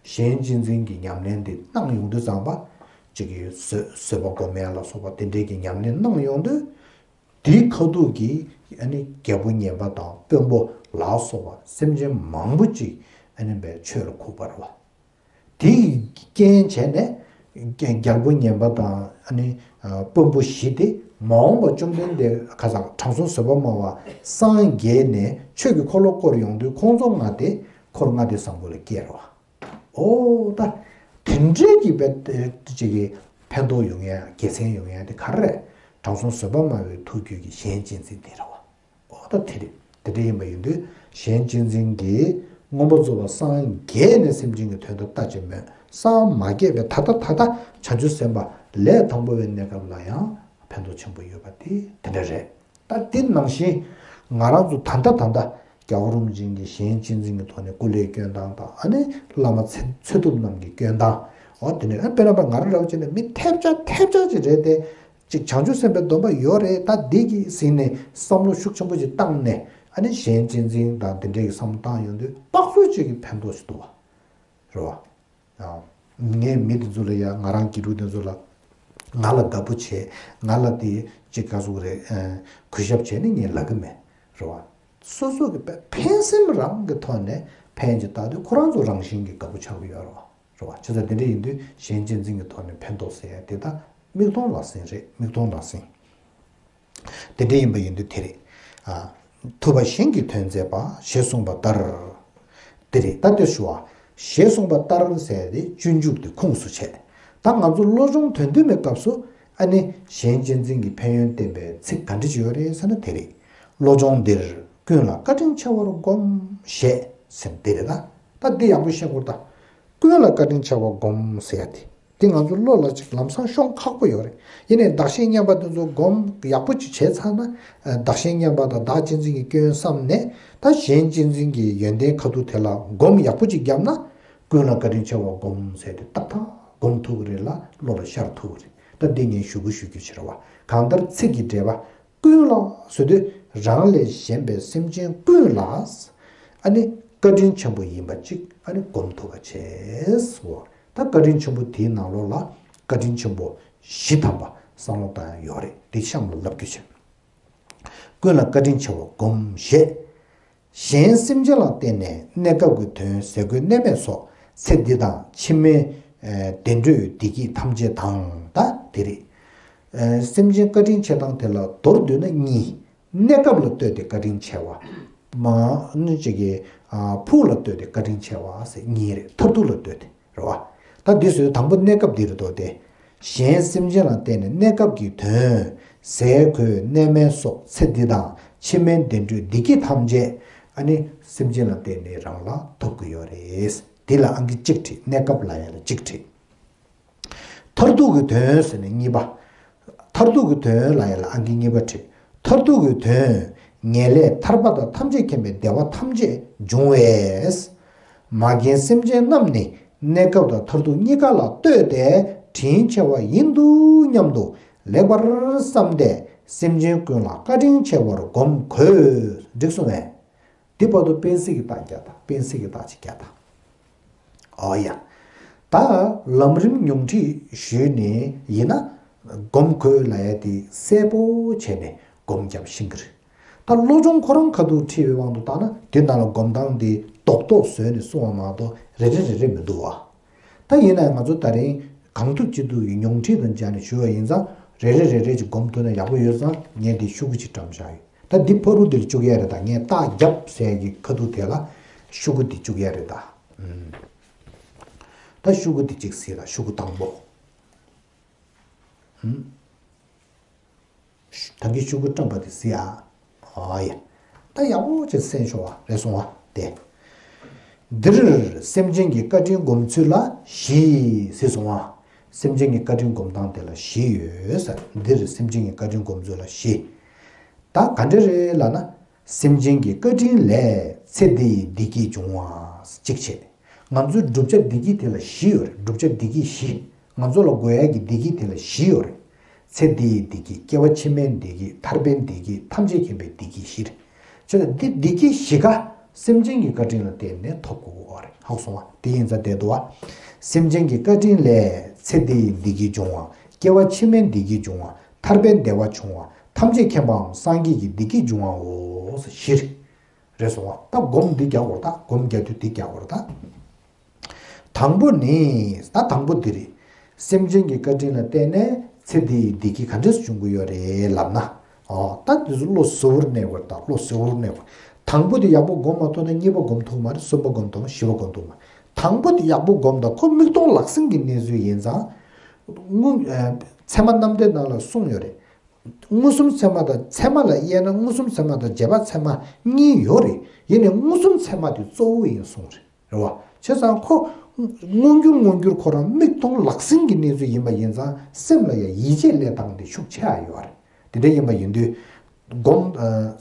གཞན་གཅེས་འཛིན་གྱི་ཉམས་ལེན་དེ་གནང་ཡོང་དུས་ཙམ་པ། ཅིག་གིས་བཟོད་བཟོད་པ་སྒོམ་ཡ་ལ་སོགས་པ་དེ་འདྲའི་གི་ཉམས་ལེན་གནང་ཡོང་དུས། དེའི་ཁ་ཐུག་གིས་ཨ་ནི་རྒྱལ་པོ་ངན་པ་དང་དཔོན་པོ་ལ་སོགས་པ་སེམས་ཅན་མང་པོ་ཅིག་ཨ་ནི་པའི་ཆོས་ལ་ཁུག་པ་རེད་བ། དེའི་རྐྱེན་བྱས་ནས་རྒྱལ་པོ་ངན་པ་དང་ཨ་ནི་དཔོན་པོ་བཞི་དེ་མ་འོངས་པ་བཅོམ་ལྡན་འདས་ཁ་སང་དྲང་སྲོང་བཟོད་པ་སྨྲ་བ་སངས་རྒྱས་ནས་ཆོས་ཀྱི་འཁོར་ལོ་བསྐོར་ཡོང་དུས་ཁོང་ཚོ་ལྔ་དེ་འཁོར་ལྔ་སྡེ་བཟང་པོ་ལ་སྐྱེས་རེད་བ། ཨོ་ད། དེ་འདྲའི་གི་བས་ཅིག་གི་ཕན་ཐོགས་ཡོང་ཡ་དགེ་མཚན་ཡོང་ཡ་དེ་ག་རེ་རེད། དྲང་སྲོང་བཟོད་པ་སྨྲ་བའི་ཐུགས་རྒྱུད་ཀྱི་གཞན་གཅེས་འཛིན་དེ་རེད་བ། ཨོ་ད་དེ་རེད། དེ་འདྲ་ཡིན་པ་ཡིན་དུས་གཞན་གཅེས་འཛིན་གྱིས་མངོན་པར་རྫོགས་པར་སངས་རྒྱས་ནས་སེམས་ཅན་གྱི་དོན་དུ་ལྟ་ཅི་སྨོས། སངས་མ་རྒྱས་པའི་ད་ལྟ་ད་ལྟ་བྱང་ཆུབ་སེམས་དཔའ་ལས་དང་པོ་བའི་གནས་སྐབས་ལ་ཡང་ཕན་ཐོགས་ཆེན་པོ་ཡོད་པ་དེ་དེ་འདྲ་རེད། ད་དེ་ནང་བཞིན་ང་རང་ཚོ་ད་ལྟ་ད་ལྟ་རྒྱལ་བ་རིན་པོ་ཆེ་གིས་གཞན་གཅེས་འཛིན་གྱི་ཐོག་ནས་སྐུ་ལས་བསྐྱོན་སྟངས་དང་ཨ་ནི་བླ་མ་ཚེ་ཚེ་ཐུབ་རྣམས་ཀྱི་བསྐྱོན་སྟངས། འོ་དེ་ནས་ཨ་དཔེར་ན་ང་རང་འདྲ་བོ་བྱས་ན་མི་ཐེབས་ཆག་ཐེབས་ཆག་ཅིག་རེད་དེ། ཅིག་བྱང་ཆུབ་སེམས་དཔའི་སྡོམ་པ་ཡོད་རེད། ད་འདི་གི་ཟིན་ནས་བསམ་བློ་ཤུགས་ཆེན་པོ་ཅིག་བཏང་ནས་ཨ་ནི་གཞན་གཅེས་འཛིན་དང་དེ་འདྲའི་བསམ་བློ་བཏང་ཡོང་དུས་དཔག་ཚོད་ཅིག་གི་ཕན་ཐོགས་ཤིག་འདུག་བ། རེད་བ། ངས་མི་དེ་ཚོ་ལ་ཡ་ང་རང་དགེ་ཕྲུག་དེ་ཚོ་ལ་ང་ལ་དགའ་པོ་བྱས། ང་ལ་དེ་ཅིག་ག་ཟུག་རེད། གུས་ཞབས་བྱས་ནས་ངས་ལབ་གི་མེད། རེད་བ། སོ་སོ་གི་ཕན་སེམས་རང་གི་ཐོག་ནས་ཕན་ཅིག་བཏགས་དུས་ཁོ་རང་ཚོ་རང་བཞིན་གྱིས་དགའ་པོ་ཆགས་ཀྱི་ཡོད་རེད་བ། རེད་བ། བྱས་ཙང་དེ་འདྲ་ཡིན་དུས་གཞན་གཅེས་འཛིན་གྱི་ཐོག་ནས་ཕན་ཐོགས་ཟེར་ཡ་དེ་ད་མིག་མཐོང་ལག་ཟིན་རེད། མིག་མཐོང་ལག་ཟིན། དེ་འདྲ་ཡིན་པ་ཡིན་དུས་དེ་རེད། ཨ། ཐུབ་པ་གཞན་གྱི་དོན་མཛད་པ་ཞེས་གསུངས་པ་ལྟར། དེ་རེད། ད་དེ་ཞུ་བ། ཞེས་གསུངས་པ་ལྟར་ཟེར་ཏེ་སྤྱོད་འཇུག་དེ་ཁུངས་སུ་བྱས། ད་ང་ཚོ་བློ་སྦྱོང་དོན་བསྡུས་མའི་སྐབས་སུ་ཨ་ནི་གཞན་གཅེས་འཛིན་གྱི་ཕན་ཡོན་བསྟན་པའི་ཚིག་ག་འདྲ་ཅིག་ཡོད་རེད་ཟེར་ན་དེ་རེད། བློ་སྦྱོང་འདིར་ཀུན་ལ་བཀའ་དྲིན་ཆེ་བར་བསྒོམ་ཞེས་ཟེར་དེ་རེད་ད། ད་འདི་ཡག་པོ་ཤེས་དགོས་ད། ཀུན་ལ་བཀའ་དྲིན་ཆེ་བར་བསྒོམ་ཟེར་ཡ་དེ། དེ་ང་ཚོ་བློ་ལ་ཅིག་ལམ་སང་ཤོང་ཁག་པོ་ཡོད་རེད། ཡིན་ནའི་བདག་གཞན་མཉམ་པ་དེ་ཚོ་སྒོམ་ཡག་པོ་ཅིག་བྱས་ཚར་ན། བདག་གཞན་མཉམ་པ་དང་བདག་གཅེས་འཛིན་གྱི་སྐྱོན་བསམ་ནས་ད་གཞན་གཅེས་འཛིན་གྱི་ཡོན་ཏན་ཁ་ཐུག་དེ་ལ་སྒོམ་ཡག་པོ་ཅིག་བརྒྱབ་ན། ཀུན་ལ་བཀའ་དྲིན་ཆེ་བ་སྒོམ་ཟེར་དེ་ཏག་ཏག་སྒོམ་ཐུབ་ཀྱི་རེད་ལ་བློ་ལ་ཤར་ཐུབ་ཀྱི་རེད། ད་འདི་ངས་ཞུ་གི་ཞུ་རྒྱུ་བྱེད་རེད་བ། གང་ལྟར་ཚིག་གི་འགྲེལ་པ། ཀུན་ལ་ཟེར་དུས་རང་ལས་གཞན་པའི་སེམས་ཅན་ཀུན་ལ་ཨ་ནི་བཀའ་དྲིན་ཆེན་པོ་ཡིན་པ་གཅིག་ཨ་ནི་སྒོམ་ཐུབ་པ་བྱས་སོ། ད་བཀའ་དྲིན་ཆེན་པོ་དེའི་ནང་ལོགས་ལ་བཀའ་དྲིན་ཆེན་པོ་བཞི་ཐམ་པ་བསམ་བློ་བཏང་ཡ་ཡོད་རེད། དེ་གཤམ་ལ་ལབ་རྒྱུ་བྱས། ཀུན་ལ་བཀའ་དྲིན་ཆེ་བ་སྒོམ་ཞེས། གཞན་སེམས་ཅན་ལ་བརྟེན་ནས་གནས་སྐབས་ཀྱི་དོན་ཟས་གོས་གནས་མལ་སོགས་ཚེ་འདི་དང་ཕྱི་མའི་བདེ་འགྲོའི་བདེ་སྐྱིད་ཐམས་ཅད་དང་ད་དེ་རེད། སེམས་ཅན་བཀའ་དྲིན་ཆེ་སྟངས་དེ་ལ་མདོར་བསྡུས་ན་གཉིས། གནས་སྐབས་ལ་ལྟོས་ཏེ་བཀའ་དྲིན་ཆེ་བ། མ་ནི་ཅིག་གི་ཕུགས་ལ་ལྟོས་ཏེ་བཀའ་དྲིན་ཆེ་བ་ཟེར་གཉིས་རེད། མཐར་ཐུག་ལ་ལྟོས་ཏེ། རེད་བ། ད་འདི་བཟོས་དང་པོ་གནས་སྐབས་འདི་རེད་དོ་སྟེ། གཞན་སེམས་ཅན་ལ་བརྟེན་ནས་གནས་སྐབས་ཀྱི་དོན། ཟས་གོས་གནས་མལ་སོགས་ཚེ་འདི་དང་ཕྱི་མའི་བདེ་འགྲོའི་བདེ་སྐྱིད་ཐམས་ཅད་ཨ་ནི་སེམས་ཅན་ལ་བརྟེན་ནས་རང་ལ་ཐོབ་ཀྱི་ཡོད་རེད། འདི་ལ་ཨང་ཀི་གཅིག་བྲིས། གནས་སྐབས་ལ་ཡ་ལ་གཅིག་བྲིས། མཐར་ཐུག་གི་དོན་ཟེར་ནས་གཉིས་པ། མཐར་ཐུག་གི་དོན་ལ་ཡ་ལ་ཨང་ཀི་གཉིས་པ་བྲིས། མཐར་ཐུག་གི་དོན། ངེས་ལེགས་ཐར་པ་དང་ཐམས་ཅད་མཁྱེན་པའི་བདེ་བ་ཐམས་ཅད་འབྱུང་བས། མ་རྒན་སེམས་ཅན་རྣམས་ནི་གནས་སྐབས་དང་མཐར་ཐུག་གཉིས་ཀ་ལ་ལྟོས་ཏེ་དྲིན་ཆེ་བ་ཡིན་འདུག་སྙམ་དུ་ལེགས་པར་བསམས་ཏེ་སེམས་ཅན་ཀུན་ལ་བཀའ་དྲིན་ཆེ་བར་སྒོམ་དགོས། འགྲིག་སོང་ངས། འདི་བར་དུ་སྤེན་སྲིད་ཀྱིས་རྟགས་བརྒྱབ་དང་། སྤེན་སྲིད་ཀྱིས་རྟགས་གཅིག་བརྒྱབ་དང་། ཨོ་ཡ། ད་ལམ་རིམ་ཉུང་འཕྲི་ཞུས་ནས་ཡིན་ན་སྒོམ་དགོས་ལབ་ཡ་དེ་གསལ་པོ་བྱས་ནས་སྒོམ་བརྒྱབ་ཤེས་ཀྱི་རེད། ད་བློ་སྦྱོང་ཁོ་རང་ཁ་ཐུག་ཁྲིད་པའི་དབང་དུ་བཏང་ན་དེ་ནང་ལ་སྒོམ་སྟངས་དེ་རྡོག་རྡོག་བཟོས་ནས་གསུངས་པ་མ་གཏོགས་རེ་རེ་རེ་རེ་མི་འདུག་བ། ད་ཡིན་ན་ང་ཚོ་ད་རིང་ གང་ཐུབ་ཅི་ཐུབ་ཀྱི་ཉུང་ཁྲིད་དང་སྦྱར་ནས་ཞུ་བ་ཡིན་ཙང་། རེ་རེ་རེ་རེ་ཅིག་སྒོམ་ཐུབ་ན་ཡག་པོ་ཡོད་ཙང་། ངས་འདི་ཤོག་གུ་ཅིག་བཀྲམ་བཞག་ཡོད། ད་འདི་ཕ་རུ་འདིར་བཅུག་ཡ་རེད། ད་ངས་རྟགས་རྒྱབ་ཟེར་གྱི་ཁ་ཐུག་དེ་ལ་ཤོག་གུ་འདི་བཅུག་ཡ་རེད་ད། ཨུམ། ད་ཤོག་གུ་འདི་གཅིག་གཟིགས་ད། ཤོག་གུ་དང་པོ། ཨུམ། ད་གིན་ཤོག་གུ་བཀྲམ་པ་དེ་གཟིགས་ཨ། ཨ་ཡ། ད་ཡག་པོ་བྱས་གསན་ཤོག་ཨ། རེད་སོང་ཨ། དེ། འདིར་སེམས་ཅན་གྱི་བཀའ་དྲིན་སྒོམ་ཚུལ་ལ་བཞི། གཟིགས་སོང་ཨ། སེམས་ཅན་གྱི་བཀའ་དྲིན་སྒོམ་སྟངས་དེ་ལ་བཞི་ཡོད་ཟེར། འདིར་སེམས་ཅན་གྱི་བཀའ་དྲིན་སྒོམ་ཚུལ་ལ་བཞི། ད་ག་འདྲ་རེད་ལབ་ན། སེམས་ཅན་གྱི་བཀའ་དྲིན་ལས་ཚེ་འདིའི་བདེ་སྐྱིད་འབྱུང་བ་གཅིག་བྱས། ང་ཚོའི་བསྒྲུབ་བྱ་བདེ་སྐྱིད་དེ་ལ་བཞི་ཡོད་རེད། བསྒྲུབ་བྱ་བདེ་སྐྱིད་བཞི། ང་ཚོ་ལ་དགོས་ཡ་གི་བདེ་སྐྱིད་དེ་ལ་བཞི་ཡོད་རེད། ཚེ་འདིའི་བདེ་སྐྱིད། སྐྱེ་བ་ཕྱི་མའི་བདེ་སྐྱིད། ཐར་པའི་བདེ་སྐྱིད། ཐམས་ཅད་མཁྱེན་པའི་བདེ་སྐྱིད་བཞི་རེད། བྱས་ཙང་འདི་བདེ་སྐྱིད་བཞི་ཀ་སེམས་ཅན་གྱི་བཀའ་དྲིན་ལ་བརྟེན་ནས་ཐོབ་དགོས་པ་རེད། ཧ་གོ་སོང་ང་། དེ་ཡིན་ཙང་བསྡད་འདུག་བ། སེམས་ཅན་གྱི་བཀའ་དྲིན་ལས་ཚེ་འདིའི་བདེ་སྐྱིད་འབྱུང་བ། སྐྱེ་བ་ཕྱི་མའི་བདེ་སྐྱིད་འབྱུང་བ། ཐར་པའི་བདེ་བ་འབྱུང་བ། ཐམས་ཅད་མཁྱེན་པའམ་སངས་རྒྱས་ཀྱི་བདེ་སྐྱིད་འབྱུང་བའོ། བཞི་རེད། རེད་སོང་ང་། ད་སྒོམ་འདི་རྒྱག་དགོས་རེད་ད། སྒོམ་རྒྱག་དུས་འདི་རྒྱག་དགོས་རེད་ད། དང་པོ་ནི། ད་དང་པོ་འདི་རེད། སེམས་ཅན་གྱི་བཀའ་དྲིན་ལ་བརྟེན་ནས་ཚེ་འདིའི་བདེ་སྐྱིད་ག་འདྲས་སེ་འབྱུང་གི་ཡོད་རེད་ལབ་ན། ཨོ། ད་འདི་ཚོ་བློ་གཟུ་བོར་གནས་དགོས་རེད་ད། བློ་གཟུ་བོར་གནས་དགོས། དང་པོ་དེ་ཡག་པོ་སྒོམ་མ་ཐུབ་ན་གཉིས་པ་སྒོམ་ཐུབ་མ་རེད། གསུམ་པ་སྒོམ་ཐུབ་མ། བཞི་པ་སྒོམ་ཐུབ་མ། དང་པོ་དེ་ཡག་པོ་སྒོམ་དང་། ཁོ་མིག་མཐོང་ལག་ཟིན་གྱི་གནས་ཚུལ་ཡིན་ཙང་། སྔོན། ཨ། ཚད་མ་རྣམ་འགྲེལ་ནང་ལ་གསུངས་ཡོད་རེད། མངོན་སུམ་ཚད་མ་དང་། ཚད་མ་ལ་དབྱེ་ན་མངོན་སུམ་ཚད་མ་དང་རྗེས་དཔག་ཚད་མ་གཉིས་ཡོད་རེད། ཡིན་ནའི་མངོན་སུམ་ཚད་མ་དེ་གཙོ་བོ་ཡིན་གསུངས་རེད། རེད་བ། བྱས་ཙང་ཁོ་མངོན་གྱུར་མངོན་གྱུར་ཁོ་རང་མིག་མཐོང་ལག་ཟིན་གྱི་གནས་ཚུལ་ཡིན་པ་ཡིན་ཙང་། སེམས་ལ་ཡང་ཡིད་ཆེས་སླེབས་སྟངས་དེ་ཤུགས་ཆེ་བ་ཡོད་རེད། དེ་འདྲ་ཡིན་པ་ཡིན་དུས། སྒོམ། ཨ།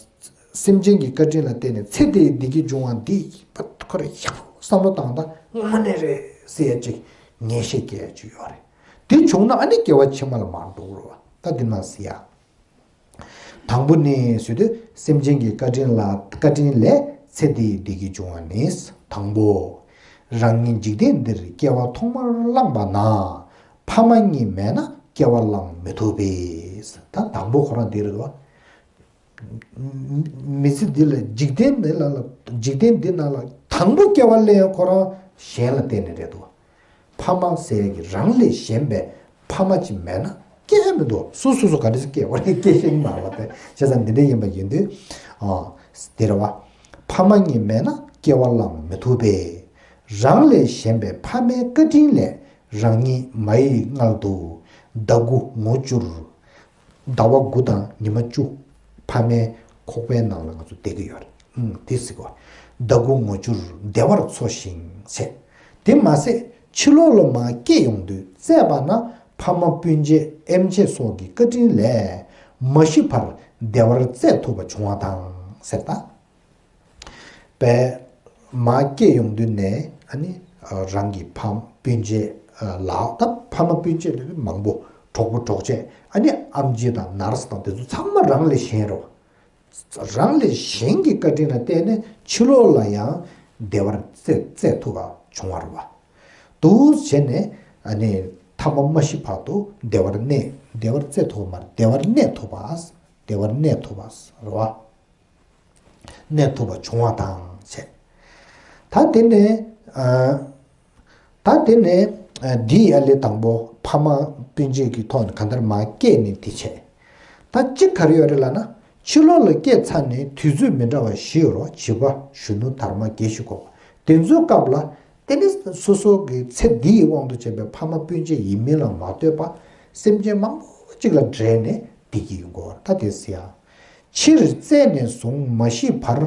སེམས་ཅན་གྱི་བཀའ་དྲིན་ལ་བརྟེན་ནས་ཚེ་འདིའི་བདེ་སྐྱིད་འབྱུང་བ་འདི་ཁོ་རང་ཡག་པོ་བསམ་བློ་བཏང་དང་། དངོས་གནས་རེད་ཟེར་ཡ་ཅིག་ངེས་ཤེས་སྐྱེ་ཡ་ཅིག་ཡོད་རེད། དེ་བྱུང་ན་ཨ་ནི་སྐྱེ་བ་ཕྱི་མ་ལ་མར་འགྲོ་གི་རེད་བ། ད་འདི་མ་ཟེར་ཡ། དང་པོ་ནི་ཟེར་དུས། སེམས་ཅན་གྱི་བཀའ་དྲིན་ལ། བཀའ་དྲིན་ལས་ཚེ་འདིའི་བདེ་སྐྱིད་འབྱུང་བ་ནི། དང་པོ། རང་ཉིད་འཇིག་རྟེན་འདིར་སྐྱེ་བ་ཐོག་མར་བླངས་པ་ན། ཕ་མ་གཉིས་མེད་ན་སྐྱེ་བ་བླངས་མི་ཐུབ་པས། ད་དང་པོ་ཁོ་རང་འདི་རེད་བ། མི་ཚེ་འདི་ལ། འཇིག་རྟེན་འདི་ལ་ལ། འཇིག་རྟེན་འདི་ནང་ལ་དང་པོ་སྐྱེ་བ་ལེན་ཡ་ཁོ་རང་གཞན་ལ་བརྟེན་ནས་རེད་འདུག་ཕ་མ་ཟེར་ཡ་གི་རང་ལས་གཞན་པའི་ཕ་མ་ཅིག་མེད་ན་སྐྱེ་མི་འདུག་སོ་སོ་སོ་ག་འདྲ་སེ་སྐྱེ་བ་རེད། སྐྱེ་ཤེས་མ་རེད་བ། དེ་བྱས་ཙང་འདི་འདྲ་ཡིན་པ་ཡིན་དུས། ཨ། འདི་རེད་བ། ཕ་མ་གཉིས་མེད་ན་སྐྱེ་བ་བླངས་མི་ཐུབ་པས། རང་ལས་གཞན་པའི་ཕ་མའི་བཀའ་དྲིན་ལས། རང་ཉིད་མ་ཡི་མངལ་དུ་ཟླ་དགུ་ངོ་བཅུར། ཟླ་བ་དགུ་དང་ཉི་མ་བཅུ། ཕ་མའི་ཁོག་པའི་ནང་ལ་ང་ཚོ་བསྡད་ཀྱི་ཡོད་རེད། ཨང་། དེ་ཟེར་གོ། ཟླ་དགུ་ངོ་བཅུར་བདེ་བར་འཚོ་ཞིང་བྱས། དེ་མ་ཟད་ཕྱི་ལོགས་ལ་མར་སྐྱེས་ཡོང་དུས་བཙས་པ་ན་ཕ་མ་སྤུན་མཆེད་ཨེམ་ཆི་སོགས་ཀྱི་བཀའ་དྲིན་ལས་མ་ཤི་བར་བདེ་བར་བཙས་ཐུབ་པ་བྱུང་བ་དང་ཟེར་ད། པས། མར་སྐྱེས་ཡོང་དུས་ནས་ཨ་ནི་རང་གི་ཕ་སྤུན་མཆེད་ལ། ད་ཕ་མ་སྤུན་མཆེད་ལས་མང་པོ། གྲོགས་པོ་གྲོགས་མཆེད། ཨ་ནི་ཨེམ་ཆི་དང་ནར་སི་དང་དེ་ཚོ་ཚང་མ་རང་ལས་གཞན་རེད་བ། རང་ལས་གཞན་གྱི་བཀའ་དྲིན་ལ་བརྟེན་ནས་ཕྱི་ལོགས་ལ་ཡང་བདེ་བར་བཙས་བཙས་ཐུབ་པ་བྱུང་བ་རེད་བ། འདུག་བྱས་ནས་ཨ་ནི་ཐ་མ་མ་ཤི་བར་དུ་བདེ་བར་གནས། བདེ་བར་བཙས་ཐུབ་པ་མ་རེད། བདེ་བར་གནས་ཐུབ་པ། བདེ་བར་གནས་ཐུབ་པ་རེད་བ། གནས་ཐུབ་པ་བྱུང་བ་དང་བྱས། ད་དེ་ནས། ཨ། ད་དེ་ནས། ཨ། འདིའི་ཨ་ལས་དང་པོ་ཕ་མ་སྤུན་མཆེད་ཀྱི་ཐོག་ནས་གང་ལྟར་མར་སྐྱེས་ནས་དེ་བྱས། ད་གཅིག་ག་རེ་ཡོད་རེད་ལབ་ན། ཕྱི་ལོགས་ལ་སྐྱེས་ཚར་ནས་དུས་ཚོད་མི་འདྲ་བ་བཞི་ཡོད་རེད་བ། བྱིས་པ། གཞོན་ནུ། དར་མ། རྒས་ཤིང་གོག་པ། དེ་ཚོའི་སྐབས་ལ། དེ་ནི་སོ་སོ་གི་ཚེ་འདིའི་དབང་དུ་བྱས་པའི་ཕ་མ་སྤུན་མཆེད་ཡིན་མིན་ལ་མ་ལྟོས་པ། སེམས་ཅན་མང་པོ་གཅིག་ལ་འབྲེལ་ནས་བསྡད་ཀྱི་ཡོང་གི་ཡོད་རེད། ད་དེ་ཟེར་ཡ། ཕྱིར་བཙས་ནས་བཟུང་མ་ཤི་བར།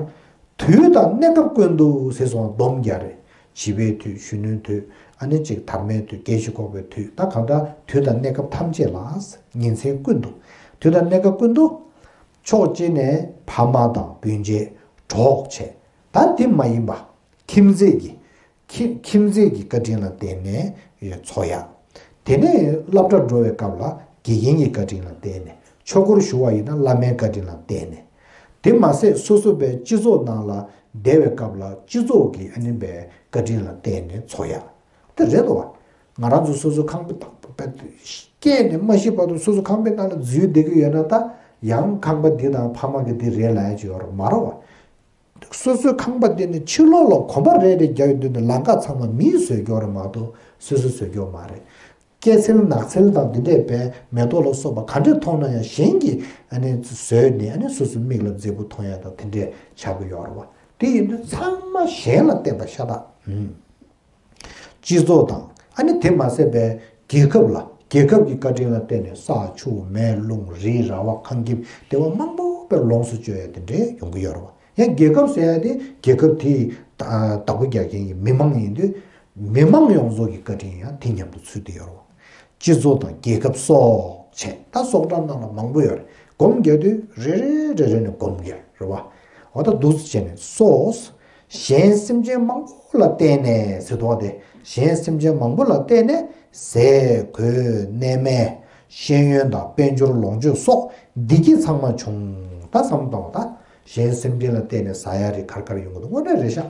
དུས་དང་གནས་སྐབས་ཀུན་ཏུ་ཟེར་སོང་། སྡོམ་རྒྱག་རེད། བྱིས་པའི་དུས། གཞོན་ནུའི་དུས། ཨ་ནི་ཅིག་དར་མའི་དུས། རྒས་ཤིང་གོག་པའི་དུས། ད་གང་ལྟར་དུས་དང་གནས་སྐབས་ཐམས་ཅད་ལ། ཉིན་མཚན་ཀུན་ཏུ། དུས་དང་གནས་སྐབས་ཀུན་ཏུ། ཕྱོགས་གཅིག་ནས་ཕ་མ་དང་སྤུན་མཆེད། གྲོགས་བྱས། ད་དེ་མ་ཡིན་པ། ཁྱིམ་མཚེས་ཀྱི། ཁྱིམ་ཁྱིམ་མཚེས་ཀྱི་བཀའ་དྲིན་ལ་བརྟེན་ནས་འཚོ་ཡ། དེ་ནས་སློབ་གྲྭར་འགྲོ་བའི་སྐབས་ལ་དགེ་རྒན་གྱི་བཀའ་དྲིན་ལ་བརྟེན་ནས། ཆོས་སྒོར་ཞུགས་པ་ཡིན་ན་བླ་མའི་བཀའ་དྲིན་ལ་བརྟེན་ནས། དེ་མ་ཟད་སོ་སོ་པའི་སྤྱི་ཚོགས་ནང་ལ་བསྡད་པའི་སྐབས་ལ་སྤྱི་ཚོགས་ཀྱི་ཨ་ནི་པའི་བཀའ་དྲིན་ལ་བརྟེན་ནས་འཚོ་ཡ། དེ་རེད་དོ། ང་རང་ཚོ་སོ་སོ་ཁང་པ་དང་པོ་སྐྱེས་ནས་མ་ཤི་བར་དུ་སོ་སོ་ཁང་པའི་ནང་ལ་འཛུལ་བསྡད་ཀྱི་ཡོད་ན། ད་ཡང་ཁང་པ་འདི་དང་ཕ་མ་གི་འདི་རེད་ལབ་ཡ་ཅིག་ཡོད་རེད་མ་རེད་བ། སོ་སོའི་ཁང་པ་དེ་ནི་ཕྱི་ལོགས་ལ་གོམ་པ་རེ་རེ་རྒྱག་ཡོང་དུས་ནི་ལམ་ཁ་ཚང་མ་མིས་བཟོས་ཀྱི་ཡོད་རེད་མ་གཏོགས་སོ་སོས་བཟོས་ཀྱི་ཡོད་མ་རེད། སྐྱེད་ཚལ་ནགས་ཚལ་དང་དེ་འདྲས་པའི་མེ་ཏོག་ལ་སོགས་པ་ག་འདྲས་མཐོང་ན་ཡང་གཞན་གྱིས་ཨ་ནི་བཟོས་ནས་ཨ་ནི་སོ་སོའི་མིག་ལ་མཛེས་པོ་མཐོང་ཡ་དང་དེ་འདྲས་ཆགས་ཀྱི་ཡོད་རེད་བ། དེ་ཡིན་དུས་ཚང་མ་གཞན་ལ་བརྟེན་པ་ཤ་སྟག་སྤྱི་ཚོགས་དང་ཨ་ནི་དེ་མ་ཟད་པའི་རྒྱལ་ཁབ་ལ་རྒྱལ་ཁབ་ཀྱི་བཀའ་དྲིན་ལ་བརྟེན་ནས་ས་ཆུ་མེ་རླུང་རི་ར་བ་ཁང་ཁྱིམ་དེ་བ་མང་པོ་དཔེར་ལོངས་སུ་སྤྱོད་ཡ་དེ་འདྲས་ཡོང་གི་ཡོད་རེད་བ། ཡང་རྒྱལ་ཁབ་ཟེར་ཡ་དེ་རྒྱལ་ཁབ་དེའི་བདག་པོ་རྒྱག་མཁན་གྱི་མི་མང་ཡིན་དུས། མི་མང་ཡོངས་རྫོགས་ཀྱི་བཀའ་དྲིན་ཡང་དེ་མཉམ་དུ་ཚུད་དེ་ཡོད་རེད་བ། སྤྱི་ཚོགས་དང་རྒྱལ་ཁབ་སོགས་བྱས་ད་སྲོག་ཁྲ་ནང་ལ་མང་པོ་ཡོད་རེད། སྒོམ་རྒྱག་དུས་རེ་རེ་རེ་རེ་ནས་སྒོམ་རྒྱག་རེད་བ། འོ་ད་འདུག་སེ་བྱས་ནས་སོ། གཞན་སེམས་ཅན་མང་པོ་ལ་བརྟེན་ནས་ཟེར་དོགས་དེ་གཞན་སེམས་ཅན་མང་པོ་ལ་བརྟེན་ནས་ཟས་གོས་གནས་མལ་ཤེས་ཡོན་དང་དཔལ་འབྱོར་ལོངས་སྤྱོད་སོགས་བདེ་སྐྱིད་ཚང་མ་བྱུང་ད་བསམ་དང་ད་གཞན་སེམས་ཅན་ལ་བརྟེན་ནས་ཟ་ཡ་རེ་གར་གར་ཡོང་གི་འདུག་དངོས་གནས་རེད་ཤག་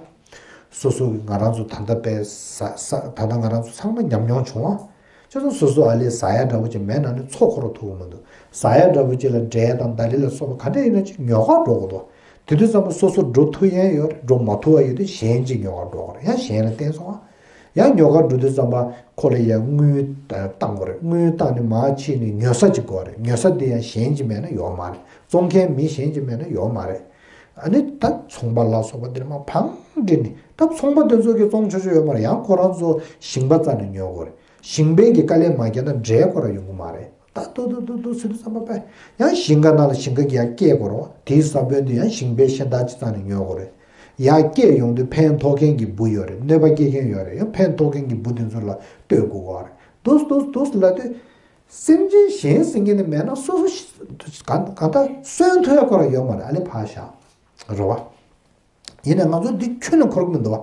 སོ་སོ་གི་ང་རང་ཚོ་ད་ལྟ་པས་ས་ས་ད་ལྟ་ང་རང་ཚོ་ཚང་མ་ཉམས་མྱོང་བྱུང་བ། ཁྱེད་ཚོ་སོ་སོ་ཨ་ལས་ཟ་ཡ་འདྲ་བོ་ཅིག་མེད་ན་ནི་ཚོ་ཁོ་ར་ཐུབ་ཀྱི་མི་འདུག་ཟ་ཡ་འདྲ་བོ་ཅིག་ལ་འབྲས་དང་ད་ལི་ལ་སོགས་པ་ག་འདྲ་ཡིན་ན་ཅིག་ཉོ་གར་འགྲོ་དགོས་འདུག་དེ་དུས་ཙམ་པ་སོ་སོ་འགྲོ་ཐུབ་ཡ་ཡོད་རེད། འགྲོ་མ་ཐུབ་པ་ཡོད་དུས་གཞན་ཅིག་ཉོ་གར་འགྲོ་དགོས་རེད། ཡང་གཞན་ལ་བརྟེན་སོང་བ། ཡང་ཉོ་གར་འགྲོ་དུས་ཙམ་པ་ཁོ་ལ་ཡང་དངུལ་བཏང་དགོས་རེད། དངུལ་བཏང་ནས་མར་ཕྱིན་ནས་ཉོ་ས་ཅིག་དགོས་རེད། ཉོ་ས་དེ་ཡང་གཞན་ཅིག་མེད་ན་ཡོད་མ་རེད། བཙོང་མཁན་མི་གཞན་ཅིག་མེད་ན་ཡོད་མ་རེད། ཨ་ནི་ད་ཚོང་པ་ལ་སོགས་པ་འདིར་མ་ཕང་འདྲི་ནི་ད་ཚོང་པ་དེ་ཚོ་གིས་བཙོང་ཆོག་ཆོག་ཡོད་མ་རེད། ཡང་ཁོ་རང་ཚོ་ཞིང་པ་རྩ་ནས་ཉོ་དགོས་རེད། ཞིང་པས་ཀྱི་དཀའ་ལས་མ་བརྒྱབ་ན་འབྲས་ཁོ་རང་ཡོང་གི་མ་རེད། ད་ཏོ་ཏོ་ཏོ་ཏོ་ཟེར་དུས་ཙམ་པ་པས་ཡང་ཞིང་ཁ་ནང་ལ་ཞིང་ཁ་གི་ཡར་སྐྱེལ་དགོས་རེད། དེའི་ས་བོན་དུ་ཡང་ཞིང་པས་གཞན་དག་ཅིག་རྩ་ནས་ཉོ་དགོས་རེད། ཡར་སྐྱེལ་ཡོང་དུས་ཕན་ཐོགས་མཁན་གྱི་འབུ་ཡོད་རེད། གནོད་པ་སྐྱེལ་མཁན་ཡོད་རེད། ཡང་ཕན་ཐོགས་མཁན་གྱི་འབུ་དེ་ཚོ་ལ་གཏོད་དགོས་པ་རེད། འདུག་འདུག་འདུག་ལབ་དུས། སེམས་ཅན་གཞན་ཟེར་མཁན་ནི་མེད་ན་སོ་སོ་ག་ག་ད་གསོན་ཐུབ་ཡ་ཁོ་རང་ཡོད་མ་རེད། ཨ་ལེ་ཕར་བཞག་རེད་བ། ཡིན་ནའི་ང་ཚོ་འདི་ཁྱོན་ནས་འཁོར་གི་མི་འདུག་བ།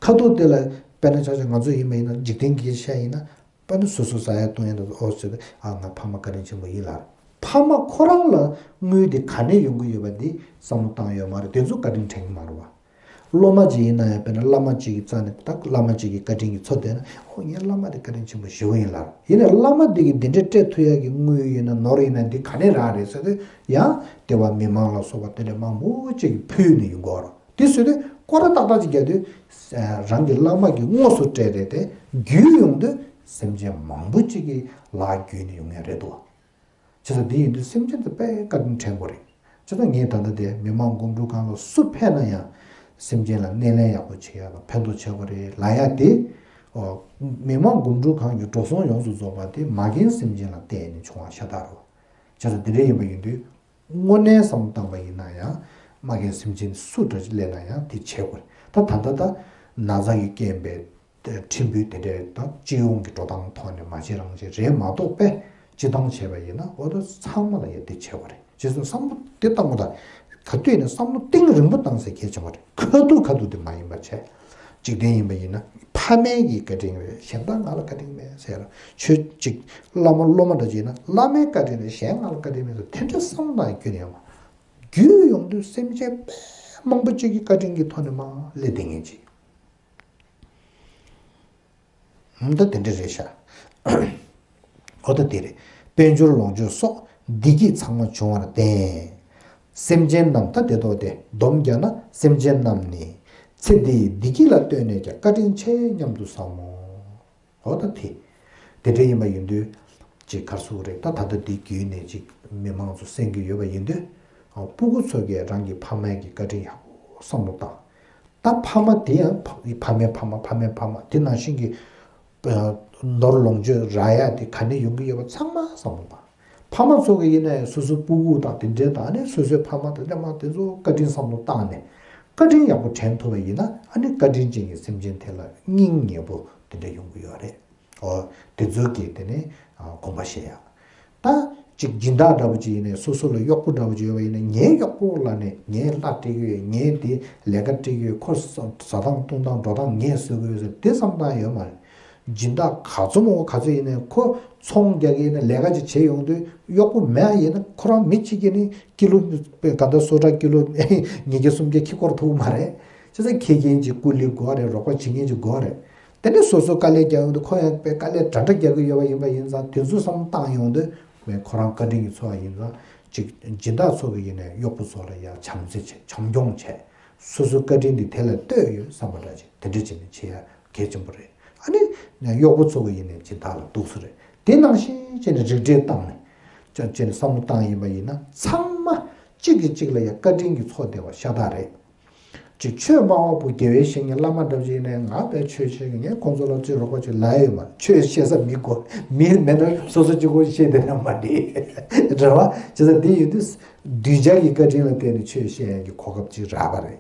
ཁ་ཐུག་དེ་ལ་དཔེར་ན་ཆ་བཞག་ང་ཚོ་ཡིན་པ་ཡིན་ན་འཇིག་རྟེན་གྱི་བཤད་ཡིན་ན་དཔེར་ན་སོ་སོ་ཟ་ཡ་བཏུང་ཡ་འདུག་ཨོ་ཟེར་ཏེ་ཨ་ང་ཕ་མ་བཀའ་དྲིན་ཆེན་པོ་ཡིན་ལ། ཕ་མ་ཁོ་རང་ལ་དངུལ་འདི་ག་ནས་ཡོང་གི་ཡོད་པ་འདི་བསམ་བློ་བཏང་ཡོད་མ་རེད། དེ་ཚོ་བཀའ་དྲིན་དྲན་གི་མ་རེད་བ། སློབ་མ་ཅིག་ཡིན་ན་ཡང་དཔེར་ན་བླ་མ་ཅིག་གི་རྩ་ནས་ད་བླ་མ་ཅིག་གི་བཀའ་དྲིན་གྱི་མཚོ་བསྡད་ན་ཨོ་ངའི་བླ་མ་དེ་བཀའ་དྲིན་ཆེན་པོ་ཞེ་པོ་ཡིན་ལ། ཡིན་ནའི་བླ་མ་དེ་གིས་འདི་འདྲས་སྤྲད་ཐུབ་ཡ་གི་དངུལ་ཡིན་ན་ནོར་ཡིན་ན་འདི་ག་ནས་རག་རེད་ཟེར་དུས་ཡང་དེ་བ་མི་མང་ལ་སོགས་པ་དེ་འདྲས་མང་པོ་ཅིག་གིས་ཕུལ་ནས་ཡོང་གི་ཡོད་རེད། དེ་ཟེར་དུས་སྐོར་ར་ཏག་ཏག་ཅིག་རྒྱག་དུས་རང་གི་བླ་མ་གིས་དངོས་སུ་སྤྲད་རེད་དེ་རྒྱུས་ཡོང་དུས་སེམས་ཅན་མང་པོ་ཅིག་གི་ལག་བརྒྱུད་ནས་ཡོང་ངེས་རེད་འདུག་བྱས་ཙང་འདི་ཡིན་དུས་སེམས་ཅན་དེ་དཔེ་བཀའ་དྲིན་དྲན་དགོས་རེད། བྱས་ཙང་ངས་ད་ལྟ་དེ་མི་མང་སྒོམ་སྒྲུབ་ཁང་ལ་སུ་ཕེབས་ན་ཡང་སེམས་ཅན་ལ་སྣེ་ལེན་ཡག་པོ་བྱེད་ཡག་དང་ཕན་ཐོགས་བྱེད་དགོས་རེད་ལབ་ཡག་དེ། ཨོ། མི་མང་སྒོམ་སྒྲུབ་ཁང་གི་འགྲོ་སོང་ཡོངས་སུ་རྫོགས་པ་དེ་མ་རྒན་སེམས་ཅན་ལ་བརྟེན་ནས་བྱུང་བ་ཤ་སྟག་རེད། བྱས་ཙང་དེ་འདྲ་ཡིན་པ་ཡིན་དུས་དངོས་གནས་བསམ་བློ་བཏང་པ་ཡིན་ན་ཡང་མ་རྒན་སེམས་ཅན་སུ་འདྲ་ཅིག་སླེབས་ན་ཡང་དེ་བྱེད་དགོས་རེད། ད་ད་ལྟ་ད་ན་ཚ་གི་རྐྱེན་པས། ཕྲན་བུ་དེ་འདྲའི་དང་སྤྱི་ཡོངས་ཀྱི་འགྲོ་སྟངས་ཐོག་ནས་མ་བྱེད་རང་བྱེད་རེད་མ་གཏོགས་པས་སྤྱི་བཏང་བྱས་པ་ཡིན་ན་འོ་ད་ཚང་མ་ལ་ཡ་དེ་བྱེད་དགོས་རེད། རྗེས་སུ་བསམ་བློ་དེ་བཏང་དགོས་ད། ག་དུས་ནས་བསམ་བློ་གཏིང་རིང་པོ་བཏང་ཟེར་གལ་ཆེན་པོ་རེད། ཁ་ཐུག་ཁ་ཐུག་དེ་མ་ཡིན་པ་བྱས། འཇིག་རྟེན་ཡིན་པ་ཡིན་ན་ཕ་མའི་གི་བཀའ་དྲིན་རེད་གཞན་དག་ང་ལ་བཀའ་དྲིན་མེད་ཟེར་ར། ཆོས་གཅིག་བླ་མ་སློབ་མ་འདྲ་ཅིག་ཡིན་ན་བླ་མའི་བཀའ་དྲིན་རེད་གཞན་ང་ལ་བཀའ་དྲིན་མེད་ཟེར་དེ་འདྲ་བསམ་བློ་བཏང་ཡ་ཁྱོན་ནས་ཡོད་མ། རྒྱུས་ཡོང་དུས་སེམས་ཅན་དཔེ་མང་པོ་གཅིག་གི་བཀའ་དྲིན་གྱི་ཐོག་ནས་མར་སླེབས་བསྡད་མཁན་ཅིག་ད་དེ་འདྲ་རེད་ཤག་འོ་ད་དེ་རེད། དཔལ་འབྱོར་ལོངས་སྤྱོད་སོགས་བདེ་སྐྱིད་ཚང་མ་འབྱུང་བར་བརྟེན། སེམས་ཅན་རྣམས་ད་དེ་ཐོག་དེ་སྡོམ་རྒྱག་ན་སེམས་ཅན་རྣམས་ནི་ཚེ་འདིའི་བདེ་སྐྱིད་ལ་ལྟོས་ནས་ཀྱང་བཀའ་དྲིན་ཆེ་སྙམ་དུ་བསམ་མོ། འོ་ད་དེ། དེ་འདྲ་ཡིན་པ་ཡིན་དུས། ཅིག་གར་སོང་རེད་ད་ད་ལྟ་འདི་བརྒྱུད་ནས་ཅིག་མི་མང་ཚོ་གསན་གྱི་ཡོད་པ་ཡིན་དུས། སྤུ་གུ་ཚོ་གིས་རང་གི་ཕ་མའི་གི་བཀའ་དྲིན་ཡག་པོ་བསམ་བློ་བཏང་། ད་ཕ་མ་དེ་ཡང་ཕ་ཕ་མའི་ཕ་མ་ཕ་མའི་ཕ་མ་དེ་ནང་བཞིན་གྱི་ནོར་ལོངས་སྤྱོད་རག་ཡ་དེ་ག་ནས་ཡོང་གི་ཡོད་པ་ཚང་མ་བསམ་བློ་བཏང་། ཕ་མ་ཚོ་གི་ཡིན་ན་ཡང་སོ་སོའི་སྤུ་གུ་དང་དེ་འདྲའི་དང་ཨ་ནི་སོ་སོའི་ཕ་མ་དང་ཨ་མ་དེ་ཚོ་བཀའ་དྲིན་བསམ་བློ་བཏང་ནས་བཀའ་དྲིན་ཡག་པོ་དྲན་ཐུབ་པ་ཡིན་ན་ཨ་ནི་བཀའ་དྲིན་ཅན་གྱི་སེམས་ཅན་དེ་ལ་སྙིང་ཉེ་པོ་དེ་འདྲ་ཡོང་གི་ཡོད་རེད། ཨོ། དེ་ཚོ་གིས་དེ་ནས་དགོངས་པ་བཞེས་ཡ། ད་ཅིག་སྦྱིན་བདག་འདྲ་པོ་ཅིག་ཡིན་ནའི་སོ་སོ་ལ་གཡོག་པོ་འདྲ་པོ་ཅིག་ཡོད་པ་ཡིན་ན་ངའི་གཡོག་པོ་ལ་ནི་ངས་གླ་སྤྲད་ཀྱི་ཡོད། ངས་དེ་ལས་ཀ་སྤྲད་ཀྱི་ཡོད། ཁོ་ཟ་སྟངས་བཏུང་སྟངས་འགྲོ་སྟངས་ངས་བཟོ་གི་ཡོད་ཟེར་དེ་བསམ་སྟངས་ཡོད་མ་རེད། སྦྱིན་བདག་ག་ཚོད་མང་པོ་ག་ཚོད་ཡིན་ནའི་ཁོ་ཚོང་རྒྱག་གི་ཡིན་ན་ལས་ཀ་ཅིག་བྱེད་ཡོང་དུས་གཡོག་པོ་མེད་ཡིན་ན་ཁོ་རང་མི་གཅིག་གིས་ནི་ཀི་ལོ་ག་འདྲ་སོ་ཊ་ཀི་ལོ་ཉིས་བརྒྱ་སུམ་བརྒྱ་འཁྱེར་འཁོར་ཐུབ་མ་རེད། བྱས་ཙང་འཁྱེར་མཁན་ཅིག་སྐུ་ལུས་དགོས་རེད། རོགས་པ་བྱེད་མཁན་ཅིག་དགོས་རེད། དེ་ནས་སོ་སོ་དཀའ་ལས་རྒྱག་ཡོང་དུས་ཁོ་ཡང་དཔེ་དཀའ་ལས་འདྲ་འདྲ་རྒྱག་གི་ཡོད་པ་ཡིན་པ་ཡིན་ཙང་དེ་ཚོ་བསམ་བཏང་ཡོང་དུས་མེད་ཁོ་རང་བཀའ་དྲིན་གྱི་ཚོར་བ་ཡིན་ཙང་ཅིག་སྦྱིན་བདག་ཚོ་གི་ཡིན་ནའི་གཡོག་པོ་ཚོ་ལ་ཡང་བྱམས་བརྩེ་བྱས་བྱམས་སྐྱོང་བྱས་སོ་སོའི་བཀའ་དྲིན་འདི་དེ་ལ་ལྟོས་ཡོད་བསམ་པ་འདྲ་ཅིག་དེ་འདྲ་བྱས་ནས་བྱེད་ཡ་གལ་ཆེན་པོ་རེད། ཨ་ནི་གཡོག་པོ་ཚོ་གི་ཡིན་ནའི་སྦྱིན་བདག་ལ་འདུག་སེ་རེད། དེ་ནང་བཞིན་བྱས་ནས་རིགས་འགྲེ་བཏང་ནས་བྱས་ནས་བསམ་བློ་བཏང་ཡིན་པ་ཡིན་ན་ཚང་མ་གཅིག་གིས་གཅིག་ལ་ཡང་བཀའ་དྲིན་གྱི་ཚོགས་བདེ་བ་ཤ་སྟག་རེད། ཅིག་ཆོས་སྨྲ་བ་པོ་དགེ་བའི་བཤེས་གཉེན་བླ་མ་འདྲ་པོ་ཅིག་ཡིན་ནའི་ང་དཔེ་ཆོས་བཤད་ཀྱི་ངས་ཁོང་ཚོ་ལ་ཅིག་རོགས་པ་ཅིག་ལབ་ཡོད་མ་རེད། ཆོས་བཤད་ས་མི་དགོས། མི་མེད་ན་སོ་སོ་གཅིག་པོ་བཤད་བསྡད་ན་མ་འགྲིག་རེད་བ། བྱས་ཙང་འདི་ཡིན་དུས་གདུལ་བྱ་གི་བཀའ་དྲིན་ལ་བརྟེན་ནས་ཆོས་བཤད་ཡག་གི་གོ་སྐབས་ཅིག་རག་པ་རེད།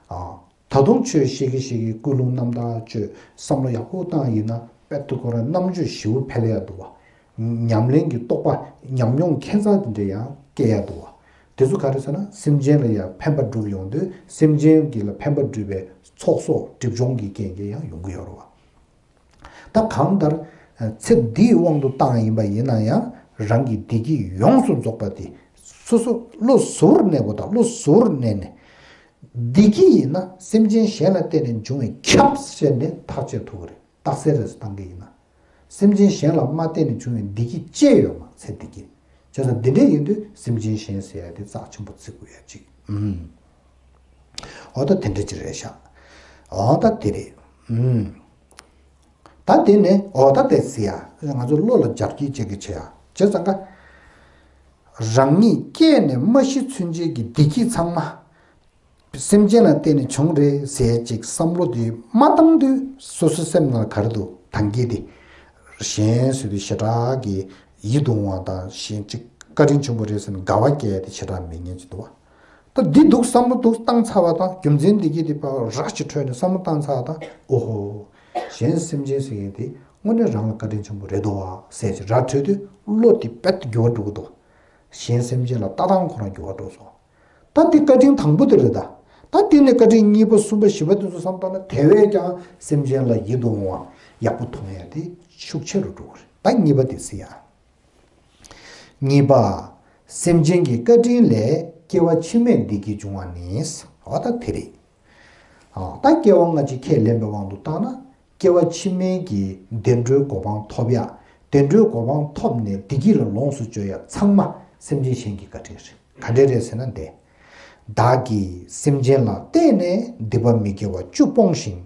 ཨ། ད་དུང་ཆོས་བཤད་ཀྱི་བཤད་ཀྱི་ཀུན་སློང་རྣམ་དག་བཅོས། བསམ་བློ་ཡག་པོ་བཏང་ཡིན་ན་དཔེ་དེ་ཁོ་རང་རྣམ་དཔྱོད་ཞེ་པོ་འཕེལ་ཡག་འདུག་བ། ཉམས་ལེན་གྱི་རྟོགས་པ་ཉམས་མྱོང་ཁྱད་མཚར་དེ་འདྲ་ཡང་སྐྱེ་ཡག་འདུག་བ། དེ་ཚོ་ག་རེ་ཟེར་ན་སེམས་ཅན་ལ་ཡང་ཕན་པ་སྒྲུབ་ཡོང་དུས་སེམས་ཅན་གྱི་ལ་ཕན་པ་སྒྲུབ་པའི་ཚོགས་གསོག་སྒྲིབ་སྦྱོང་གི་རྐྱེན་གྱིས་ཡང་ཡོང་གི་ཡོད་རེད་བ། ད་གང་ལྟར་ཚེ་འདིའི་དབང་དུ་བཏང་ཡིན་པ་ཡིན་ན་ཡང་རང་གི་བདེ་སྐྱིད་ཡོངས་སུ་རྫོགས་པ་དེ་སོ་སོ་བློ་གཟུ་བོར་གནས་པ་དང་བློ་གཟུ་བོར་གནས་ནས། བདེ་སྐྱིད་ཡིན་ན་སེམས་ཅན་གཞན་ལ་བརྟེན་ནས་འབྱུང་བའི་ཁྱབ་ཟེར་ནས་ཐག་བཅད་ཐུབ་ཀྱི་རེད། རྟགས་གསལ་རེ་བཏང་གི་ཡིན་ན། སེམས་ཅན་གཞན་ལ་མ་བརྟེན་ནས་བྱུང་བའི་བདེ་སྐྱིད་ཅི་ཡོད་མ་ཚད་བདེ་སྐྱིད། བྱས་ཙང་འདི་འདྲ་ཡིན་དུས་སེམས་ཅན་གཞན་ཟེར་ཡ་དེ་རྩ་ཆེན་པོ་བརྩི་དགོས་ཡ་གཅིག་ཨུམ། འོ་ད་དེ་འདྲ་ཅིག་རེད་ཤག་འོ་ད་དེ་རེད། ཨུམ། ད་དེ་ནས་འོ་ད་དེ་ཟེར་ཡ་ང་ཚོ་བློ་ལ་འཇགས་སྐྱིད་བྱེད་ཀྱི་བྱེད་ཡ་བྱས་ཙང་ཀ་རང་ཉིད་སྐྱེས་ནས་མ་ཤི་ཚུན་ཆད་ཀྱི་བདེ་སྐྱིད་ཚང་མ། སེམས་ཅན་ལ་བརྟེན་ནས་བྱུང་རེད་ཟེར་ཅིག་བསམ་བློ་དེ་མ་བཏང་དུས་སོ་སོའི་སེམས་ནང་ག་རེ་འདུག་ཐང་གི་དེ། གཞན་ཟེར་དུས་ཞེ་དྲག་གི་ཡིད་དུ་འོང་བ་དང་གཞན་ཅིག་བཀའ་དྲིན་ཆེན་པོ་རེད་ཟེར་ནས་དགའ་བ་སྐྱེ་ཡ་དེ་ཞེ་དྲག་མེད་མཁན་ཅིག་འདུག་བ། ད་འདི་འདུག་བསམ་བློ་འདུག་བཏང་ཚར་བ་དང་རྒྱུ་མཚན་འདི་གི་དེ་ཕར་ར་ཞིག་འཕྲོས་ནས་བསམ་བློ་བཏང་ཚར་བ་དང་ཨོ་ཧོ། གཞན་སེམས་ཅན་ཟེར་མཁན་དེ་དངོས་གནས་རང་ལ་བཀའ་དྲིན་ཆེན་པོ་རེད་འདུག་བ་ཟེར་ཅིག་ར་འཕྲོད་དུས་བློ་དེ་དཔེ་འགྱུར་བ་འགྲོ་གི་འདུག་གཞན་སེམས་ཅན་ལ་ལྟ་སྟངས་ཁོ་རང་འགྱུར་བ་འགྲོ་སོང་། ད་འདི་བཀའ་དྲིན་དང་པོ་དེ་རེད་ད། ད་འདི་ནས་བཀའ་དྲིན་གཉིས་པ་གསུམ་པ་བཞི་པ་དེ་ཚོ་བསམ་བཏང་ན་དེ་བས་ཀྱང་སེམས་ཅན་ལ་ཡིད་དུ་འོང་བ་ཡག་པོ་མཐོང་ཡ་དེ་ཤུགས་ཆེ་རུ་འགྲོ་གི་རེད། ད་གཉིས་པ་དེ་ཟེར་ཡ། གཉིས་པ། སེམས་ཅན་གྱི་བཀའ་དྲིན་ལས་སྐྱེ་བ་ཕྱི་མའི་བདེ་སྐྱིད་འབྱུང་བ་ནི། འོ་ད་དེ་རེད། ཨ། ད་སྐྱེ་བ་སྔ་ཕྱི་ཁས་ལེན་པའི་དབང་དུ་བཏང་ན། སྐྱེ་བ་ཕྱི་མའི་གི་བདེ་འགྲོའི་གོ་འཕང་ཐོབ་ཡ། བདེ་འགྲོའི་གོ་འཕང་ཐོབ་ནས་བདེ་སྐྱིད་ལ་ལོངས་སུ་སྤྱོད་ཡ་ཚང་མ་སེམས་ཅན་གཞན་གྱི་བཀའ་དྲིན་རེད། ག་འདྲས་རེད་ཟེར་ན་འདི། བདག་གིས་སེམས་ཅན་ལ་བརྟེན་ནས་སྡིག་པ་མི་དགེ་བ་བཅུ་སྤོང་ཞིང་།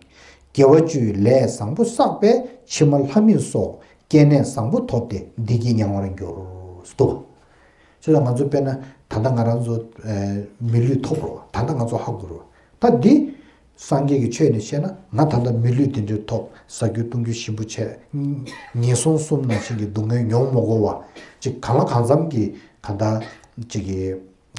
དགེ་བ་བཅུའི་ལས་བཟང་པོ་བསགས་པས་ཕྱི་མ་ལྷ་མིན་སོགས་སྐྱེ་གནས་བཟང་པོ་ཐོབ་སྟེ་བདེ་སྐྱིད་མྱང་བར་འགྱུར། འདུག་བྱས་ཙང་ང་ཚོ་དཔེར་ན་ད་ལྟ་ང་རང་ཚོ་ཨ་མི་ལུས་ཐོབ་རོགས། ད་ལྟ་ང་ཚོ་ཧ་གོ་རོགས། ད་འདི་སངས་རྒྱས་ཀྱི་ཆོས་ནས་བཤད་ན་ང་ད་ལྟ་མི་ལུས་འདི་འདྲའི་ཐོབ། ཟ་རྒྱུ་བཏུང་རྒྱུ་ཞིམ་པོ་བྱས། ཉེན་སྲུང་གསུམ་ནང་བཞིན་གྱི་སྡུག་བསྔལ་མྱོང་མ་དགོས་པ་ཅིག་གང་ལ་གང་འཚམ་གྱི་གང་ལྟར་ཅིག་གི་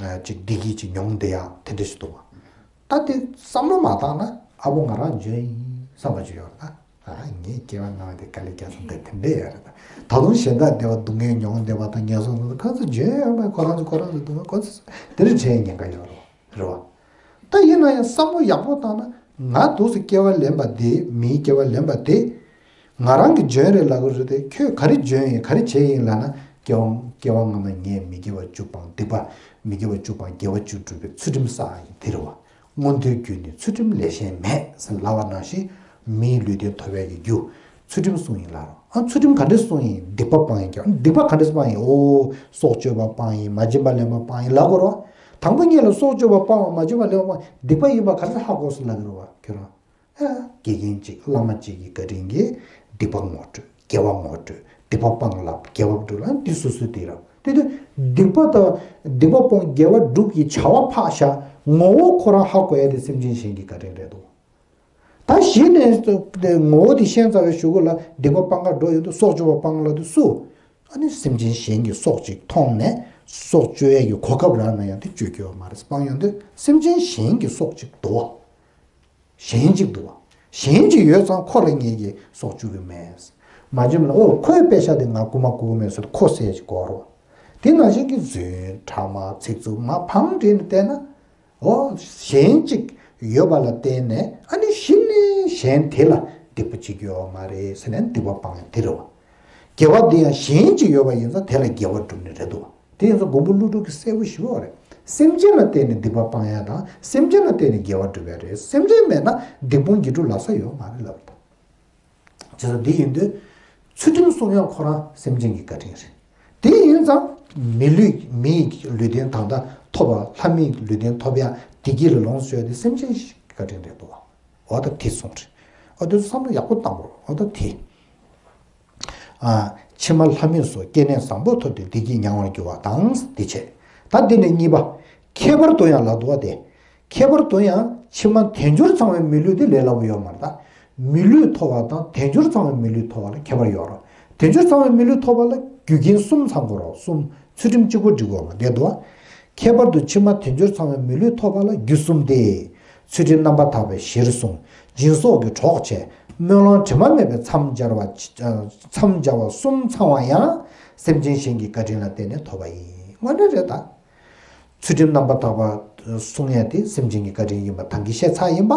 ཨ་ཅིག་བདེ་སྐྱིད་ཅིག་མྱོང་བསྡད་ཡ་དེ་འདྲ་ཞིག་འདུག་བ། ད་དེ་བསམ་བློ་མ་བཏང་ན་ཨ་ཕོ་ང་རང་འཇོན་ཡིན་བསམ་པ་ཅིག་ཡོད་རེད་ད། ཨ་ངས་སྐྱེ་བ་སྔ་མ་དེ་དཀའ་ལས་རྒྱག་སོང་དེ་དེ་འདྲས་ཡོད་རེད་ད། ད་དུང་གཞན་དག་བདེ་བ་སྡུག་བསྔལ་མྱོང་བསྡད་པ་དང་ངན་སོང་དུ་ཁོ་ཚོ་འཇོན་ཡོད་པས་ཁོ་རང་ཚོ་ཁོ་རང་ཚོ་སྡུག་བསྔལ་ཁོ་ཚོ་དེ་འདྲས་བྱས་ཉེན་ཁ་ཡོད་རེད་བ། རེད་བ། ད་ཡིན་ན་ཡང་བསམ་བློ་ཡག་པོ་བཏང་ན་ང་འདུག་སེ་སྐྱེ་བ་ལེན་པ་དེ་མིའི་སྐྱེ་བ་ལེན་པ་དེ། ང་རང་གི་འཇོན་རེད་ལབ་གི་རེད་དེ་ཁྱོད་ག་རེ་འཇོན་ཡིན་ག་རེ་བྱས་ཡིན་ལབ་ན་སྐྱེ་བ་སྐྱེ་བ་སྔ་མ་ངས་མི་དགེ་བ་བཅུ་སྤངས་སྡིག་པ་མི་དགེ་བ་བཅུ་སྤངས་དགེ་བ་བཅུ་བསྒྲུབས་པའི་ཚུལ་ཁྲིམས་བསགས་ཡིན་དེ་རེད་བ། མངོན་མཐོའི་རྒྱུ་ནི་ཚུལ་ཁྲིམས་ལས་གཞན་མེད་ཟེར་ལབ་པ་ནང་བཞིན་མིའི་ལུས་རྟེན་ཐོབ་ཡ་གི་རྒྱུ་ཚུལ་ཁྲིམས་སྲུང་ཡིན་ལབ་རོགས། ཨ་ཚུལ་ཁྲིམས་ག་འདྲས་སྲུང་ཡིན་སྡིག་པ་སྤང་ཡིན་ཀྱང་སྡིག་པ་ག་འདྲས་སྤང་ཡིན་ཨོ་སྲོག་གཅོད་པ་སྤང་ཡིན་མ་བྱིན་པ་ལེན་པ་སྤང་ཡིན་ལབ་དགོས་རོགས། དང་པོ་ཉིད་ལ་སྲོག་གཅོད་པ་སྤང་བ་མ་བྱིན་པ་ལེན་པ་སྤང་སྡིག་པ་ཡིན་པ་ག་འདྲས་ཧ་གོ་སོང་ལབ་གི་རེད་བ་ཁྱོད་རང་། དགེ་རྒན་གཅིག་བླ་མ་གཅིག་གི་བཀའ་དྲིན་གྱིས་སྡིག་པ་ངོ་སྤྲོད་དགེ་བ་ངོ་སྤྲོད་སྡིག་པ་སྤང་ལབ་དགེ་བ་སྒྲུབ་ལབ་འདི་སོ་སོའི་དེ་རང་དེ་དུས་སྡིག་པ་དང་སྡིག་པ་སྤོང་དགེ་བ་སྒྲུབ་ཀྱི་བྱ་བ་ཕར་བཞག་ངོ་བོ་ཁོ་རང་ཧ་གོ་ཡ་དེ་སེམས་ཅན་གཞན་གྱི་བཀའ་དྲིན་རེད་དོ། ད་གཞི་ནས་དེ་ངོ་བོ་དེ་ཤེས་ཚར་བའི་གཞུག་གུ་ལ་སྡིག་པ་སྤང་ག་འགྲོ་ཡོང་དུས་སྲོག་གཅོད་པ་སྤང་ལབ་དུས་སུ། ཨ་ནི་སེམས་ཅན་གཞན་གྱི་སྲོག་ཅིག་མཐོང་ནས་སྲོག་གཅོད་ཡས་ཀྱི་གོ་སྐབས་རག་ན་ཡང་དེ་གཅོད་རྒྱུ་ཡོད་མ་རེད། སྤང་ཡོང་དུས་སེམས་ཅན་གཞན་གྱི་སྲོག་ཅིག་འདུག་བ། གཞན་ཅིག་འདུག་བ། གཞན་ཅིག་ཡོད་ཙང་ཁོ་ལ་ངེད་ཀྱིས་སྲོག་གཅོད་ཀྱི་མེད། མ་བྱིན་ལ་ཨོ་ཁོའི་པེ་ཤ་དེ་ང་རྐུ་མ་རྐུ་གི་མེད་ཟེར་ཁོ་ཟས་ཅིག་དགོས་རོགས། དེ་ནང་བཞིན་གྱི་རྫུན་ཕྲ་མ་ཚིག་རྩུབ་མ་ཕང་བྲིས་ནས་བལྟས་ན། ཨོ་གཞན་ཅིག་ཡོད་པ་ལ་བརྟེན་ནས་ཨ་ནི་གཞི་ནས་གཞན་དེ་ལ་སྡིག་པ་བྱེད་རྒྱུ་ཡོད་མ་རེད་ཟེར་ནས་སྡིག་པ་སྤང་ཡ་དེ་རེད་བ། དགེ་བ་འདི་ཡང་གཞན་ཅིག་ཡོད་པ་ཡིན་ཙང་དེ་ལ་དགེ་བ་བསྒྲུབ་ནི་རེད་འདུག་བ། དེ་ཡིན་ཙང་མགོན་པོ་ཀླུ་སྒྲུབ་ཀྱིས་གསལ་པོ་ཞུ་བ་རེད། སེམས་ཅན་ལ་བརྟེན་ནས་སྡིག་པ་སྤང་ཡ་དང་སེམས་ཅན་ལ་བརྟེན་ནས་དགེ་བ་སྒྲུབ་ཡ་རེད། སེམས་ཅན་མེད་ན་སྡིག་སྤོང་དགེ་སྒྲུབ་ལ་ས་ཡོད་མ་རེད་ལབ་པ་དང་། བྱས་ཙང་འདི་ཡིན་དུས། ཚུལ་ཁྲིམས་སྲུང་ཡག་ཁོ་རང་སེམས་ཅན་གྱི་བཀའ་དྲིན་རེད། དེ་ཡིན་ཙང་མི་ལུས་མིའི་ལུས་རྟེན་ད་ལྟ་ཐོབ་པ་ལྷ་མིའི་ལུས་རྟེན་ཐོབ་ཡག་བདེ་སྐྱིད་ལ་ལོངས་སུ་སྤྱོད་དེ་སེམས་ཅན་ཞིག་གི་བཀའ་དྲིན་རེད་འདུག་བ། འོ་ད་དེ་གསུངས་རེད། ཨ་དེ་ཚོ་བསམ་བློ་ཡག་པོ་བཏང་དགོས། ཨ་ད་དེ། ཨ། ཕྱི་མ་ལྷ་མིན་སོགས་སྐྱེ་གནས་བཟང་པོ་ཐོབ་སྟེ་བདེ་སྐྱིད་མྱང་བར་འགྱུར་བ་དང་། དེ་བྱས། ད་འདི་ནས་གཉིས་པ། ཁྱད་པར་དུ་ཡང་ལབ་འདུག་པ་དེ། ཁྱད་པར་དུ་ཡང་ཕྱི་མ་དལ་འབྱོར་ཚང་བའི་མི་ལུས་དེ་ལས་སླ་པོ་ཡོད་མ་རེད་ད། མི་ལུས་ཐོབ་པ་དང་དལ་འབྱོར་ཚང་བའི་མི་ལུས་ཐོབ་པ་ལ་ཁྱད་པར་ཡོད་རེད། དལ་འབྱོར་ཚང་བའི་མི་ལུས་ཐོབ་པ་ལ་རྒྱུ་རྐྱེན་གསུམ་ཚང་དགོས་རེད། གསུམ། ཚུལ་ཁྲིམས་གཅིག་པོ་འགྲིག་གི་ཡོད་མ་རེད་འདུག་པ། ཁྱད་པར་དུ་ཕྱི་མ་དལ་འབྱོར་ཚང་བའི་མི་ལུས་ཐོབ་པ་ལ་རྒྱུ་གསུམ་སྟེ། ཚུལ་ཁྲིམས་རྣམ་པར་དག་པས་གཞིར་བཟུང་། སྦྱིན་སོགས་ཀྱི་གྲོགས་བྱས། སྨོན་ལམ་དྲི་མ་མེད་པས་མཚམས་སྦྱར་བ། མཚམས་སྦྱར་བ་གསུམ་ཚང་བ་ཡང་སེམས་ཅན་གཞན་གྱི་བཀའ་དྲིན་ལ་བརྟེན་ནས་ཐོབ་པ་ཡིན། དངོས་གནས་རེད་ད། ཚུལ་ཁྲིམས་རྣམ་པར་དག་པ་སྲུང་ཡ་དེ་སེམས་ཅན་གྱི་བཀའ་དྲིན་ཡིན་པ་ད་གིན་བཤད་ཚར་ཡིན་པ།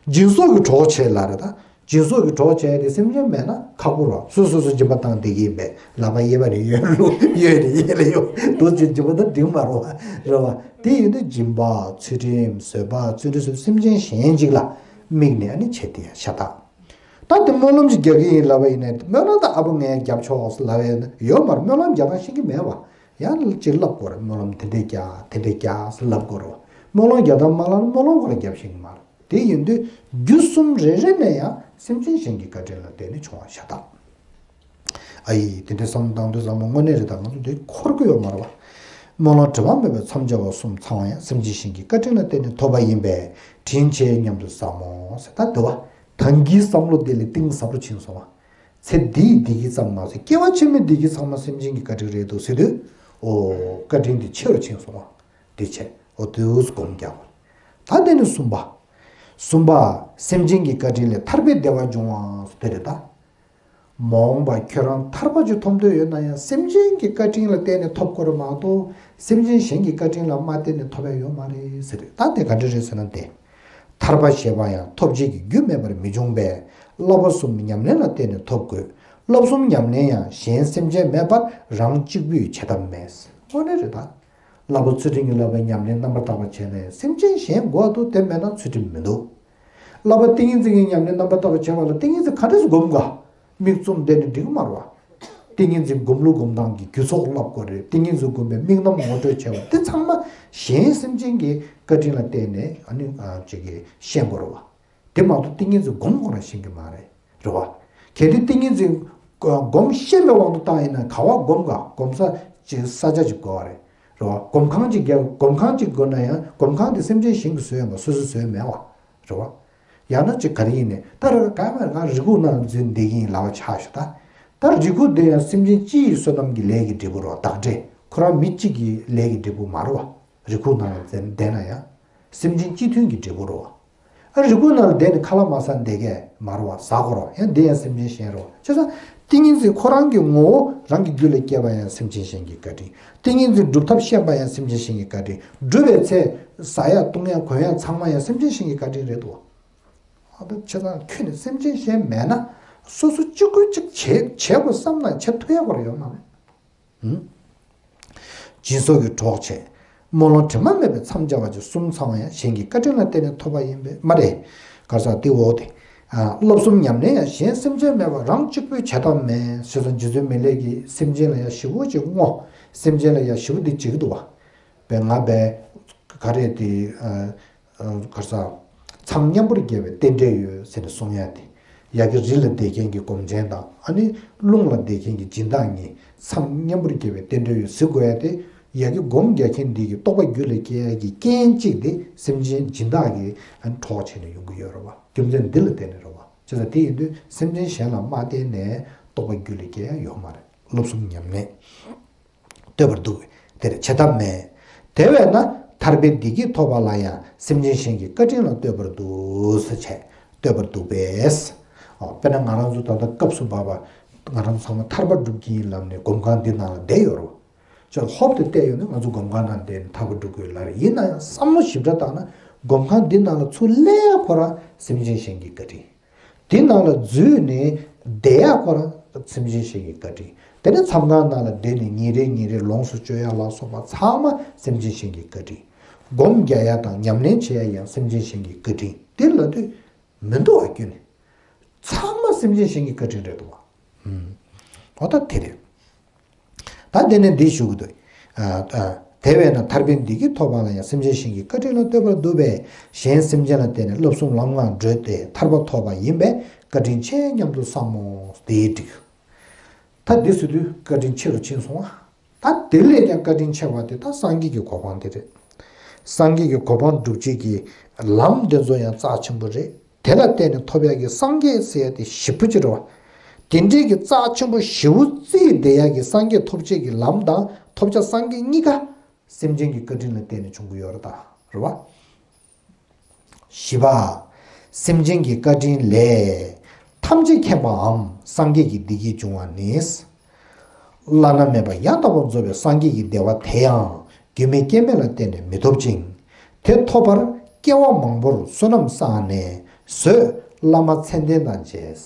སྦྱིན་སོགས་ཀྱི་གྲོགས་བྱས་ལབ་རེད་ད། སྦྱིན་སོགས་ཀྱི་གྲོགས་བྱས་ཏེ་སེམས་ཅན་མེད་ན་ཁག་པོ་རེད། སོ་སོ་སོ་སྦྱིན་པ་བཏང་བསྡད་ཀྱི་ཡིན་པས། ལག་པ་གཡས་པ་ནས་གཡོན་ལ་གཡོན་ནས་གཡས་ལ་གཡོན་དུ་སྦྱིན་སྦྱིན་པ་ད་འགྲིག་མ་རེད་པ། རེད་པ། དེ་ཡིན་དུས་སྦྱིན་པ། ཚུལ་ཁྲིམས། བཟོད་པ། བརྩོན་འགྲུས་སོགས་སེམས་ཅན་གཞན་ཅིག་ལ་དམིགས་ནས་ཨ་ནི་བྱེད་དེ་ཡང་ཤ་སྟག། ད་དེ་སྨོན་ལམ་ཅིག་རྒྱག་གི་ཡིན་ལབ་པ་ཡིན་ནའི་སྨོན་ལམ་ད་ཨ་ཕོ་ངས་རྒྱབ་ཆོག་ཟེར་ལབ་ཡ་ཡོད་མ་རེད། སྨོན་ལམ་རྒྱག་སྟངས་ཤེས་ཀྱི་མེད་པ། ཡང་ཅིག་ལབ་དགོས་རེད། སྨོན་ལམ་དེ་འདྲས་རྒྱག་དེ་འདྲས་རྒྱག་ཟེར་ལབ་དགོས་རེད། སྨོན་ལམ་རྒྱག་སྟངས་མ་ལབ་ན་སྨོན་ལམ་ཁོ་རང་རྒྱབ་ཤེས་ཀྱི་མ་རེད། དེ་ཡིན་དུས་རྒྱུ་གསུམ་རེ་རེ་ནས་ཡང་སེམས་ཅན་གཞན་གྱི་བཀའ་དྲིན་ལ་བརྟེན་ནས་བྱུང་བ་ཤ་སྟག། ཨ་ཡི་དེ་འདྲའི་བསམ་བཏང་དུས་བསམ་བློ་དངོས་གནས་རེད་ད། ང་ཚོ་འདི་འཁོར་གི་ཡོད་མ་རེད་པ། སྨོན་ལམ་དྲི་མ་མེད་པའི་མཚམས་སྦྱར་བ་གསུམ་ཚང་བ་ཡང་སེམས་ཅན་གཞན་གྱི་བཀའ་དྲིན་ལ་བརྟེན་ནས་ཐོབ་པ་ཡིན་པས་དྲིན་ཆེ་སྙམ་དུ་བསམ་མོ་ཟེར། ད་འདི་བ་ད་གིན་བསམ་བློ་དེ་ལས་གཏིང་ཟབ་རུ་ཕྱིན་སོང་བ། ཚེ་འདིའི་བདེ་སྐྱིད་ཙམ་མ་ཟད་སྐྱེ་བ་ཕྱི་མའི་བདེ་སྐྱིད་ཚང་མ་སེམས་ཅན་གྱི་བཀའ་དྲིན་རེད་འདུག་ཟེར་དུས། ཨོ། བཀའ་དྲིན་དེ་ཆེ་རུ་ཕྱིན་སོང་བ། དེ་བྱས་ཨོ་དེའུ་སྒོམ་རྒྱག་པ། ད་དེ་ནས་གསུམ་པ། གསུམ་པ། སེམས་ཅན་གྱི་བཀའ་དྲིན་ལས་ཐར་པའི་བདེ་བ་འབྱུང་བ་དེ་རེད་ད། མ་འོངས་པ་ཁྱོད་རང་ཐར་པ་ཅིག་ཐོབ་འདོད་ཡོད་ན་ཡང་སེམས་ཅན་གྱི་བཀའ་དྲིན་ལ་བརྟེན་ནས་ཐོབ་དགོས་རེད་མ་གཏོགས་སེམས་ཅན་གཞན་གྱི་བཀའ་དྲིན་ལ་མ་བརྟེན་ནས་ཐོབ་ཡ་ཡོད་མ་རེད་ཟེར། ད་དེ་ག་འདྲ་རེད་ཟེར་ན་དེ། ཐར་པ་ཞེས་པ་ཡང་ཐོབ་བྱེད་ཀྱི་རྒྱུ་མེད་པར་མི་འབྱུང་བས། བསླབ་པ་གསུམ་ཉམས་ལེན་ལ་བརྟེན་ནས་ཐོབ་དགོས། བསླབ་གསུམ་ཉམས་ལེན་ཡང་གཞན་སེམས་ཅན་མེད་པར་རང་གཅིག་པུས་བྱེད་ཐབས་མེད། དངོས་གནས་རེད་ད། བསླབ་པ་ཚུལ་ཁྲིམས་ཀྱི་བསླབ་པའི་ཉམས་ལེན་རྣམ་པར་དག་པ་བྱས་ནས་སེམས་ཅན་གཞན་དགོས་འདུག་དེ་མེད་ན་ཚུལ་ཁྲིམས་མི་འདུག་བསླབ་པ་ཏིང་ངེ་འཛིན་གྱི་ཉམས་ལེན་རྣམ་པར་དག་པ་བྱེད་པ་ལ་ཏིང་ངེ་འཛིན་ག་འདྲས་སེ་སྒོམ་ག་མིག་བཙུམ་བསྡད་ནས་འགྲིག་གི་མ་རེད་པ། ཏིང་ངེ་འཛིན་སྒོམ་ལུགས་སྒོམ་སྟངས་ཀྱི་རྒྱུ་ཚོགས་བསླབ་དགོས་རེད། ཏིང་ངེ་འཛིན་སྒོམ་པའི་དམིགས་རྣམ་ངོ་སྤྲོད་བྱས་པ་དེ་ཚང་མ་གཞན་སེམས་ཅན་གྱི་བཀའ་དྲིན་ལ་བརྟེན་ནས་ཨ་ནི་ཅིག་གིས་ཤེས་དགོས་རེད་པ། དེ་མ་གཏོགས་ཏིང་ངེ་འཛིན་སྒོམ་ཁོ་རང་ཤེས་ཀྱི་མ་རེད། རེད་པ། གལ་ཏེ་ཏིང་ངེ་འཛིན་སྒོམ་ཤེས་པའི་དབང་དུ་བཏང་ཡིན་ན་ག་པར་སྒོམ་ག་སྒོམ་ས་ཅིག་ས་ཆ་ཅིག་དགོས་པ་རེད། རེད་པ། སྒོམ་ཁང་ཅིག་རྒྱག་སྒོམ་ཁང་ཅིག་དགོས་ན་ཡང་སྒོམ་ཁང་དེ་སེམས་ཅན་གཞན་གྱིས་བཟོས་ཡོད་པ། སོ་སོས་བཟོས་མེད་པ། རེད་པ། ཡང་ན་ཅིག་ག་རེ་ཡིན་ནའི་ད་རེ་ག་མ་ང་རི་ཁུག་ནང་འཛུལ་བསྡད་ཀྱི་ཡིན་ལབ་པ་ཆགས་ཤག་ད། ད་རི་ཁུག་དེ་ཡང་སེམས་ཅན་སྤྱི་ཡི་བསོད་ནམས་ཀྱི་ལས་ཀྱི་འབྲས་བུ་རེད་པ། བདག་འབྲས། ཁོ་རང་མི་གཅིག་གི་ལས་ཀྱི་འབྲས་བུ་མ་རེད་པ། རི་ཁུག་ནང་ལ་འཛུལ་བསྡད་ན་ཡང་། སེམས་ཅན་སྤྱི་མཐུན་གྱི་འབྲས་བུ་རེད་པ། ཨ་རི་ཁུག་ནང་ལ་བསྡད་ནས་ཁ་ལག་མ་ཟ་བསྡད་མཁན་མ་རེད་པ། ཟ་དགོས་རེད་པ། ཡང་འདི་ཡང་སེམས་ཅན་གཞན་རེད་པ། བྱས་ཙང་ཏིང་ངེ་འཛིན་ཁོ་རང་གི་ངོ་བོ་རང་གི་རྒྱུད་ལ་སྐྱེས་པ་ཡང་སེམས་ཅན་གཞན་གྱི་བཀའ་དྲིན། ཏིང་ངེ་འཛིན་སྒྲུབ་ཐབས་ཤེས་པ་ཡང་སེམས་ཅན་གཞན་གྱི་བཀའ་དྲིན། སྒྲུབ་པའི་ཚེ་ཟ་ཡ་བཏུང་ཡ་གོན་ཡ་ཚང་མ་ཡང་སེམས་ཅན་གཞན་གྱི་བཀའ་དྲིན་རེད་འདུག་ཨ་ད་བྱས་ཙང་ཁྱོད་ནི་སེམས་ཅན་གཞན་མེད་ན་སོ་སོ་གཅིག་པུས་གཅིག་བྱེད་བྱེད་དགོས་བསམ་ན་བྱེད་ཐུབ་ཡ་ཁོ་རང་ཡོད་མ་རེད། ཨུམ། སྦྱིན་སོགས་ཀྱི་གྲོགས་བྱས། སྨོན་ལམ་དྲི་མ་མེད་པའི་མཚམས་སྦྱར་བ་བཅས་གསུམ་ཚང་བ་ཡང་གཞན་གྱི་བཀའ་དྲིན་ལ་བརྟེན་ནས་ཐོབ་པ་ཡིན་པས་མ་རེད། ག་རེ་ཟེར་དེ་འོ་དེ། ཨ་བསླབ་གསུམ་ཉམས་ལེན་ཡང་གཞན་སེམས་ཅན་མེད་པར་རང་གཅིག་པུས་བྱེད་ཐབས་མེད། ཞེས་སོགས་རྗེ་བཙུན་མི་ལས་ཀྱིས་སེམས་ཅན་ལ་ཡང་ཞེ་པོ་ཅིག་བསྔོ། སེམས་ཅན་ལ་ཡང་ཞེ་པོ་འདི་བྱེད་ཀྱི་འདུག་པ། པས་ང་པས་ག་རེ་དེ། ཨ། ག་རེ་ཟེར། མཚམས་མཉམ་པོར་བརྒྱབ་པའི་རྟེན་འབྲེལ་ཡོད་ཟེར་ནས་གསུང་ཡ་དེ། ཡ་གི་རི་ལ་བསྡད་མཁན་གྱི་སྒོམ་ཆེན་དང་ཨ་ནི་རླུང་ལ་བསྡད་མཁན་གྱི་སྦྱིན་བདག་གཉིས་མཚམས་མཉམ་པོར་བརྒྱབ་པའི་རྟེན་འབྲེལ་ཡོད་ཟེར་དགོས་ཡ་དེ། ཡ་གི་སྒོམ་རྒྱག་མཁན་འདི་གི་རྟོགས་པ་རྒྱུད་ལ་སྐྱེ་ཡ་གི་རྐྱེན་གཅིག་དེ་སེམས་ཅན་སྦྱིན་བདག་གི་ཨ་ནི་གྲོགས་བྱས་ནས་ཡོང་གི་ཡོད་རེད་པ། རྒྱུ་མཚན་འདི་ལ་བརྟེན་ནས་རེད་པ། བྱས་ཙང་དེ་ཡིན་དུས་སེམས་ཅན་གཞན་ལ་མ་བརྟེན་ནས་རྟོགས་པ་རྒྱུད་ལ་སྐྱེ་ཡ་ཡོད་མ་རེད། བསླབ་གསུམ་ཉམས་ལེན། བསྟོད་པར་འདུག་པས་དེར་བྱེད་ཐབས་མེད། དེ་བས་ན་ཐར་པའི་བདེ་སྐྱིད་ཐོབ་པ་ལ་ཡང་སེམས་ཅན་གཞན་གྱི་བཀའ་དྲིན་ལ་བསྟོད་པར་འདུག་ཟེར་བྱས་བསྟོད་པར་འདུག་པས། ཨོ་དཔེར་ན་ང་རང་ཚོ་ད་ལྟ་སྐབས་སུ་བབ་པ་ང་རང་ཚོ་ཚང་མ་ཐར་པ་སྒྲུབ་ཀྱི་ཡིན་ལབ་ནས་སྒོམ་ཁང་འདི་ནང་ལ་བསྡད་ཡོད་རེད། ཅོག་ཧོབ་ཏེ་བལྟས་ཡོང་ན་ང་ཚོ་སྒོམ་ཁང་ནང་བསྡད་ནས་ཐར་པ་སྒྲུབ་དགོས་ལབ་རེད། ཡིན་ན་ཡང་བསམ་བློ་ཞིབ་ཕྲ་བཏང་ན་སྒོམ་ཁང་འདི་ནང་ལ་ཚུར་སླེབས་ཡ་ཁོ་རང་སེམས་ཅན་གཞན་གྱི་བཀའ་དྲིན། དེ་ནང་ལ་འཛུལ་ནས་བསྡད་ཡ་ཁོ་རང་སེམས་ཅན་གཞན་གྱི་བཀའ་དྲིན། དེ་ནས་མཚམས་ཁང་ནང་ལ་བསྡད་ནས་ཉིན་རེ་ཉིན་རེ་ལོངས་སུ་སྤྱོད་ཡ་ལ་སོགས་པ་ཚང་མ་སེམས་ཅན་གཞན་གྱི་བཀའ་དྲིན། སྒོམ་རྒྱག་ཡ་དང་ཉམས་ལེན་བྱེད་ཡ་ཡང་སེམས་ཅན་གཞན་གྱི་བཀའ་དྲིན། དེ་ལབ་དུས་མི་འདུག་པ་ཁྱོན་ནས། ཚང་མ་སེམས་ཅན་གཞན་གྱི་བཀའ་དྲིན་རེད་འདུག་པ། ཨུམ། འོ་ད་དེ་རེད། ད་དེ་ནས་འདི་ཞུ་གི་འདུག་ཨ། ཨ། དེ་བས་ན་ཐར་པའི་བདེ་སྐྱིད་ཐོབ་པ་ལ་ཡང་སེམས་ཅན་གཞན་གྱི་བཀའ་དྲིན་ལ་བསྟོད་པར་འདུག་པས། གཞན་སེམས་ཅན་ལ་བརྟེན་ནས་བསླབ་གསུམ་ལམ་ལྔ་བགྲོད་དེ་ཐར་པ་ཐོབ་པ་ཡིན་པས། བཀའ་དྲིན་ཆེ་སྙམ་དུ་བསམ་མོ། དེའི་འགྲིག་ད་འདི་ཟེར་དུས་བཀའ་དྲིན་ཆེ་རུ་ཕྱིན་སོང་བ། ད་དེ་ལས་ཀྱང་བཀའ་དྲིན་ཆེ་བ་དེ་ད་སངས་རྒྱས་ཀྱི་གོ་འཕང་དེ་རེད། སངས་རྒྱས་ཀྱི་གོ་འཕང་སྒྲུབ་བྱེད་ཀྱི་ལམ་དེ་ཚོ་ཡང་རྩ་ཆེན་པོ་རེད། དེ་ལ་བརྟེན་ནས་ཐོབ་ཡག་གི་སངས་རྒྱས་ཟེར་ཡག་དེ་ཞེ་པོ་ཅིག་རེད་བ། དེ་འདྲའི་གི་རྩ་ཆེན་པོ་ཞེ་པོ་བརྩིས་བསྡད་ཡག་གི་སངས་རྒྱས་ཐོབ་བྱེད་ཀྱི་ལམ་དང་ཐོབ་བྱ་སངས་རྒྱས་གཉིས་ཀ་སེམས་ཅན་གྱི་བཀའ་དྲིན་ལ་བརྟེན་ནས་བྱུང་གི་ཡོད་རེད་ད། རེད་བ། བཞི་པ། སེམས་ཅན་གྱི་བཀའ་དྲིན་ལས། ཐམས་ཅད་མཁྱེན་པའམ་སངས་རྒྱས་ཀྱི་བདེ་སྐྱིད་འབྱུང་བ་ནི། བླ་ན་མེད་པ་ཡང་དག་པར་རྫོགས་པའི་སངས་རྒྱས་ཀྱི་བདེ་བ་དེ་ཡང་རྒྱུ་མེད་རྐྱེན་མེད་ལ་བརྟེན་ནས་མི་ཐོབ་ཅིང་། དེ་ཐོབ་པར་སྐྱེ་བ་མང་པོར་བསོད་ནམས་བསགས་ནས་བཟོད་བླ་མ་མཚན་ལྡན་དང་མཇལ།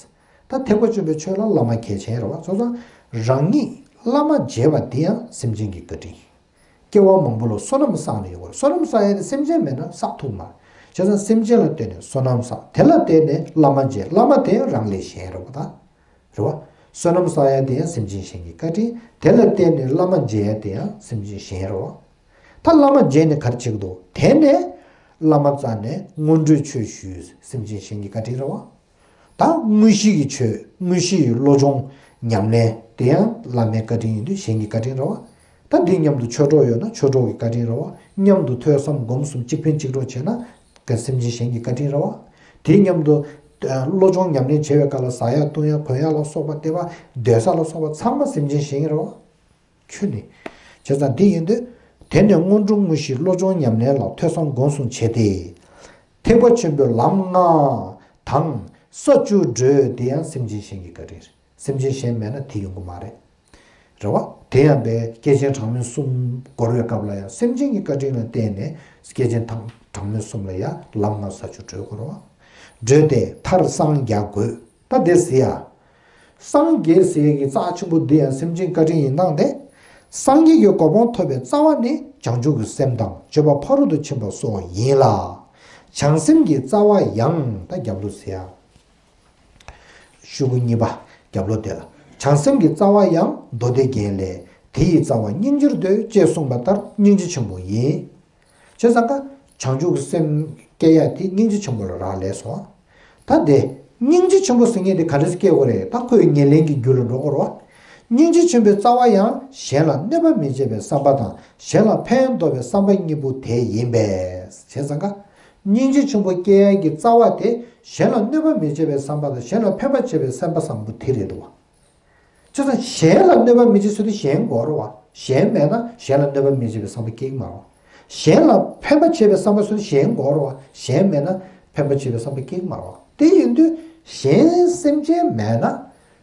ད་ཐེག་པ་ཆེན་པོའི་ཆོས་ལ་བླ་མ་གལ་ཆེན་རེད་བ། སོ་སོ་རང་ཉིད་བླ་མ་མཇལ་བ་འདི་ཡང་སེམས་ཅན་གྱི་བཀའ་དྲིན། སྐྱེ་བ་མང་པོ་ལ་བསོད་ནམས་བསགས་ནས་ཡོང་བར། བསོད་ནམས་བསགས་ཡས་དེ་སེམས་ཅན་མེད་ན་བསགས་ཐུབ་མ་རེད། བྱས་ཙང་སེམས་ཅན་ལ་བརྟེན་ནས་བསོད་ནམས་བསགས། དེ་ལ་བརྟེན་ནས་བླ་མ་མཇལ། བླ་མ་དེ་ཡང་རང་ལས་གཞན་རེད་བ་ད། རེད་བ། བསོད་ནམས་བསགས་ཡས་དེ་ཡང་སེམས་ཅན་གཞན་གྱི་བཀའ་དྲིན། དེ་ལ་བརྟེན་ནས་བླ་མ་མཇལ་ཡས་དེ་ཡང་སེམས་ཅན་གཞན་རེད་བ། ད་བླ་མ་མཇལ་ནས་ག་རེ་བྱེད་ཀྱི་འདུག་དེ་ནས་བླ་མ་རྩ་ནས་སྔོན་འགྲོའི་ཆོས་ཞུས། སེམས་ཅན་གཞན་གྱི་བཀའ་དྲིན་རེད་བ། ད་དངོས་གཞི་ཡི་ཆོས། དངོས་གཞི་ཡི་བློ་སྦྱོང་ཉམས་ལེན་དེ་ཡང་བླ་མའི་བཀའ་དྲིན་ཡིན་དུས་གཞན་གྱི་བཀའ་དྲིན་རེད་བ། ད་འདི་མཉམ་དུ་ཆོས་གྲོགས་ཡོད་ན་ཆོས་གྲོགས་ཀྱི་བཀའ་དྲིན་རེད་བ། མཉམ་དུ་ཐོས་བསམ་སྒོམ་གསུམ་གཅིག་ཕན་གཅིག་གྲོགས་བྱས་ན་ག་སེམས་ཅན་གཞན་གྱི་བཀའ་དྲིན་རེད་བ། དེ་མཉམ་དུ་ཨ་བློ་སྦྱོང་ཉམས་ལེན་བྱེད་པའི་སྐབས་ལ་ཟ་ཡག་འཐུང་ཡག་གོན་ཡག་ལ་སོགས་པ་སྟེར་བ། སྡོད་ས་ལ་སོགས་པ་ཚང་མ་སེམས་ཅན་གཞན་རེད་བ། ཁྱོད་ནི། བྱས་ཙང་འདི་ཡིན་དུས། དེ་ནས་སྔོན་འགྲོ་དངོས་གཞིའི་བློ་སྦྱོང་ཉམས་ལེན་ལ་ཐོས་བསམ་སྒོམ་གསུམ་བྱས་ཏེ། ཐེག་པ་ཆེན་པོའི་ལམ་ལྔ་དང་ས་བཅུ་བགྲོད་དེ་ཡང་སེམས་ཅན་གཞན་གྱི་བཀའ་དྲིན་རེད། སེམས་ཅན་གཞན་མེད་ན་དེ་ཡོང་གི་མ་རེད། རེད་བ། དེ་ཡང་པའི་སྐྱེས་ཆེན་གྲངས་མེད་གསུམ་འགོར་བའི་སྐབས་ལ་ཡང་སེམས་ཅན་གྱི་བཀའ་དྲིན་ལ་བརྟེན་ནས་སྐྱེས་ཆེན་ཐང་གྲངས་མེད་གསུམ་ལ་ཡང་ལམ་ལྔ་ས་བཅུ་བགྲོད་དགོས་རེད་བ། བགྲོད་དེ་མཐར་སངས་རྒྱ་དགོས། ད་དེ་ཟེར་ཡ། སངས་རྒྱས་ཟེར་ཡ་གི་རྩ་ཆེན་པོ་འདི་ཡང་སེམས་ཅན་བཀའ་དྲིན་ཡིན་སྟངས་དེ། སངས་རྒྱས་ཀྱི་གོ་འཕང་ཐོབ་པའི་རྩ་བ་ནི་བྱང་ཆུབ་ཀྱི་སེམས་དང་སྤྱོད་པ་ཕ་རོལ་ཏུ་ཕྱིན་པ་སོགས་ཡིན་ལ། བྱང་སེམས་ཀྱི་རྩ་བ་ཡང་ད་རྒྱབ་ལོགས་ཟེར་ཡ། ཤོག་གུ་གཉིས་པ་རྒྱབ་ལོགས་དེ་ལ། བྱང་སེམས་ཀྱི་རྩ་བ་ཡང་མདོ་སྡེ་རྒྱན་ལས། དེ་ཡི་རྩ་བ་སྙིང་རྗེར་འདོད་ཅེས་གསུངས་པ་ལྟར་སྙིང་རྗེ་ཆེན་པོ་ཡིན། བྱས་ཙང་ཀ། བྱང་ཆུབ་ཀྱི་སེམས་སྐྱེ་ཡ་དེ་སྙིང་རྗེ་ཆེན་པོ་ལ་རག་ལས་སོ། ད་དེ། སྙིང་རྗེ་ཆེན་པོ་ཟེར་མཁན་དེ་ག་འདྲ་སེ་སྐྱེ་དགོས་རེད། ད་ཁོའི་ཉེར་ལེན་གྱི་རྒྱུ་ལ་འགྲོ་དགོས་རེད་བ། སྙིང་རྗེ་ཆེན་པོའི་རྩ་བ་ཡང་གཞན་ལ་གནོད་པ་མི་བྱེད་པའི་བསམ་པ་དང་གཞན་ལ་ཕན་འདོགས་པའི་བསམ་པ་གཉིས་པོ་དེ་ཡིན་པས། བྱས་ཙང་ཀ། སྙིང་རྗེ་ཆེན་པོ་སྐྱེ་ཡ་གི་རྩ་བ་དེ་གཞན་ལ་གནོད་པ་མི་བྱེད་པའི་བསམ་པ་དང་གཞན་ལ་ཕན་པ་བྱེད་པའི་བསམ་པ་བཟང་པོ་དེ་རེད་འདུག་བ། བྱས་ཙང་གཞན་ལ་གནོད་པ་མི་བྱེད་ཟེར་དུས་གཞན་དགོས་རེད་བ། གཞན་མེད་ན་གཞན་ལ་གནོད་པ་མི་བྱེད་པའི་བསམ་པ་སྐྱེ་གི་མ་རེད་བ། གཞན་ལ་ཕན་པ་བྱེད་པའི་བསམ་པ་ཟེར་དུས་གཞན་དགོས་རེད་བ། གཞན་མེད་ན་ཕན་པ་བྱེད་པའི་བསམ་པ་སྐྱེ་གི་མ་རེད་བ། དེ་ཡིན་དུས་གཞན་སེམས་ཅན་མེད་ན་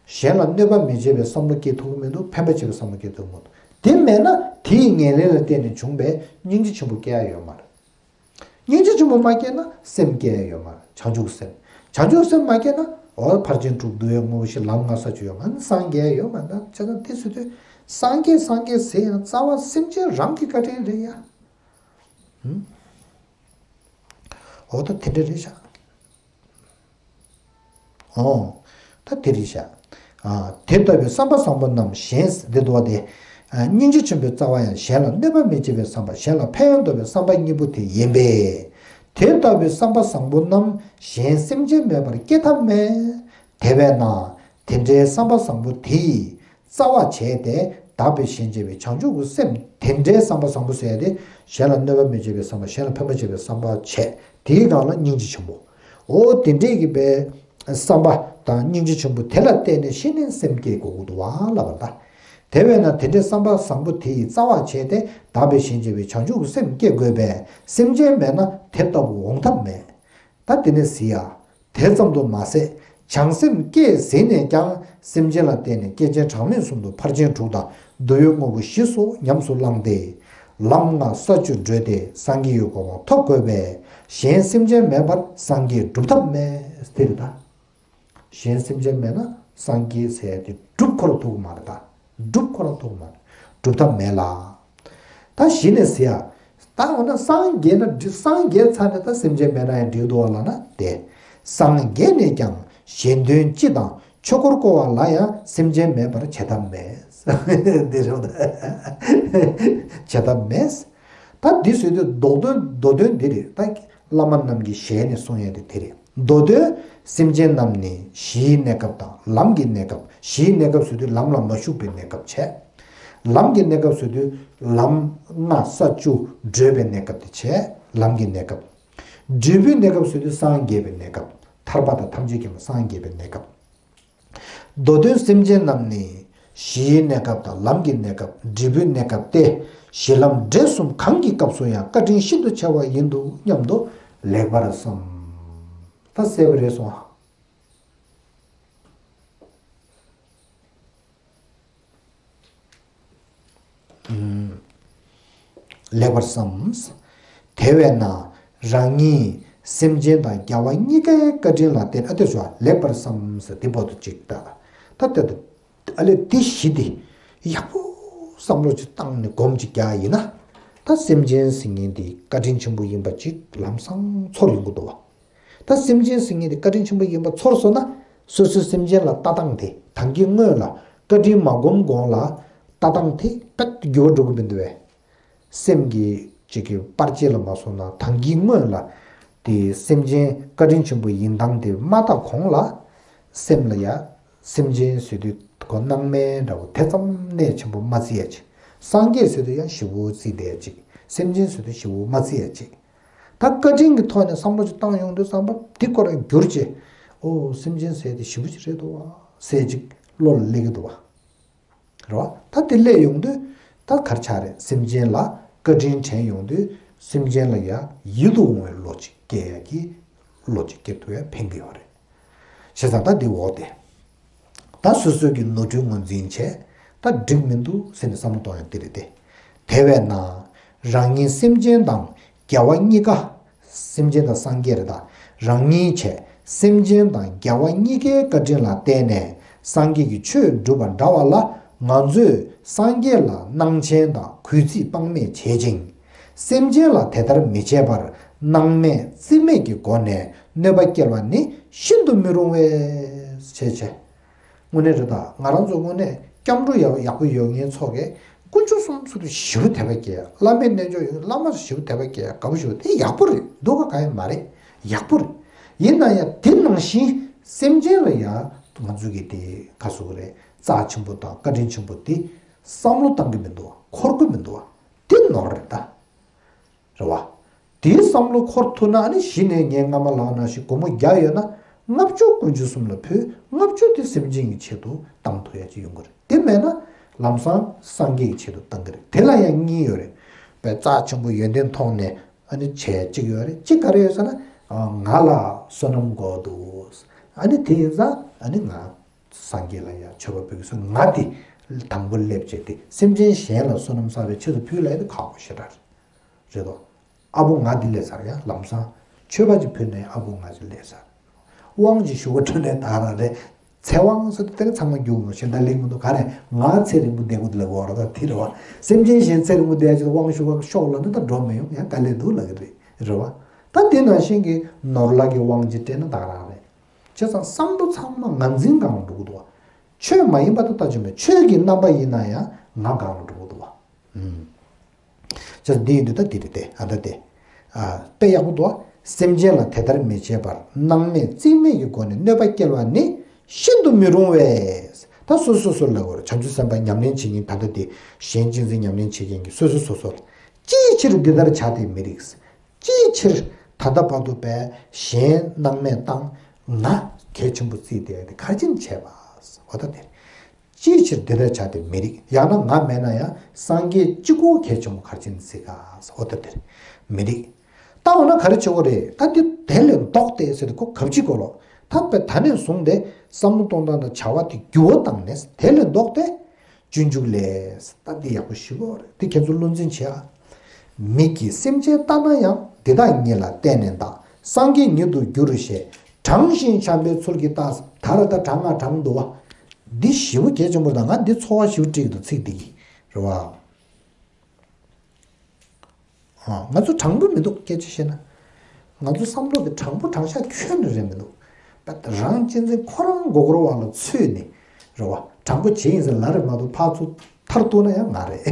གཞན་ལ་གནོད་པ་མི་བྱེད་པའི་བསམ་བློ་སྐྱེ་ཐུབ་ཀྱི་མི་འདུག་ཕན་པ་བྱེད་པའི་བསམ་བློ་སྐྱེ་ཐུབ་ཀྱི་མི་འདུག་དེ་མེད་ན་དེ་ཡི་ངན་ལན་ལ་བརྟེན་ནས་བྱུང་བའི་སྙིང་རྗེ་ཆེན་པོ་སྐྱེ་ཡ་ཡོད་མ་རེད། སྙིང་རྗེ་ཆེན་པོ་མ་སྐྱེས་ན་སེམས་སྐྱེ་ཡ་ཡོད་མ་རེད། བྱང་ཆུབ་སེམས། བྱང་ཆུབ་སེམས་མ་སྐྱེས་ན་འོ་ཕར་ཕྱིན་དྲུག་འདུལ་བའི་དངོས་པོ་བཞི་ལམ་ལྔ་ས་བཅུ་ཡོད་མ་རེད། སངས་རྒྱས་ཡོད་མ་རེད། བྱས་ཙང་དེ་ཟེར་དུས་སངས་རྒྱས་སངས་རྒྱས་ཟེར་ཡང་རྩ་བ་སེམས་ཅན་རང་གི་བཀའ་དྲིན་རེད་ཡ། ཧུམ། འོ་ད་དེ་འདྲ་རེད་ཤག་ཨོ། ད་དེ་རེད་ཤག་ཨ། དེ་ལྟ་བུའི་བསམ་པ་བཟང་པོ་རྣམས་གཞན་འདི་འདུག་བ་དེ། ཨ། སྙིང་རྗེ་ཆེན་པོའི་རྩ་བ་ཡང་གཞན་ལ་གནོད་པ་མི་བྱེད་པའི་བསམ་པ་གཞན་ལ་ཕན་འདོགས་པའི་བསམ་པ་གཉིས་པོ་དེ་ཡིན་པས། དེ་ལྟ་བུའི་བསམ་པ་བཟང་པོ་རྣམས་གཞན་སེམས་ཅན་མེད་པར་སྐྱེ་ཐབས་མེད། དེ་བས་ན། དེ་འདྲའི་བསམ་པ་བཟང་པོ་དེ་ཡི་རྩ་བ་བྱས་ཏེ་དག་པའི་ཞིང་བྱེད་པའི་བྱང་ཆུབ་ཀྱི་སེམས། དེ་འདྲའི་བསམ་པ་བཟང་པོ་ཟེར་ཡ་དེ་གཞན་ལ་གནོད་པ་མི་བྱེད་པའི་བསམ་པ་གཞན་ལ་ཕན་པ་བྱེད་པའི་བསམ་པ་བྱས། དེའི་སྒང་ལ་སྙིང་རྗེ་ཆེན་པོ། འོ་དེ་འདྲས་ཀྱི་པའི་བསམ་པ་དང་སྙིང་རྗེ་ཆེན་པོ་དེ་ལ་བརྟེན་ནས་ཤི་ནས་སེམས་སྐྱེ་དགོས་ཀྱི་འདུག་བ་ལབ་པ་ལ། དེ་བས་ན་དེ་འདྲའི་བསམ་པ་བཟང་པོ་དེ་ཡི་རྩ་བ་བྱས་ཏེ་དག་པའི་ཞིང་བྱེད་པའི་བྱང་ཆུབ་ཀྱི་སེམས་སྐྱེ་དགོས་པས། སེམས་ཅན་མེད་ན་དེ་ལྟ་བུ་འོང་ཐབས་མེད། ད་དེ་ནས་ཟེར་ཡ། དེ་ཙམ་དུ་མ་ཟད་བྱང་སེམས་སྐྱེས་ཟིན་ནས་ཀྱང་སེམས་ཅན་ལ་བརྟེན་ནས་སྐྱེས་ཆེན་གྲངས་མེད་གསུམ་དུ་ཕར་ཕྱིན་དྲུག་དང་འདུལ་བའི་དངོས་པོ་བཞི་སོགས་ཉམས་སུ་བླངས་ཏེ། ལམ་ལྔ་ས་བཅུ་བགྲོད་དེ་སངས་རྒྱས་ཀྱི་གོ་འཕང་ཐོབ་དགོས་པས། གཞན་སེམས་ཅན་མེད་པར་སངས་རྒྱས་སྒྲུབ་ཐབས་མེད། དེ་རེད་ད། གཞན་སེམས་ཅན་མེད་ན་སངས་རྒྱས་ཟེར་ཡ་དེ་སྒྲུབ་ཁོ་རང་ཐུབ་ཀྱི་མ་རེད་ད། སྒྲུབ་ཁོ་རང་ཐུབ་ཀྱི་མ་རེད། སྒྲུབ་ཐབས་མེད་ལ། ད་གཞི་ནས་ཟེར་ཡ། ད་འོ་ན་སངས་རྒྱས་ན་འགྲིག་སངས་རྒྱས་ཚར་ནས་ད་སེམས་ཅན་མེད་ན་ཡང་འགྲིག་འདུག་བ་ལབ་ན་དེ། སངས་རྒྱས་ནས་ཀྱང་གཞན་དོན་སྤྱི་དང་ཆོས་འཁོར་བསྐོར་བ་ལ་ཡང་སེམས་ཅན་མེད་པར་བྱེད་ཐབས་མེད། འདི་རེད་ད། བྱེད་ཐབས་མེད། ད་འདི་ཟེར་དུས་མདོ་དོན་མདོ་དོན་འདི་རེད་ད། བླ་མ་རྣམས་ཀྱི་ཞལ་ནས་གསུང་ཡ་དེ་དེ་རེད། མདོ་དོན་སེམས་ཅན་རྣམས་ནི་གཞིའི་གནས་སྐབས་དང་ལམ་གྱི་གནས་སྐབས། གཞིའི་གནས་སྐབས་ཟེར་དུས་ལམ་ལ་མ་ཞུགས་པའི་གནས་སྐབས་བྱས། ལམ་གྱི་གནས་སྐབས་ཟེར་དུས་ལམ་ལྔ་ས་བཅུ་བགྲོད་པའི་གནས་སྐབས་དེ་བྱས། ལམ་གྱི་གནས་སྐབས། འབྲས་བུའི་གནས་སྐབས་ཟེར་དུས་སངས་རྒྱས་པའི་གནས་སྐབས། ཐར་པ་དང་ཐམས་ཅད་མཁྱེན་པ་སངས་རྒྱས་པའི་གནས་སྐབས། མདོ་དོན་སེམས་ཅན་རྣམས་ནི་གཞིའི་གནས་སྐབས་དང་ལམ་གྱི་གནས་སྐབས། འབྲས་བུའི་གནས་སྐབས་ཏེ། གཞི་ལམ་འབྲས་གསུམ་གང་གི་སྐབས་སུ་ཡང་བཀའ་དྲིན་ཤིན་ཏུ་ཆེ་བ་ཡིན་འདུག་སྙམ་དུ་ལེགས་པར་བསམ། ད་གསལ་པོ་རེད་སོང་། ལེགས་པར་བསམ། དེ་བས་ན་རང་ཉིད་སེམས་ཅན་དང་རྒྱལ་བ་གཉིས་ཀའི་བཀའ་དྲིན་ལ་བརྟེན། ཨ་དེ་ཞོ་ལེགས་པར་བསམ་ཟེར་དེ་བོ་དུ་ཅིག་ད། ད་ལྟ་དུ་ཨ་ལས་དེ་གཞི་དེ་ཡག་པོ་བསམ་བློ་ཅིག་བཏང་ནས་སྒོམ་ཅིག་རྒྱག་ཡིན་ན། ད་སེམས་ཅན་ཟེར་མཁན་དེ་བཀའ་དྲིན་ཆེན་པོ་ཡིན་པ་ཅིག་ལམ་སང་ཚོར་ཡོང་གི་འདུག་བ། ད་སེམས་ཅན་ཟེར་མཁན་དེ་བཀའ་དྲིན་ཆེན་པོ་ཡིན་པ་ཚོར་སོང་ན། སོ་སོའི་སེམས་ཅན་ལ་ལྟ་སྟངས་དེ་ད་གིན་སྔོན་ལ་བཀའ་དྲིན་མ་སྒོམ་གོང་ལ་ལྟ་སྟངས་དེ་དཔེ་འགྱུར་བ་འགྲོ་གི་མི་འདུག་བས། སེམས་ཀྱི་གཅིག་གི་པར་ཆས་ལ་མ་སོང་ན་ད་གིན་སྔོན་ལ་དེ་སེམས་ཅན་བཀའ་དྲིན་ཆེན་པོ་ཡིན་སྟངས་དེ་མ་ལྟ་གོང་ལ་སེམས་ལ་ཡ་སེམས་ཅན་ཟེར་དུས་ཁོ་སྣང་མེད་འདྲ་བོ་དེ་ཙམ་གནད་ཆེན་པོ་མ་བརྩི་ཡ་ཅིག། སངས་རྒྱས་ཟེར་དུས་ཡང་ཞེ་པོ་བརྩི་བསྡད་ཡ་ཅིག། སེམས་ཅན་ཟེར་དུས་ཞེ་པོ་མ་བརྩི་ཡ་ཅིག། ད་བཀའ་དྲིན་གྱི་ཐོག་ནས་བསམ་བློ་ཅིག་བཏང་ཡོང་དུས་བསམ་པ་འདི་སྐོར་ལ་འགྱུར་བྱས། ཨོ་སེམས་ཅན་ཟེར་དེ་ཞེ་པོ་ཅིག་རེད་འདུག་བ་ཟེར་ཅིག་བློ་ལ་སླེབས་ཀྱི་འདུག་བ། རེད་བ། ད་དེ་སླེབས་ཡོང་དུས་ད་ག་རེ་ཆགས་རེད། སེམས་ཅན་ལ་བཀའ་དྲིན་དྲན་ཡོང་དུས་སེམས་ཅན་ལ་ཡ་ཡིད་དུ་འོང་བའི་བློ་ཅིག་སྐྱེ་ཡ་གི་བློ་ཅིག་སྐྱེ་ཐུབ་ཡ་ཕན་གི་ཡོད་རེད། བྱས་ཙང་ད་འདི་འོག་དེ། ད་སོ་སོ་གི་ནོར་འཁྲུལ་ངོས་འཛིན་བྱས། ད་འགྲིག་མི་འདུག་ཟེར་ནས་བསམ་བློ་གཏོང་ཡ་དེ་རེད་དེ། དེ་བས་ན་རང་ཉིད་སེམས་ཅན་དང་རྒྱལ་བ་གཉིས་ཀ། སེམས་ཅན་དང་སངས་རྒྱས་རེད་ད། རང་ཉིད་བྱས་སེམས་ཅན་དང་རྒྱལ་བ་གཉིས་ཀའི་བཀའ་དྲིན་ལ་བརྟེན་ནས་སངས་རྒྱས་ཀྱི་ཆོས་སྒྲུབ་པ་འདྲ་བ་ལ་ང་ཚོས་སངས་རྒྱས་ལ་སྣང་ཆེན་དང་གུས་བརྩི་དཔག་མེད་བྱེད་ཅིང་། སེམས་ཅན་ལ་དེ་ལྟར་མི་བྱེད་པར་སྣང་མེད་རྩིས་མེད་ཀྱི་སྒོ་ནས་གནོད་པ་སྐྱེལ་བ་ནི་ཤིན་ཏུ་མི་རུང་བས། བྱས་བྱས། དངོས་གནས་རེད་ད། ང་རང་ཚོ་དངོས་གནས་སྐྱབས་འགྲོ་ཡག་ཡག་པོ་ཡོད་མཁན་ཚོ་གིས་དཀོན་མཆོག་གསུམ་ཚོ་དུ་ཞེ་པོ་དད་པ་སྐྱེ། བླ་མའི་རྣལ་འབྱོར་ཡོད་བླ་མར་ཞེ་པོ་དད་པ་སྐྱེ་དགའ་པོ་ཞེ་པོ་དེ་ཡག་པོ་རེད། སྡུག་ག་གང་ཡང་མ་རེད། ཡག་པོ་རེད། ཡིན་ན་ཡང་དེ་ནང་བཞིན་སེམས་ཅན་ལ་ཡང་ང་ཚོ་གི་དེ་ག་ཟེར་དགོས་རེད། རྩ་ཆེན་པོ་དང་བཀའ་དྲིན་ཆེན་པོ་དེ་བསམ་བློ་བཏང་གི་མི་འདུག་བ། འཁོར་གི་མི་འདུག་བ། དེ་ནོར་རེད་ད། རེད་བ། དེའི་བསམ་བློ་འཁོར་ཐུབ་ན་ཨ་ནི་གཞི་ནས་ངས་སྔ་མ་ལབ་ནང་བཞིན་སྒོར་མོ་བརྒྱ་ཡོད་ན་ལྔ་བཅུ་དཀོན་མཆོག་གསུམ་ལ་ཕུལ། ལྔ་བཅུ་དེ་སེམས་ཅན་གྱི་ཆེད་དུ་བཏང་ཐུབ་ཡ་ཅིག་ཡོང་གི་རེད། དེ་མེད་ན་ལམ་སང་སངས་རྒྱས་ཀྱི་ཆེད་དུ་བཏང་གི་རེད། དེ་ལ་ཡང་གཉིས་ཡོད་རེད། པའི་རྩ་ཆེན་པོ་ཡོན་ཏན་མཐོང་ནས་ཨ་ནི་བྱས་གཅིག་ཡོད་རེད། གཅིག་ག་རེ་ཡོད་ཟེར་ན། ང་ལ་བསོད་ནམས་དགོས་འདུག། ཨ་ནི་དེ་ཡིན་ཙང་ཨ་ནི་ང་སངས་རྒྱས་ལ་ཡང་མཆོད་པ་ཕུལ་གི་སོང་། ང་དེ་དང་པོ་སླེབས་བྱས་ཏེ་སེམས་ཅན་གཞན་ལ་བསོད་ནམས་བསགས་པའི་ཆེད་དུ་ཕུལ་ལ་ཡ་དེ་ཁག་པོ་ཞེ་དྲག་རེད། རེད་དོ། ཨ་བོ་ང་འདི་ལས་ཚར་ཡང་ལམ་སང་མཆོད་པ་ཅིག་ཕུལ་ནས་ཨ་བོ་ང་ཅིག་ལས་ཚར། དབང་ཅིག་ཞུ་བ་ཁྲོད་ནས་ད་རང་རེད། ཚེ་དབང་ཟེར་དེ་ཚང་མ་རྒྱུག་མོ་ཞེ་ད་ལེགས་མི་འདུག་ག་རེ་ང་ཚེ་རིང་པོ་བསྡད་དགོས་འདུག་ལབ་དགོས་རེད། ད་དེ་རེད་བ། སེམས་ཅན་གཞན་ཚེ་རིང་པོ་བསྡད་ཡ་ཅིག་ལ་དབང་ཞུ་བ་ཤོག་ལབ་ན་ད་འགྲོ་མི་ཡོང་ཡང་དཀའ་ལས་འདུག་ལབ་གི་རེད། རེད་བ། ད་དེ་ནང་བཞིན་གྱི་ནོར་ལྷ་གི་དབང་ཅིག་སྤྲད་ན་ད་རང་རེད། བྱས་ཙང་བསམ་བློ་ཚང་མ་ངར་འཛིན་སྒང་ལ་འགྲོ་གི་འདུག་བ། ཆོས་མ་ཡིན་པ་དེ་ལྟ་ཅི་མེད། ཆོས་ཀྱི་རྣམ་པ་ཡིན་ན་ཡང་ང་སྒང་ལ་འགྲོ་གི་འདུག་བ། ཨུམ། བྱས་ཙང་འདི་ཡིན་དུས་ད་འདི་རེད་དེ། ཨ་ད་དེ། ཨ་དཔེ་ཡག་པོ་འདུག་བ། སེམས་ཅན་ལ་དེ་ལྟར་མི་བྱེད་པར་སྣང་མེད་རྩིས་མེད་ཀྱི་སྒོ་ནས་གནོད་པ་སྐྱེལ་བ་ནི་ཤིན་ཏུ་མི་རུང་བས། ད་སོ་སོ་སོ་ལ་གོ་ར་བྱང་ཆུབ་སེམས་དཔའ་ཉམས་ལེན་བྱེད་མཁན་ད་ལྟ་དེ་གཞན་གཅེས་འཛིན་ཉམས་ལེན་བྱེད་མཁན་གྱི་སོ་སོ་སོ་སོ་ལ། ཅིའི་ཕྱིར་འདི་ལྟར་བྱ་སྟེ་མི་རིགས། ཅིའི་ཕྱིར་ད་ལྟ་བར་དུ་བས་གཞན་སྣང་མེད་བཏང་། ང་གལ་ཆེན་པོ་བརྩིས་ཏེ་དེ་ག་རེ་བྱས་པ། འོ་ད་དེ། ཅིའི་ཕྱིར་འདི་ལྟར་བྱ་སྟེ་མི་རིགས། ཡང་ན་ང་མེད་ན་ཡང་སངས་རྒྱས་གཅིག་པོ་གལ་ཆེན་པོ་ག་རེ་བྱས་བརྩི་ག། འོ་ད་དེ་མི་རིགས། ད་འོ་ན་ག་རེ་བྱེད་དགོས་རེད། ད་འདི་དེ་ལས་ལྡོག་སྟེ་ཟེར་ཏེ་ཁོ་གབ་ཅིག་གོ་ལོ། ད་བས་ད་ནས་བཟུང་སྟེ་བསམ་བློ་གཏོང་སྟངས་དང་བྱ་བ་དེ་འགྱུར་བ་བཏང་ནས་དེ་ལས་ལྡོག་སྟེ། སྤྱོད་འཇུག་ལས། ད་འདི་ཡག་པོ་ཞུ་གི་རེད། འདི་ཁྱེད་ཚོ་བློ་འཛིན་བྱེད་ཨ། མིག་གིས་སེམས་ཅན་ལྟ་ན་ཡང་། འདི་དག་ཉིད་ལ་བལྟས་ནས་བདག་སངས་རྒྱས་ཉིད་དུ་འགྱུར་ཞེས། དྲང་ཞིང་བྱམས་པའི་ཚུལ་གྱིས་བལྟ། ད་ར་ད་དྲང་ང་དྲང་འདུག་བ། འདི་ཞེ་པོ་གལ་ཆེན་པོ་རེད། ད་ང་འདི་ཚོར་བ་ཞེ་པོ་སྤྲད་ཀྱི་འདུག་ཚིག་འདི་གིས་རེད་བ། ང་ཚོ་དྲང་པོ་མི་འདུག་སྐད་ཆ་བཤད་ན། ང་ཚོ་བསམ་བློ་དེ་དྲང་པོ་དྲང་བཞག་ཁྱོན་ནས་རེད་མི་འདུག་རང་གཅེས་འཛིན་ཁོ་རང་མགོ་སྐོར་བ་ལ་ཚུད་ནས་རེད་བ། དྲང་པོ་བྱེད་ཡིན་ཟེར་ལབ་རེད་མ་གཏོགས་ཕར་ཚུར་མཐར་གཏུགས་ན་ཡང་ང་རེད།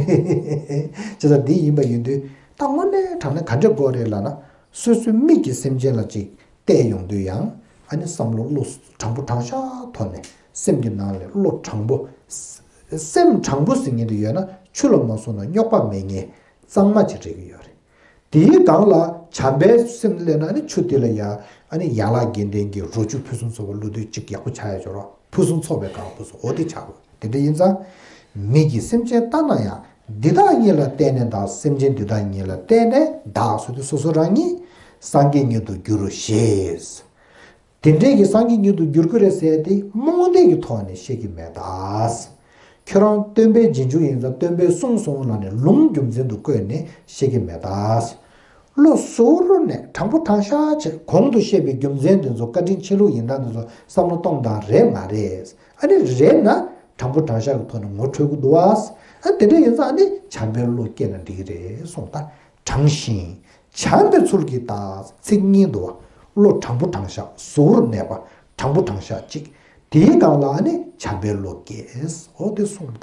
བྱས་ཙང་འདི་ཡིན་པ་ཡིན་དུས་ད་དངོས་གནས་དྲང་གནས་ག་འདྲ་དགོས་རེད་ལབ་ན། སོ་སོའི་མིག་གིས་སེམས་ཅན་ལ་ཅིག་ བལྟས་ཡོང་དུས་ཡང་ཨ་ནི་བསམ་བློ་བློ་དྲང་པོ་དྲང་བཞག་ཐོག་ནས་སེམས་ཀྱི་ནང་ལ་བློ་དྲང་པོ། སེམས་དྲང་པོ་ཟེར་མཁན་དེ་ཡོད་ན་ཆུ་ལ་མ་སོང་ན་རྙོག་པ་མེད་མཁན་གཙང་མ་ཅིག་རེག་གི་ཡོད་རེད། དེའི་སྒང་ལ་བྱམས་པའི་སེམས་སླེབས་ན་ཨ་ནི་ཆུ་དེ་ལ་ཡ་ཨ་ནི་ཡན་ལག་བརྒྱད་ལྡན་གྱི་རོ་བཅུད་ཕུན་སུམ་ཚོགས་པ་བླུགས་དུས་གཅིག་ཡག་པོ་ཆགས་ཡ་ཅིག་ཡོད་རེད། ཕུན་སུམ་ཚོགས་པའི་སྒང་ཕུན་སུམ་འོ་དེ་ཆགས་དགོས། དེ་འདྲ་ཡིན་ཙང་། མིག་གིས་སེམས་ཅན་ལྟ་ན་ཡང་། འདི་དག་ཉིད་ལ་བརྟེན་ནས་བདག་སེམས་ཅན་འདི་དག་ཉིད་ལ་བརྟེན་ནས་བདག་ཟེར་དུས་སོ་སོ་རང་ཉིད་སངས་རྒྱས་ཉིད་དུ་འགྱུར་ཞེས། དེ་འདྲའི་གི་སངས་རྒྱས་ཉིད་དུ་འགྱུར་གྱི་རེད་ཟེར་ཏེ་རྨོངས་དད་ཀྱི་ཐོག་ནས་བཤད་ཀྱི་མེད་ད། ཁྱོད་རང་སྟོན་པའི་རྗེས་འཇུག་ཡིན་ཙང་སྟོན་པས་གསུངས་སོང་ལབ་ནས་ལུང་རྒྱུ་མཚན་དུ་བཀོད་ནས་བཤད་ཀྱི་མེད་ད། བློ་གཟུ་བོར་ནས་དྲང་པོ་དྲང་བཞག་བྱས་གོང་དུ་བཤད་པའི་རྒྱུ་མཚན་འདི་ཚོ་བཀའ་དྲིན་ཆེ་ལུགས་ཡིན་སྟངས་འདི་ཚོ་བསམ་བློ་གཏོང་སྟངས་རེད་མ་རེད། ཨ་ནི་རེད་ན་དྲང་པོ་དྲང་བཞག་གི་ཐོག་ནས་ངོ་འཕྲོད་ཀྱི་འདུག་བ། ཨ་དེ་འདྲ་ཡིན་ཙང་ཨ་ནི་བྱམས་པའི་བློ་སྐྱེས་ན་འགྲིག་གི་རེད་གསུངས། ད་དྲང་ཞིང་བྱམས་པའི་ཚུལ་གྱིས་བལྟ། ཚིག་གཉིས་འདུག་བ། བློ་དྲང་པོ་དྲང་བཞག་གཟུ་བོར་གནས་པ་དྲང་པོ་དྲང་བཞག་གཅིག་དེའི་སྒང་ལ་ཨ་ནི་བྱམས་པའི་བློ་སྐྱེས། འོ་དེ་གསུངས།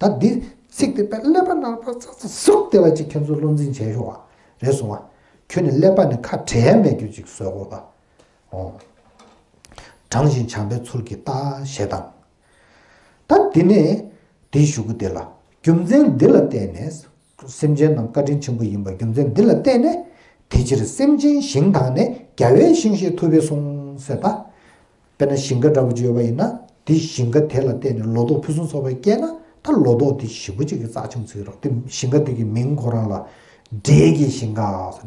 ད། ད་འདི་ཚིག་དེ་དཔེ་ཀླད་པ་ནང་ལ་ཙག་ཙག་ཟུག་བལྟས་པ་ཅིག་ཁྱེད་ཚོ་བློ་འཛིན་བྱས་ཤོག་ཨ། རེད་སོང་ཨ། ཁྱོད་ནི་ཀླད་པ་ནས་ཁ་བྲལ་མེད་རྒྱུ་ཅིག་བཟོས་དགོས་པ། ཨོ། དྲང་ཞིང་བྱམས་པའི་ཚུལ་གྱིས་ལྟ་ཞེས་དང་། ད་འདི་ནས་འདི་ཞུ་གི་དེ་ལ་རྒྱུ་མཚན་འདི་ལ་བརྟེན་ནས་སེམས་ཅན་རྣམས་བཀའ་དྲིན་ཆེན་པོ་ཡིན་པ་རྒྱུ་མཚན་འདི་ལ་བརྟེན་ནས་དེ་ཕྱིར་སེམས་ཅན་ཞིང་དག་ནས་རྒྱལ་བའི་ཞིང་ཞེས་ཐུབ་པས་གསུངས་ཟེར་ད། དཔེར་ན་ཞིང་ཁ་འདྲ་པོ་ཅིག་ཡོད་པ་ཡིན་ན་དེ་ཞིང་ཁ་དེ་ལ་བརྟེན་ནས་ལོ་ཏོག་ཕུན་སུམ་ཚོགས་པ་སྐྱེས་ན་ད་ལོ་ཏོག་དེ་ཞེ་པོ་ཅིག་གི་རྩ་ཆེན་པོ་ཟེར་གི་རེད། དེ་ཞིང་ཁ་དེ་གི་མིང་ཁོ་རང་ལ་འབྲས་ཀྱི་ཞིང་ཁ།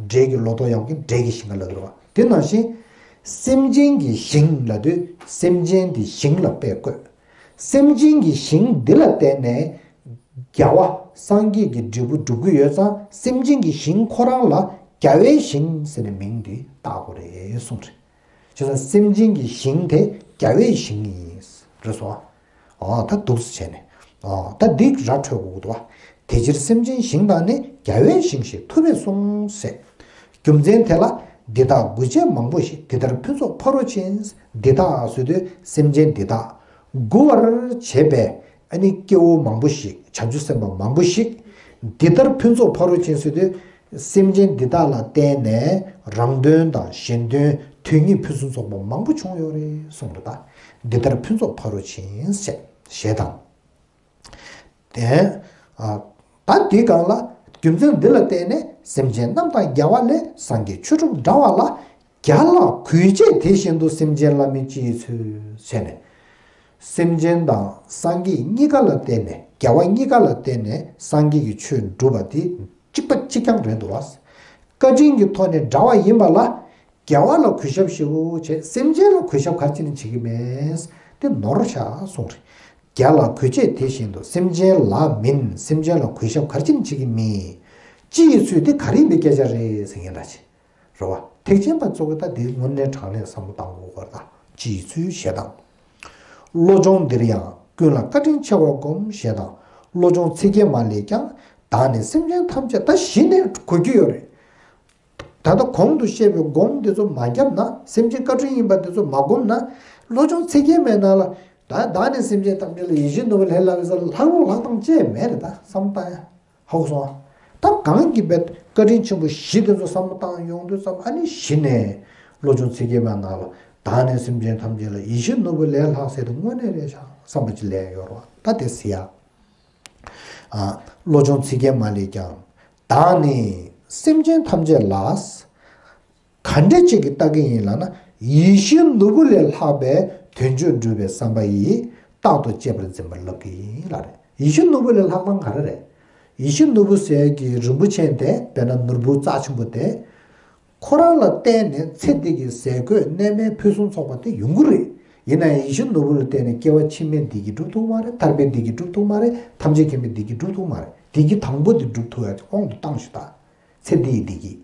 འབྲས་ཀྱི་ལོ་ཏོག་ཡོང་གི་འབྲས་ཀྱི་ཞིང་ཁ་ལབ་ཀྱི་རེད་བ། དེ་ནང་བཞིན་སེམས་ཅན་གྱི་ཞིང་ལབ་དུས་སེམས་ཅན་དེ་ཞིང་ལ་དཔེ་བཀོད། སེམས་ཅན་གྱི་ཞིང་འདི་ལ་བརྟེན་ནས་རྒྱལ་བ་སངས་རྒྱས་ཀྱི་འབྲས་བུ་སྒྲུབ་ཀྱི་ཡོད་ཙང་སེམས་ཅན་གྱི་ཞིང་ཁོ་རང་ལ་རྒྱལ་བའི་ཞིང་ཟེར་ནས་མིང་འདི་བཏགས་དགོས་རེད་གསུངས་རེད། བྱས་ཙང་སེམས་ཅན་གྱི་ཞིང་དེ་རྒྱལ་བའི་ཞིང་ཡིན། རེད་སོང་ཨ། ཨོ་ད་འདུག་སེ་བྱས་ནས། ཨོ་ད་འདི་ར་འཕྲོད་དགོས་འདུག་བ། དེ་ཕྱིར་སེམས་ཅན་ཞིང་དག་ནི་རྒྱལ་བའི་ཞིང་ཞེས་ཐུབ་པས་གསུངས་ཟེར། རྒྱུ་མཚན་དེ་ལ་འདི་དག་མགུ་བྱས་མང་པོ་ཞིག་འདི་ལྟར་ཕུན་ཚོགས་ཕ་རོལ་ཕྱིན། འདི་དག་ཟེར་དུས་སེམས་ཅན་འདི་དག་མགུ་བར་བྱེད་པའི་ཨ་ནི་སྐྱེ་བོ་མང་པོ་ཞིག་བྱང་ཆུབ་སེམས་དཔའ་མང་པོ་ཞིག་འདི་ལྟར་ཕུན་ཚོགས་ཕ་རོལ་ཕྱིན་ཟེར་དུས། སེམས་ཅན་འདི་དག་ལ་བརྟེན་ནས་རང་དོན་དང་གཞན་དོན་དོན་གཉིས་ཕུན་སུམ་ཚོགས་པ་མང་པོ་བྱུང་ཡོད་རེད་གསུངས་རེད་ད། འདི་ལྟར་ཕུན་ཚོགས་ཕ་རོལ་ཕྱིན་ཞེས་ཞེས་དང་། དེ། ཨ། ད་འདི་སྒང་ལ་རྒྱུ་མཚན་འདི་ལ་བརྟེན་ནས་སེམས་ཅན་རྣམས་དང་རྒྱལ་བ་ལས་སངས་རྒྱས་ཆོས་དྲུག་འདྲ་བ་ལ་རྒྱལ་ལ་གུས་བྱས་དེ་བཞིན་དུ་སེམས་ཅན་ལ་མིན་ཅི་ཡི་ཚུལ་ཟེར་ནས། སེམས་ཅན་དང་སངས་རྒྱས་གཉིས་ཀ་ལ་བརྟེན་ནས་རྒྱལ་བ་གཉིས་ཀ་ལ་བརྟེན་ནས་སངས་རྒྱས་ཀྱི་ཆོས་སྒྲུབ་པ་དེ་གཅིག་པ་གཅིག་རྐྱང་རེད་འདུག་བ། བཀའ་དྲིན་གྱི་ཐོག་ནས་འདྲ་བ་ཡིན་པ་ལ་རྒྱལ་བ་ལ་གུས་ཞབས་ཞེ་པོ་བྱས་སེམས་ཅན་ལ་གུས་ཞབས་ག་རེ་བྱས་ནས་བྱེད་ཀྱི་མེད། དེ་ནོར་ཤག་གསུངས་རེད། རྒྱལ་ལ་གུས་བྱས་དེ་བཞིན་དུ་སེམས་ཅན་ལ་མིན་སེམས་ཅན་ལ་གུས་ཞབས་ག་རེ་བྱས་ནས་བྱེད་ཀྱི་མེད། ཅི་ཡི་ཚུལ་དེ་ག་རེ་ཡིན་པའི་སྐད་ཆ་རེད་ཟེར་མཁན་ལ་བྱེད། རེད་བ། ཐེག་ཆེན་པ་ཚོ་གིས་ད་དེའི་དངོས་གནས་དྲང་གནས་བསམ་བློ་བཏང་དགོས་པ་རེད་ད། ཅི་ཡི་ཚུལ་ཞེས་དང་། བློ་སྦྱོང་འདིར་ཡང་ཀུན་ལ་བཀའ་དྲིན་ཆེ་བར་བསྒོམ་ཞེས་དང་། བློ་སྦྱོང་ཚིག་བརྒྱད་མ་ལས་ཀྱང་། བདག་ནི་སེམས་ཅན་ཐམས་ཅད་ད་གཞི་ནས་གོ་རྒྱུ་ཡོད་རེད། ད་ལྟ་གོང་དུ་བཤད་པའི་སྒོམ་འདི་ཚོ་མ་བརྒྱབ་ན་སེམས་ཅན་བཀའ་དྲིན་ཡིན་པ་འདི་ཚོ་མ་བསྒོམ་ན། བློ་སྦྱོང་ཚིག་བརྒྱད་མའི་ནང་ལ་ད་བདག་ནི་སེམས་ཅན་ཐམས་ཅད་ལ་ཡིད་བཞིན་ནོར་བུ་ལས་ལྷག་པའི་ས་ལ་ལྷག་ལུགས་ལྷག་སྟངས་ཅི་ཡང་མེད་རེད་ད་བསམ་བཏང་ཡ། ཧ་གོ་སོང་ཨ། ད་གང་གི་བས་བཀའ་དྲིན་ཆེན་པོ་བཞི་དེ་ཚོ་བསམ་བློ་བཏང་ཡོང་དུས་ཙམ་ཨ་ནི་གཞི་ནས་བློ་སྦྱོང་ཚིག་བརྒྱད་མའི་ནང་ལ་བདག་ནི་སེམས་ཅན་ཐམས་ཅད་ལ་ཡིད་བཞིན་ནོར་བུ་ལས་ལྷག་ཟེར་དེ་དངོས་གནས་རེད་ཤག་བསམ་པ་ཅིག་སླེབས་ཡོད་རེད་བ། ད་དེ་ཟེར་ཡ། ཨ། བློ་སྦྱོང་ཚིག་བརྒྱད་མ་ལས་ཀྱང་། བདག་ནི་སེམས་ཅན་ཐམས་ཅད་ལ། ག་འདྲ་ཅིག་གིས་བལྟ་གི་ཡིན་ལབ་ན་ཡིད་བཞིན་ནོར་བུ་ལས་ལྷག་པའི་དོན་མཆོག་སྒྲུབ་པའི་བསམ་པ་ཡིས་རྟག་ཏུ་གཅེས་པར་འཛིན་པར་བསླབ་ཀྱི་ཡིན་ལབ་རེད། ཡིད་བཞིན་ནོར་བུ་ལས་ལྷག་སྟངས་ག་རེ་རེད། ཡིད་བཞིན་ནོར་བུ་ཟེར་གྱི་རིན་པོ་ཆེ་དེ་དཔེར་ན་ནོར་བུ་རྩ་ཆེན་པོ་དེ། ཁོ་རང་ལ་བརྟེན་ནས་ཚེ་འདི་གི་ཟས་གོས་གནས་མལ་ཕུན་སུམ་ཚོགས་པ་དེ་ཡོང་གི་རེད། ཡིན་ན་ཡང་ཡིད་བཞིན་ནོར་བུ་ལ་བརྟེན་ནས་སྐྱེ་བ་ཕྱི་མའི་བདེ་སྐྱིད་སྒྲུབ་ཐུབ་མ་རེད། ཐར་པའི་བདེ་སྐྱིད་སྒྲུབ་ཐུབ་མ་རེད། ཐམས་ཅད་མཁྱེན་པའི་བདེ་སྐྱིད་སྒྲུབ་ཐུབ་མ་རེད། བདེ་སྐྱིད་དང་པོ་དེ་སྒྲུབ་ཐུབ་ཡ་དེ་དབང་དུ་བཏང་ཞུ་ད། ཚེ་འདིའི་བདེ་སྐྱིད།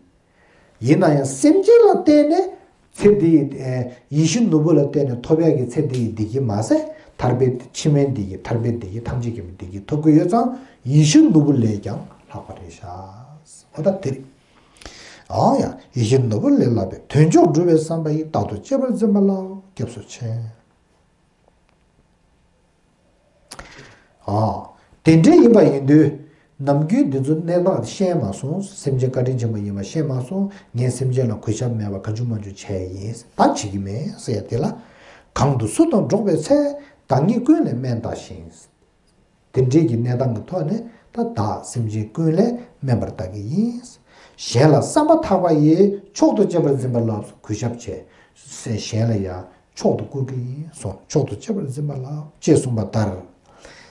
ཡིན་ན་ཡང་སེམས་ཅན་ལ་བརྟེན་ནས་ཚེ་འདིའི་ཨེ་ཡིད་བཞིན་ནོར་བུ་ལ་བརྟེན་ནས་ཐོབ་ཡག་གི་ཚེ་འདིའི་བདེ་སྐྱིད་མ་ཟད་ཐར་པའི་ཕྱི་མའི་བདེ་སྐྱིད་ཐར་པའི་བདེ་སྐྱིད་ཐམས་ཅད་མཁྱེན་པའི་བདེ་སྐྱིད་ཐོབ་ཀྱི་ཡོད་ཙང་ཡིད་བཞིན་ནོར་བུ་ལས་ཀྱང་ལྷག་པ་རེད་ཤག་འོ་ད་དེ་རེད། ཨང་ཡང་ཡིད་བཞིན་ནོར་བུ་ལས་ལྷག་པའི་དོན་མཆོག་སྒྲུབ་པའི་བསམ་པ་ཡིས་རྟག་ཏུ་གཅེས་པར་འཛིན་པ་ལའོ། སྐྱབས་སུ་མཆི། ཨ། དེ་འདྲ་ཡིན་པ་ཡིན་དུས། ནམ་རྒྱུན་འདི་ཚོ་གནས་སྟངས་ཤེས་མ་སོང་། སེམས་ཅན་བཀའ་དྲིན་ཆེན་པོ་ཡིན་པ་ཤེས་མ་སོང་། ངས་སེམས་ཅན་ལ་གུས་ཞབས་མེད་པ་གང་བྱུང་མང་བྱུང་བྱས་ཡིན། ད་བྱེད་ཀྱི་མེད་ཟེར་ཡ་དེ་ལ། གང་དུ་སུ་དང་འགྲོགས་པའི་ཚེ། བདག་ཉིད་ཀུན་ལས་དམན་བལྟ་ཞིང་། དེ་འདྲའི་གི་གནས་སྟངས་ཀྱི་ཐོག་ནས་ད་བདག་སེམས་ཅན་ཀུན་ལས་དམན་པར་བལྟ་གི་ཡིན། གཞན་ལ་བསམ་པ་ཐག་པ་ཡིས། མཆོག་ཏུ་གཅེས་པར་འཛིན་པ་ལ་གུས་ཞབས་བྱས། གཞན་ལ་ཡང་མཆོག་ཏུ་བཀུར་གྱི་ཡིན་གསུངས། མཆོག་ཏུ་གཅེས་པར་འཛིན་པ་ལ་ཅེས་གསུངས་པ་ལྟར།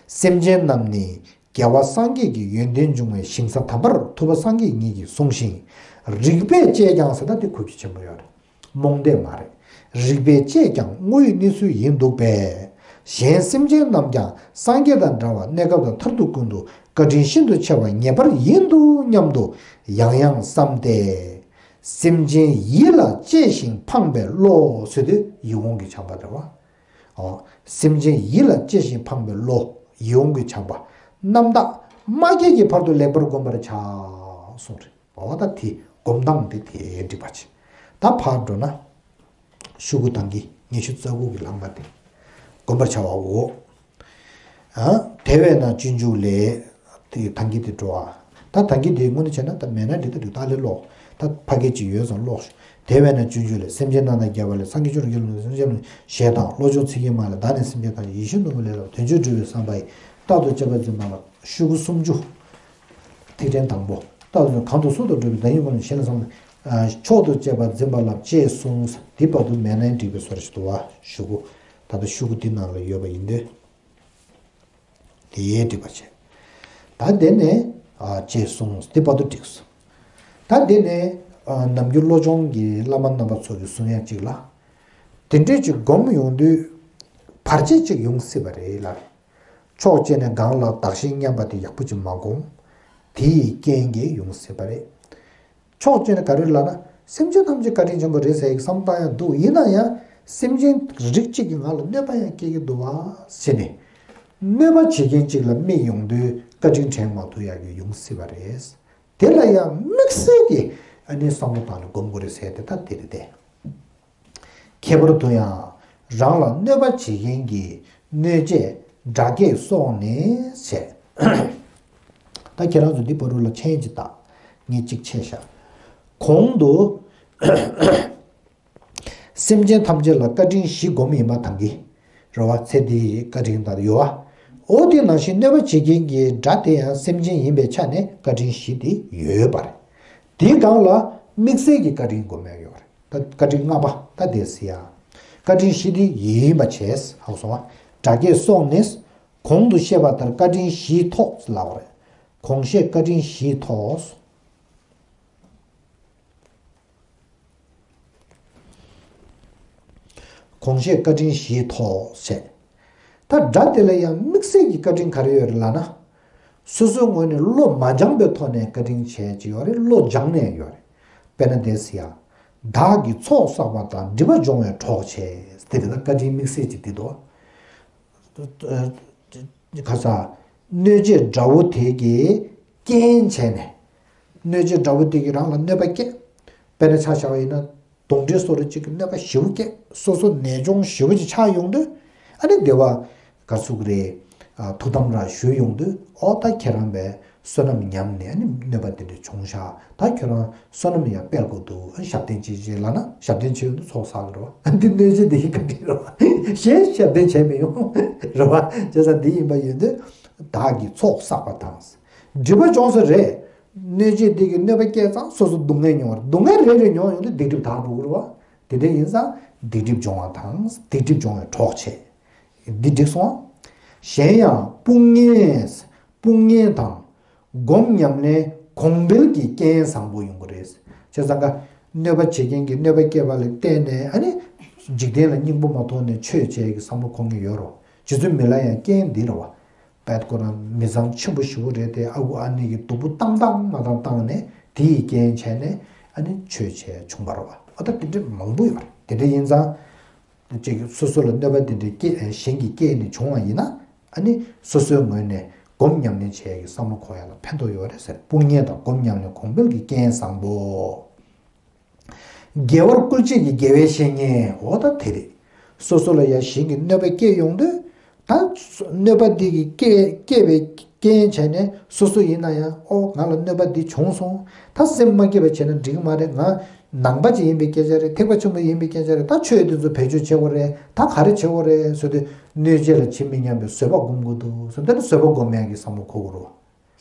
སེམས་ཅན་རྣམས་ནི་རྒྱལ་བ་སངས་རྒྱས་ཀྱི་ཡོན་ཏན་འབྱུང་བའི་ཞིང་ས་དམ་པར་ཐུབ་པ་སངས་རྒྱས་ཉིད་ཀྱིས་གསུངས་ཤིང་། རིགས་པས་དཔྱད་ཀྱང་ཟེར་ན་དེ་གུས་བརྩི་ཆེན་པོ་ཡོད་རེད། རྨོངས་དད་མ་རེད། རིགས་པས་དཔྱད་ཀྱང་དངོས་ཡོད་གནས་ཚུལ་ཡིན་འདུག་པས། གཞན་སེམས་ཅན་རྣམས་ཀྱང་སངས་རྒྱས་དང་འདྲ་བར་གནས་སྐབས་དང་མཐར་ཐུག་ཀུན་ཏུ་བཀའ་དྲིན་ཤིན་ཏུ་ཆེ་བ་ངེས་པར་ཡིན་འདུག་སྙམ་དུ་ཡང་ཡང་བསམ་སྟེ། སེམས་ཅན་ཡིད་ལ་གཅེས་ཤིང་ཕངས་པའི་བློ་ཟེར་དུས་ཡིད་འོང་གི་བྱམས་པ་རེད་བ། ཨོ། སེམས་ཅན་ཡིད་ལ་གཅེས་ཤིང་ཕངས་པའི་བློ། ཡིད་འོང་གི་བྱམས་པ། རྣམ་དག་མ་སྐྱེས་ཀྱི་བར་དུ་ལེགས་པར་བསྒོམ་པར་བྱ། གསུངས་རེད། འོ་ད་དེ་སྒོམ་སྟངས་དེ་དེ་འགྲིག་པ་བྱེད། ད་ཕར་འགྲོ་ན། ཤོག་གུ་དང་གི་ཉི་ཤུ་རྩ་དགུ་གི་ལྷག་མ་དེ། སྒོམ་པར་བྱ་བའོ། ཨ། དེ་བས་ན་སྤྱོད་འཇུག་ལས། དེ་དང་གི་དེ་འགྲོ་བ། ད་དང་གི་དེ་དངོས་གནས་བྱས་ན་ད་མེད་ན་འགྲིག་ད་འགྲིག་ད་ལས་ཀློག་ད་ཕ་གི་ཅིག་ཡོད་ཙང་ཀློག་དེ་བས་ན་སྤྱོད་འཇུག་ལས། སེམས་ཅན་རྣམས་དང་རྒྱལ་བ་ལས། སངས་རྒྱས་ཆོས་རྣམས་ཀྱི་ལུང་ཞེས་དང་། བློ་སྦྱོང་ཚིག་བརྒྱད་མ་ལས། བདག་ནི་སེམས་ཅན་ཐམས་ཅད། ཡིད་བཞིན་ནོར་བུ་ལས་ལྷག་པ། དོན་སྤྱོད་འགྲུབ་པའི་བསམ་པ་ཡིས། རྟག་ཏུ་གཅེས་པར་འཛིན་པ་ལ། ཤོག་གུ་སུམ་ཅུ། ཐིག་ཕྲེང་དང་པོ། རྟག་ཏུ་གང་དུ་སུ་དང་འགྲོགས་པའི། བདག་ཉིད་ཀུན་ལས་གཞན་ལ་བསམ། མཆོག་ཏུ་གཅེས་པར་འཛིན་པ་ལ་ཅེས་གསུངས། འདི་བར་དུ་མེད་ན་འགྲིག་པའི་བཟོ་འདྲ་ཞིག་འདུག་བ། ཤོག་གུ། ད་ལྟ་ཤོག་གུ་འདི་ནང་ལ་ཡོད་པ་ཡིན་དུས། དེ་ཡས་འགྲིག་པ་བྱས། ད་དེ་ནས་ཨ་ཅེས་གསུངས། དེ་བར་དུ་འགྲིགས་སོ། ད་དེ་ནས་ཨ་ནམ་རྒྱུན་བློ་སྦྱོང་གི་བླ་མ་རྣམ་པ་ཚོ་གིས་གསུང་ཡ་གཅིག་ལ། དེ་འདྲས་ཅིག་སྒོམ་ཡོང་དུས་བར་ཆད་ཅིག་ཡོང་སྲིད་པ་རེད་ལ། ཕྱོགས་གཅིག་ནས་སྒང་ལ་བདག་གཞན་མཉམ་པ་དེ་ཡག་པོ་ཅིག་མ་སྒོམ། དེ་ཡི་རྐྱེན་གྱིས་ཡོང་སྲིད་པ་རེད། ཕྱོགས་གཅིག་ནས་ག་རེ་ལབ་ན། སེམས་ཅན་ཐམས་ཅད་བཀའ་དྲིན་ཆེན་པོ་རེད་ཟེར་ཡག་བསམ་བཏང་ཡང་འདུག་ཡིན་ན་ཡང་སེམས་ཅན་རིགས་གཅིག་གིས་ང་ལ་གནོད་པ་ཡང་སྐྱེལ་གྱི་འདུག་བ་ཟེར་ནས། གནོད་པ་བྱེད་མཁན་གཅིག་ལ་དམིགས་ཡོང་དུས་བཀའ་དྲིན་དྲན་མ་ཐུབ་ཡག་གི་ཡོང་སྲིད་པ་རེད། དེ་ལ་ཡང་དམིགས་བསལ་གྱི་ཨ་ནི་བསམ་བློ་བཏང་ནས་སྒོམ་དགོས་རེད་ཟེར་དེ་ད་དེ་རེད་དེ། ཁྱད་པར་དུ་ཡང་རང་ལ་གནོད་པ་བྱེད་མཁན་གྱི་གནོད་བྱེད་དགྲ་བགེགས་སོགས་ནི་ཟེར། ད་ཁྱེད་རང་ཚོ་འདི་བར་དུ་ལ་མཆན་ཅིག་བཏགས། ངས་གཅིག་ཆད་བཞག་གོང་དུ་སེམས་ཅན་ཐམས་ཅད་ལ་བཀའ་དྲིན་བཞི་སྒོམ་ཡིན་པ་དང་གི་རེད་བ། ཚེ་འདིའི་བཀའ་དྲིན་དག་ཡོད་བ། འོ་དེ་ནང་བཞིན་གནོད་པ་བྱེད་མཁན་གྱི་དགྲ་དེ་ཡང་སེམས་ཅན་ཡིན་པའི་ཆ་ནས་བཀའ་དྲིན་བཞི་དེ་ཡོད་པ་རེད། དེའི་སྒང་ལ་དམིགས་བསལ་གྱི་བཀའ་དྲིན་སྒོམ་ཡག་ཡོད་རེད། ད་བཀའ་དྲིན་ལྔ་པ་ད་དེ་སི་ཡ། བཀའ་དྲིན་བཞི་དེ་ཡིན་པ་བྱས་ཧ་གོ་སོང་བ། དགྲ་བགེགས་སོགས་ནི། གོང་དུ་བཤད་པ་ལྟར་བཀའ་དྲིན་བཞིའི་ཐོག་ལབ་པ་རེད། གོང་བཤད་བཀའ་དྲིན་བཞིའི་ཐོག་གོང་བཤད་བཀའ་དྲིན་བཞིའི་ཐོག་བྱས། ད་དགྲ་དེ་ལ་ཡང་དམིགས་བསལ་གྱི་བཀའ་དྲིན་ག་རེ་ཡོད་རེད་ལབ་ན། སོ་སོའི་ངོས་ནས་བློ་མ་སྦྱངས་པའི་ཐོག་ནས་བཀའ་དྲིན་བྱས་ཀྱི་ཡོད་རེད། བློ་སྦྱངས་ནས་ཡོད་རེད། དཔེར་ན་དེ་སི་ཡ། བདག་གིས་ཚོགས་བསགས་པ་དང་། སྒྲིབ་པ་སྦྱོང་བའི་གྲོགས་བྱས། དེ་རེད། ད་བཀའ་དྲིན་དམིགས་བསལ་གྱི་དེ་འདུག་ཁ་ས། གནོད་བྱེད་དགྲ་བོ་དེ་གིས་རྐྱེན་བྱས་ནས། གནོད་བྱེད་དགྲ་བོ་དེ་གིས་རང་ལ་གནོད་པ་བསྐྱལ། དཔེར་ན་ཆ་བཞག་པ་ཡིན་ན། གདོན་འདྲེ་སོགས་རིགས་གཅིག་གིས་གནོད་པ་ཞེ་པོ་བསྐྱལ། སོ་སོ་ནད་གཅོང་ཞེ་པོ་ཅིག་ཆགས་ཡོང་དུས། ཨ་ནི་བདེ་བ་ག་ཚུགས་རེད། ཐུགས་དམ་ར་ཞུ་ཡོང་དུས། ཨོ་ད་ཁྱེད་རང་བས་བསོད་ནམས་ཉམས་ནས་ཨ་ནི་གནོད་པ་དེ་འདྲ་བྱུང་ཤག་ད་ཁྱོད་རང་བསོད་ནམས་ཡང་སྤེལ་དགོས་འདུག་ཨ་ཞབས་བརྟན་བྱེད་ཅེས་ལབ་ན། ཞབས་བརྟན་བྱེད་ཡོང་དུས་ཚོགས་བསགས་ཀྱི་རེད་བ། འདི་གནོད་བྱེད་འདི་ཡི་བཀའ་དྲིན་རེད་བ། གཞན་ཞབས་བརྟན་བྱས་མི་ཡོང་རེད་བ། བྱས་ཙང་འདི་ཡིན་པ་ཡིན་དུས། བདག་གིས་ཚོགས་བསགས་པ་དང་། སྒྲིབ་པ་སྦྱོང་ས་རེད། གནོད་བྱེད་འདི་གིས་གནོད་པ་བསྐྱལ་ཙང་སོ་སོ་སྡུག་བསྔལ་མྱོང་བ་རེད། སྡུག་བསྔལ་རེ་རེ་མྱོང་ཡོང་དུས་སྡིག་སྒྲིབ་དག་འགྲོ་གི་རེད་བ། དེ་འདྲ་ཡིན་ཙང་སྡིག་སྒྲིབ་སྦྱོང་བ་དང་། སྡིག་སྒྲིབ་སྦྱོང་བའི་གྲོགས་བྱེད། འདི་འགྲིག་སོང་ཨ། གཞན་ཡང་དཔུང་གཉེན། དཔུང་གཉེན་དང་། སྒོམ་ཉམས་ལེན་གོང་འཕེལ་གྱི་རྐྱེན་བཟང་པོ་ཡོང་གི་རེད། བྱས་ཙང་ཀ། གནོད་པ་བྱེད་མཁན་གྱིས་གནོད་པ་བསྐྱལ་བ་ལ་བརྟེན་ནས་ཨ་ནི། འཇིག་རྟེན་ལ་སྙིང་པོ་མ་མཐོང་ནས་ཆོས་བྱེད་ཀྱི་བསམ་བློ་འཁོར་མཁན་ཡོད་རེད། རྗེ་བཙུན་མི་ལ་ཡང་རྐྱེན་འདི་རེད་བ། དཔེ་ཁོ་རང་མི་ཚང་ཆེན་པོ་ཞེ་པོ་རེད་དེ། ཨ་ཁུ་ཨ་ནེ་གིས་སྡུག་པོ་བཏང་བཏང་མ་བཏང་བཏང་ནས་དེ་ཡི་རྐྱེན་བྱས་ནས་ཨ་ནི་ཆོས་བྱས་བྱུང་བ་རེད་བ། ཨ་ད་དེ་འདྲ་མང་པོ་ཡོད་རེད། དེ་འདྲ་ཡིན་ཙང་། ཅིག་སོ་སོ་ལ་གནོད་པ་དེ་འདྲའི་སྐྱེ་གཞན་གྱིས་བསྐྱལ་ནས་བྱུང་བ་ཡིན་ན། ཨ་ནི་སོ་སོའི་ངོས་ནས་སྒོམ་ཉམས་ལེན་བྱེད་ཡག་གི་བསམ་བློ་འཁོར་ཡག་ལ་ཕན་ཐོགས་ཡོད་རེད་ཟེར། དཔུང་གཉེན་དང་སྒོམ་ཉམས་ལེན་གོང་འཕེལ་གྱི་རྐྱེན་བཟང་པོ། དགེ་བར་བཀོལ་བྱེད་ཀྱི་དགེ་བའི་བཤེས་གཉེན། འོ་ད་དེ་རེད། སོ་སོ་ལ་ཡང་གཞན་གྱིས་གནོད་པ་བསྐྱལ་ཡོང་དུས། ད་གནོད་པ་འདི་གིས་བསྐྱལ་བསྐྱལ་བའི་ རྐྱེན་བྱས་ནས་སོ་སོ་ཡིན་ན་ཡང་ཨོ་ང་ལ་གནོད་པ་འདི་བྱུང་སོང་། ད་སེམས་མ་སྐྱིད་པ་བྱས་ན་འགྲིག་གི་མ་རེད། ང་ནང་པ་ཅིག་ཡིན་པའི་སྐད་ཆ་རེད། ཐེག་པ་ཆེན་པོ་ཡིན་པའི་སྐད་ཆ་རེད། ད་ཆོས་འདི་ཚོ་བེད་སྤྱོད་བྱེད་དགོས་རེད། ད་ག་རེ་བྱེད་དགོས་རེད་ཟེར་དུས་གནོད་བྱེད་ལ་ཇི་མི་སྙམ་པའི་བཟོད་པ་སྒོམ་དགོས་འདུག་ཟེར། འདི་ནི་བཟོད་པ་སྒོམ་ཡག་གི་བསམ་བློ་འཁོར་དགོས་རེད།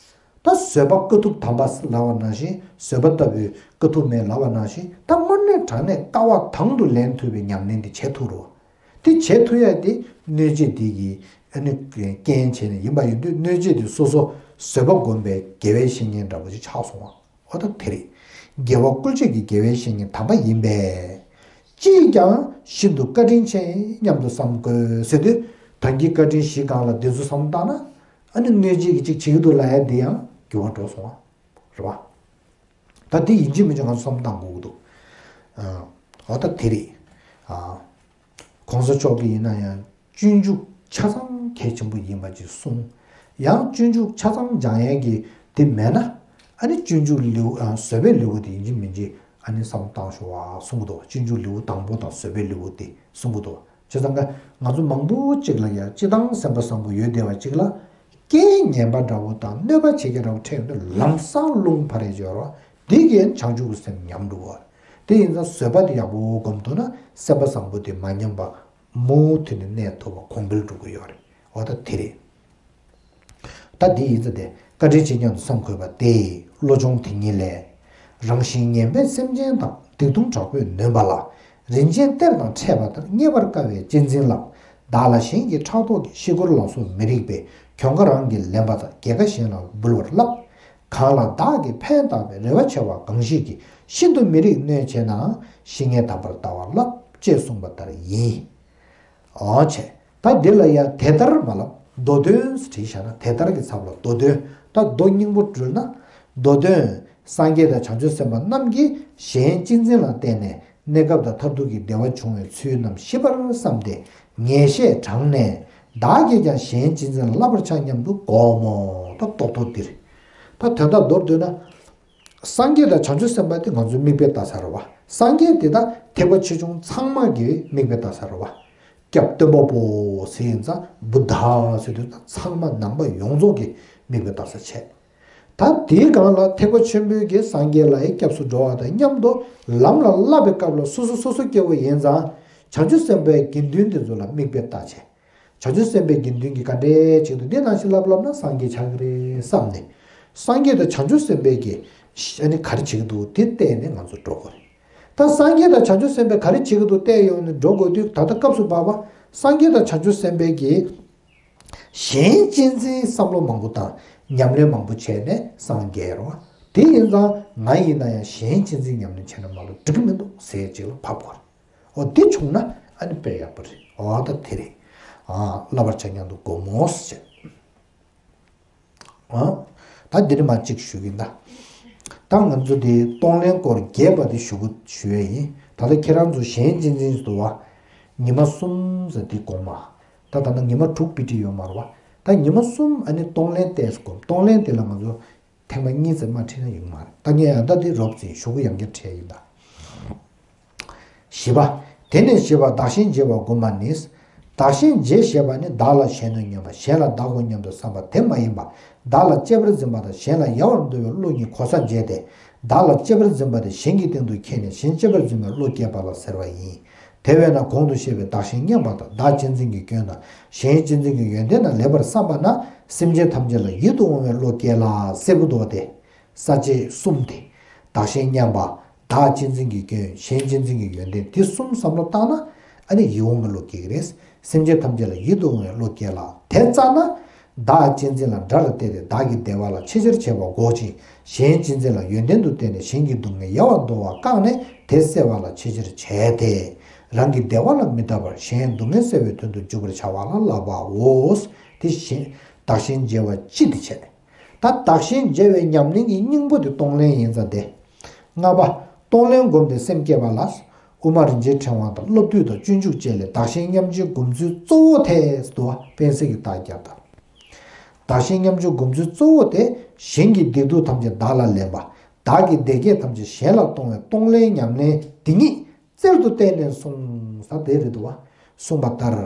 ད་བཟོད་པ་དཀའ་ཐུབ་དམ་པ་ལབ་པ་ནང་བཞིན་བཟོད་པ་ལྟ་བུའི་དཀའ་ཐུབ་མེད་ལབ་པ་ནང་བཞིན་ད་དངོས་གནས་དྲང་གནས་དཀའ་བ་དང་དུ་ལེན་ཐུབ་པའི་ཉམས་ལེན་འདི་བྱེད་ཐུབ་རོགས། དེ་བྱེད་ཐུབ་ཡ་དེ་གནོད་བྱེད་འདི་གི་ཨ་ནི་རྐྱེན་བྱས་ནས་ཡིན་པ་ཡིན་དུས་གནོད་བྱེད་དེ་སོ་སོ་བཟོད་པ་སྒོམ་པའི་དགེ་བའི་བཤེས་གཉེན་འདྲ་པོ་ཞིག་ཆགས་སོང་བ། འོ་ད་དེ་རེད། དགེ་བ་བཀོལ་སྤྱོད་ཀྱི་དགེ་བའི་བཤེས་གཉེན་དམ་པ་ཡིན་པས། ཅིས་ཀྱང་ཤིན་ཏུ་བཀའ་དྲིན་ཆེ་སྙམ་དུ་བསམ་དགོས་ཟེར་དུས་ད་གིན་བཀའ་དྲིན་བཞི་སྒང་ལ་འདི་ཚོ་བསམ་བཏང་ན། ཨ་ནི་གནོད་བྱེད་ཀྱི་ཅིག་བྱེད་ཀྱི་འདུག་ལབ་ཡ་འདི་ཡང་འགྱུར་བ་འགྲོ་སོང་བ་རེད་བ། ད་འདི་ཡིན་གཅིག་མིན་གཅིག་ང་ཚོ་བསམ་བཏང་དགོས་ཀྱི་འདུག་ཨ། འོ་ད་དེ་རེད། ཨ། གོང་ས་མཆོག་གིས་ཡིན་ན་ཡང་སྤྱོད་འཇུག་ཆ་ཚང་གལ་ཆེན་པོ་ཡིན་པ་ཅིག་གསུངས། ཡང་སྤྱོད་འཇུག་ཆ་ཚང་སྦྱང་ཡས་ཀྱི་དེ་མེད་ན། ཨ་ནི་སྤྱོད་འཇུག་ལེའུ་ཨ་བཟོད་པའི་ལེའུ་དེ་ཡིན་གཅིག་མིན་གཅིག་ཨ་ནི་བསམ་བཏང་ཤོག་ཨ་གསུང་གི་འདུག་སྤྱོད་འཇུག་ལེའུ་དང་པོ་དང་བཟོད་པའི་ལེའུ་དེ་གསུང་གི་འདུག་བྱས་ཙང་ཀ་ང་ཚོ་མང་པོ་ཅིག་ལ་ཡང་སྤྱིར་བཏང་སེམས་པ་བཟང་པོ་ཡོད་བསྡད་པ་ཅིག་ལ། རྐྱེན་ངན་པ་འདྲ་བོ་དང་གནོད་པ་བྱེད་མཁན་འདྲ་བོ་འཕྲད་ཡོང་དུས་ལམ་སང་རླུང་འཕར་ཡས་ཅིག་ཡོད་རེད་བ། འདི་གིས་བྱང་ཆུབ་ཀྱི་སེམས་ཉམས་འགྲོ་བ། དེ་ཡིན་ཙང་བཟོད་པ་དེ་ཡག་པོ་སྒོམ་ཐུབ་ན་སེམས་པ་བཟང་པོ་དེ་མ་ཉམས་པ་མུ་མཐུད་ནས་གནས་ཐུབ་པ་གོང་འཕེལ་འགྲོ་གི་ཡོད་རེད། འོ་ད་དེ་རེད། ད་འདི་ཡིན་ཙང་དེ་བཀའ་དྲིན་ཆེ་སྙམ་དུ་བསམ་དགོས་པ་སྟེ། བློ་སྦྱོང་དེ་ཉིད་ལས། རང་བཞིན་ངན་པས་སེམས་ཅན་དང་། སྡིག་ལྟུང་དྲག་པོས་ནོན་པ་ལ། རིན་ཆེན་གཏེར་དང་འཕྲད་པ་ལྟར། རྙེད་པར་དཀའ་བའི་གཅེས་འཛིན་ལ། བདག་ལ་གཞན་གྱིས་ཕྲག་དོག་གིས། །ཤི་འཁོར་ལ་སོགས་མི་རིགས་པའི། །གྱོང་ཁ་རང་གིས་ལེན་པ་དང་། །རྒྱལ་ཁ་གཞན་ལ་འབུལ་བར་བསླབ། །གང་ལ་བདག་གིས་ཕན་བཏགས་པའི། །རེ་བ་ཆེ་བ་གང་ཞིག་གིས། །ཤིན་ཏུ་མི་རིགས་གནོད་བྱེད་ནའང་། །ཤི་ངེས་དམ་པར་བལྟ་བར་བསླབ། །ཅེས་གསུངས་པ་ལྟར་ཡིན། འོ་བྱས། ད་འདི་ལ་ཡང་དེ་ལྟར་མ་ལབ། མདོ་དོན་བྲིས་བཞག་ན་དེ་ལྟར་གྱི་ཚབ་ལ་མདོ་དོན། ད་མདོ་སྙིང་པོ་བྲིས་ན། མདོ་དོན། སངས་རྒྱས་དང་བྱང་ཆུབ་སེམས་དཔའ་རྣམས་ཀྱིས་གཞན་གཅེས་འཛིན་ལ་བརྟེན་ནས་གནས་སྐབས་དང་མཐར་ཐུག་གི་བདེ་བ་འབྱུང་བའི་ཚུལ་རྣམས་ཞིབ་པར་བསམས་ཏེ་ངེས་ཤེས་དྲངས་ནས། བདག་གིས་ཀྱང་གཞན་གཅེས་འཛིན་ལ་བསླབ་པར་བྱ་སྙམ་དུ་བསྒོམ་མོ། ད་རྡོག་རྡོག་འདིར། ད་དོན་དག་མདོར་བསྡུས་ན། སངས་རྒྱས་དང་བྱང་ཆུབ་སེམས་དཔའ་དེ་ང་ཚོའི་མིག་དཔེ་ལྟ་ས་རེད་བ། སངས་རྒྱས་དེ་དག་ཐེག་པ་ཆེ་ཆུང་ཚང་མ་གི་མིག་དཔེ་ལྟ་ས་རེད་བ། སྐྱབས་སྟོན་པ་པོ་ཟེར་ཡིན་ཙང་བུདྡྷ་ཟེར་དུས་ཙང་ཚང་མ་ནང་པ་ཡོངས་རྫོགས་ཀྱི་མིག་དཔེ་ལྟ་ས་བྱས། ད་དེའི་སྒང་ལ་ཐེག་པ་ཆེན་པོའི་གི་སངས་རྒྱས་ལ་ཡི་སྐྱབས་སུ་འགྲོ་བ་དང་མཉམ་དུ་ལམ་ལ་བསླབ་པའི་སྐབས་ལ་སོ་སོ་སོ་སོ་སྐྱེ་བོ་ཡིན་ཙང་བྱང་ཆུབ་སེམས་དཔའི་དགེ་འདུན་དེ་ཚོ་ལ་མིག་དཔེ་ལྟ་བྱས། བྱང་ཆུབ་སེམས་དཔའི་དགེ་འདུན་གྱིས་ག་འདྲས་བྱེད་འདུག་འདི་ནང་བཞིན་བསླབ་བསླབ་ན་སངས་རྒྱས་ཆགས་ཀྱི་རེད་བསམ་ནས། སངས་རྒྱས་དང་བྱང་ཆུབ་སེམས་དཔའི་གི་ཨ་ནི་ག་རེ་བྱེད་ཀྱི་འདུག་དེ་བལྟས་ནས་ང་ཚོ་འགྲོ་དགོས་རེད། ད་སངས་རྒྱས་དང་བྱང་ཆུབ་སེམས་དཔའི་ག་རེ་བྱེད་ཀྱི་འདུག་བལྟས་ཡོང་ནས་འགྲོ་དགོས་དུས་ད་ལྟ་སྐབས་སུ་བབ་པ་སངས་རྒྱས་དང་བྱང་ཆུབ་སེམས་དཔའི་གི་གཞན་གཅེས་འཛིན་བསམ་བློ་མང་པོ་དང་ཉམས་ལེན་མང་པོ་བྱས་ནས་སངས་རྒྱས་རོ། དེ་ཡིན་ཙང་ང་ཡིན་ན་ཡང་གཞན་གཅེས་འཛིན་ཉམས་ལེན་བྱས་ན་མ་གཏོགས་འགྲིག་གི་མི་འདུག་ཟེར་ཅིག་ལ་བབ་དགོས་རེད། འོ་དེ་བྱུང་ན་ཨ་ནི་དཔེ་ཡག་པོ་རེད། འོ་ད་དེ་རེད། ཨ་བསླབ་པར་བྱ་སྙམ་དུ་བསྒོམ་མོ་ཟེར། ཨ་ད་འདི་ནི་མ་གཅིག་ཞུ་གི་ཡིན་ད། ད་ང་ཚོ་དེ་གཏོང་ལེན་སྐོར་རྒྱས་པ་དེ་ཞུ་གི་ཞུ་ཡས་ཡིན། ད་ལྟ་ཁྱེད་རང་ཚོ་གཞན་གཅེས་འཛིན་ཟེར་བ། ཉི་མ་གསུམ་ཟེར་དེ་དགོངས་མ། ད་ད་ནི་ཉི་མ་དྲུག་པི་ཏི་ཡོད་མ་རེད་བ། ད་ཉི་མ་གསུམ་ཨ་ནི་གཏོང་ལེན་ཏོག་ཙམ་སྒོམ། གཏོང་ལེན་དེ་ལ་ང་ཚོ་ཐེངས་མ་གཉིས་ཙམ་མ་ཁྲིད་ན་ཡོང་མ་རེད། ད་ངས་ཡང་ད་འདི་རོབ་ཙམ་ཞུ་གི་ཡང་བསྐྱར་ཁྲིད་ཡིན་ད། བཞི་པ། དེ་ནས་བཞི་པ་བདག་གཞན་བརྗེ་བ་སྒོམ་པ་ནི། བདག་གཞན་བརྗེ་ཞེས་པ་ནི་བདག་ལ་གཞན་དུ་སྙམ་པ་གཞན་ལ་བདག་གོ་སྙམ་དུ་བསམ་པ་དེ་མ་ཡིན་པ། བདག་ལ་གཅེས་པར་འཛིན་པ་དང་གཞན་ལ་ཡལ་བར་འདོར་བའི་བློ་གཉིས་གོ་ས་འབྱེད་དེ། བདག་ལ་གཅེས་པར་འཛིན་པ་དེ་གཞན་གྱི་སྟེང་དུ་ཁྱེར་ནས་གཞན་གཅེས་པར་འཛིན་པའི་བློ་སྐྱེས་པ་ལ་ཟེར་བ་ཡིན། དེ་བས་ན་གོང་དུ་བཤད་པའི་བདག་གཞན་མཉམ་པ་དང་བདག་གཅེས་འཛིན་གྱི་སྐྱོན་དང་གཞན་གཅེས་འཛིན་གྱི་ཡོན་ཏན་རྣམས་ལེགས་པར་བསམ་པ་ན་སེམས་ཅན་ཐམས་ཅད་ལ་ཡིད་དུ་འོང་བའི་བློ་སྐྱེ་ལ་ཟེར་གྱི་འདུག་སྟེ། ས་བཅད་གསུམ་སྟེ། བདག་གཞན་མཉམ་པ། བདག་གཅེས་འཛིན་གྱི་སྐྱོན། གཞན་གཅེས་འཛིན་གྱི་ཡོན་ཏན་འདི་གསུམ་བསམ་བློ་བཏང་ན་ཨ་ནི་ཡིད་འོང་བའི་བློ་སྐྱེ་གི་རེད། སེམས་ཅན་ཐམས་ཅད་ལ་ཡིད་དུ་འོང་བའི་བློ་སྐྱེ་ལ་དེ་ཙམ་ན། བདག་གཅེས་འཛིན་ལ་དགྲ་ལ་གཏད་དེ་བདག་གི་བདེ་བ་ལ་ཆེས་ཆེར་བྱེད་པ་འགོག་ཅིང་གཞན་གཅེས་འཛིན་ལ་ཡོན་ཏན་དུ་བརྟེན་ནས་གཞན་གྱི་སྡུག་བསྔལ་ཡལ་བར་འདོར་བ་བཀག་ནས་དེ་སེལ་བ་ལ་ཆེས་ཆེར་བྱས་ཏེ། རང་གི་བདེ་བ་ལ་མི་ལྟ་བར་གཞན་སྡུག་བསྔལ་སེལ་བའི་དོན་དུ་འཇུག་པར་བྱ་བ་ལ་བསླབ་པའོ། དེ་བཞིན་བདག་གཞན་བརྗེ་བ་སྤྱི་དེ་བྱས། ད་བདག་གཞན་བརྗེ་བའི་ཉམས་ལེན་གྱི་སྙིང་པོ་དེ་གཏོང་ལེན་ཡིན་ཙང་སྟེ། ལྔ་པ། གཏོང་ལེན་བསྒོམས་ཏེ་སེམས་བསྐྱེད་པ་ལ། དབུ་མ་རིན་ཆེན་ཕྲེང་བ་དང་བློ་བསྡུས་དང་སྤྱོད་འཇུག་བཅས་ལས་བདག་གཞན་མཉམ་བརྗེའི་སྒོམ་ཚུལ་གཙོ་བོ་དེ་འདུག་བ། དཔལ་སྲས་ཀྱིས་རྟགས་བརྒྱབ་དང་། བདག་གཞན་མཉམ་བརྗེའི་སྒོམ་ཚུལ་གཙོ་བོ་དེ་གཞན་གྱི་བདེ་སྡུག་ཐམས་ཅད་བདག་ལ་ལེན་པ། བདག་གི་བདེ་སྐྱིད་ཐམས་ཅད་གཞན་ལ་གཏོང་བའི་གཏོང་ལེན་ཉམས་ལེན་དེ་ཉིད། རྩལ་དུ་བཏོན་ནས་གསུངས་ས་དེ་རེད་དོ། གསུངས་པ་ལྟར།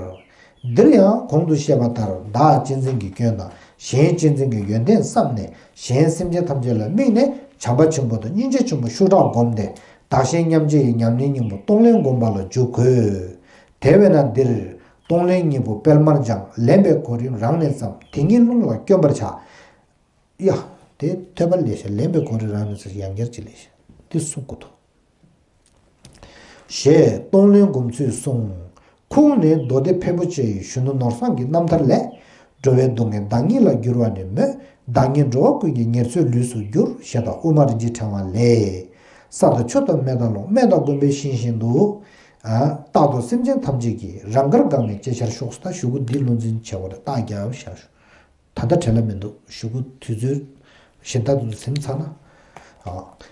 འདིར་ཡང་གོང་དུ་བཤད་པ་ལྟར་བདག་གཅེས་འཛིན་གྱི་སྐྱོན་དང་ གཞན་གཅེས་འཛིན་གྱི་ཡོན་ཏན་བསམས་ནས་གཞན་སེམས་ཅན་ཐམས་ཅད་ལ་དམིགས་ནས་བྱམས་པ་ཆེན་པོ་དང་སྙིང་རྗེ་ཆེན་པོ་ཤུགས་དྲག་བསྒོམས་ཏེ་བདག་གཞན་མཉམ་བརྗེ་ཡི་ཉམས་ལེན་སྙིང་པོ་གཏོང་ལེན་བསྒོམ་པ་ལ་འཇུག་དགོས། དེ་བས་ན་འདིར་གཏོང་ལེན་གཉིས་པོ་སྤེལ་མར་སྦྱངས། ལེན་པའི་གོ་རིམ་རང་ནས་བརྩམས། དེ་ཉིད་རླུང་ལ་བསྐྱོན་པར་བྱ། ཡ། དེ་ཐོས་པ་ལས་ཤེས། ལེན་པའི་གོ་རིམ་རང་ནས་བརྩམས། ཡང་བསྐྱར་གྱིས་ལས་ཤེས། དེ་གསུང་གི་འདུག་ཞེས་གཏོང་ལེན་སྒོམ་ཚུལ་གསུངས། ཁོང་ནི་མདོ་སྡེ་ཕལ་པོ་ཆེ་ཡི་གཞོན་ནུ་ནོར་བཟང་གི་རྣམ་ཐར་ལས། འགྲོ་བའི་སྡུག་བསྔལ་བདག་ཉིད་ལ་འགྱུར་བ་ནི་མོད། བདག་ཉིད་འགྲོ་བ་ཀུན་གྱི་ཉེར་འཚོའི་ལུས་སུ་འགྱུར། ཞེས་དང་དབུ་མ་རིན་ཆེན་ཕྲེང་བ་ལས། ས་དང་ཆུ་དང་མེ་དང་རླུང་། སྨན་དང་དགོན་པའི་ཤིང་བཞིན་དུ། རྟག་ཏུ་སེམས་ཅན་ཐམས་ཅད་ཀྱི་རང་དགར་འགག་མེད་བྱེད་ཤར་ཤོག་ད་ཞུ་གུ་འདི་བློ་འཛིན་བྱེད་པར་རྟགས་རྒྱབ་ཤར་ཤོག་ད་ལྟ་བྲེལ་ལ་མི་འདུག་ཞུ་གུ་དུས་ཚོད་གཞན་དག་ཏུ་ཟིན་ཚར་ན།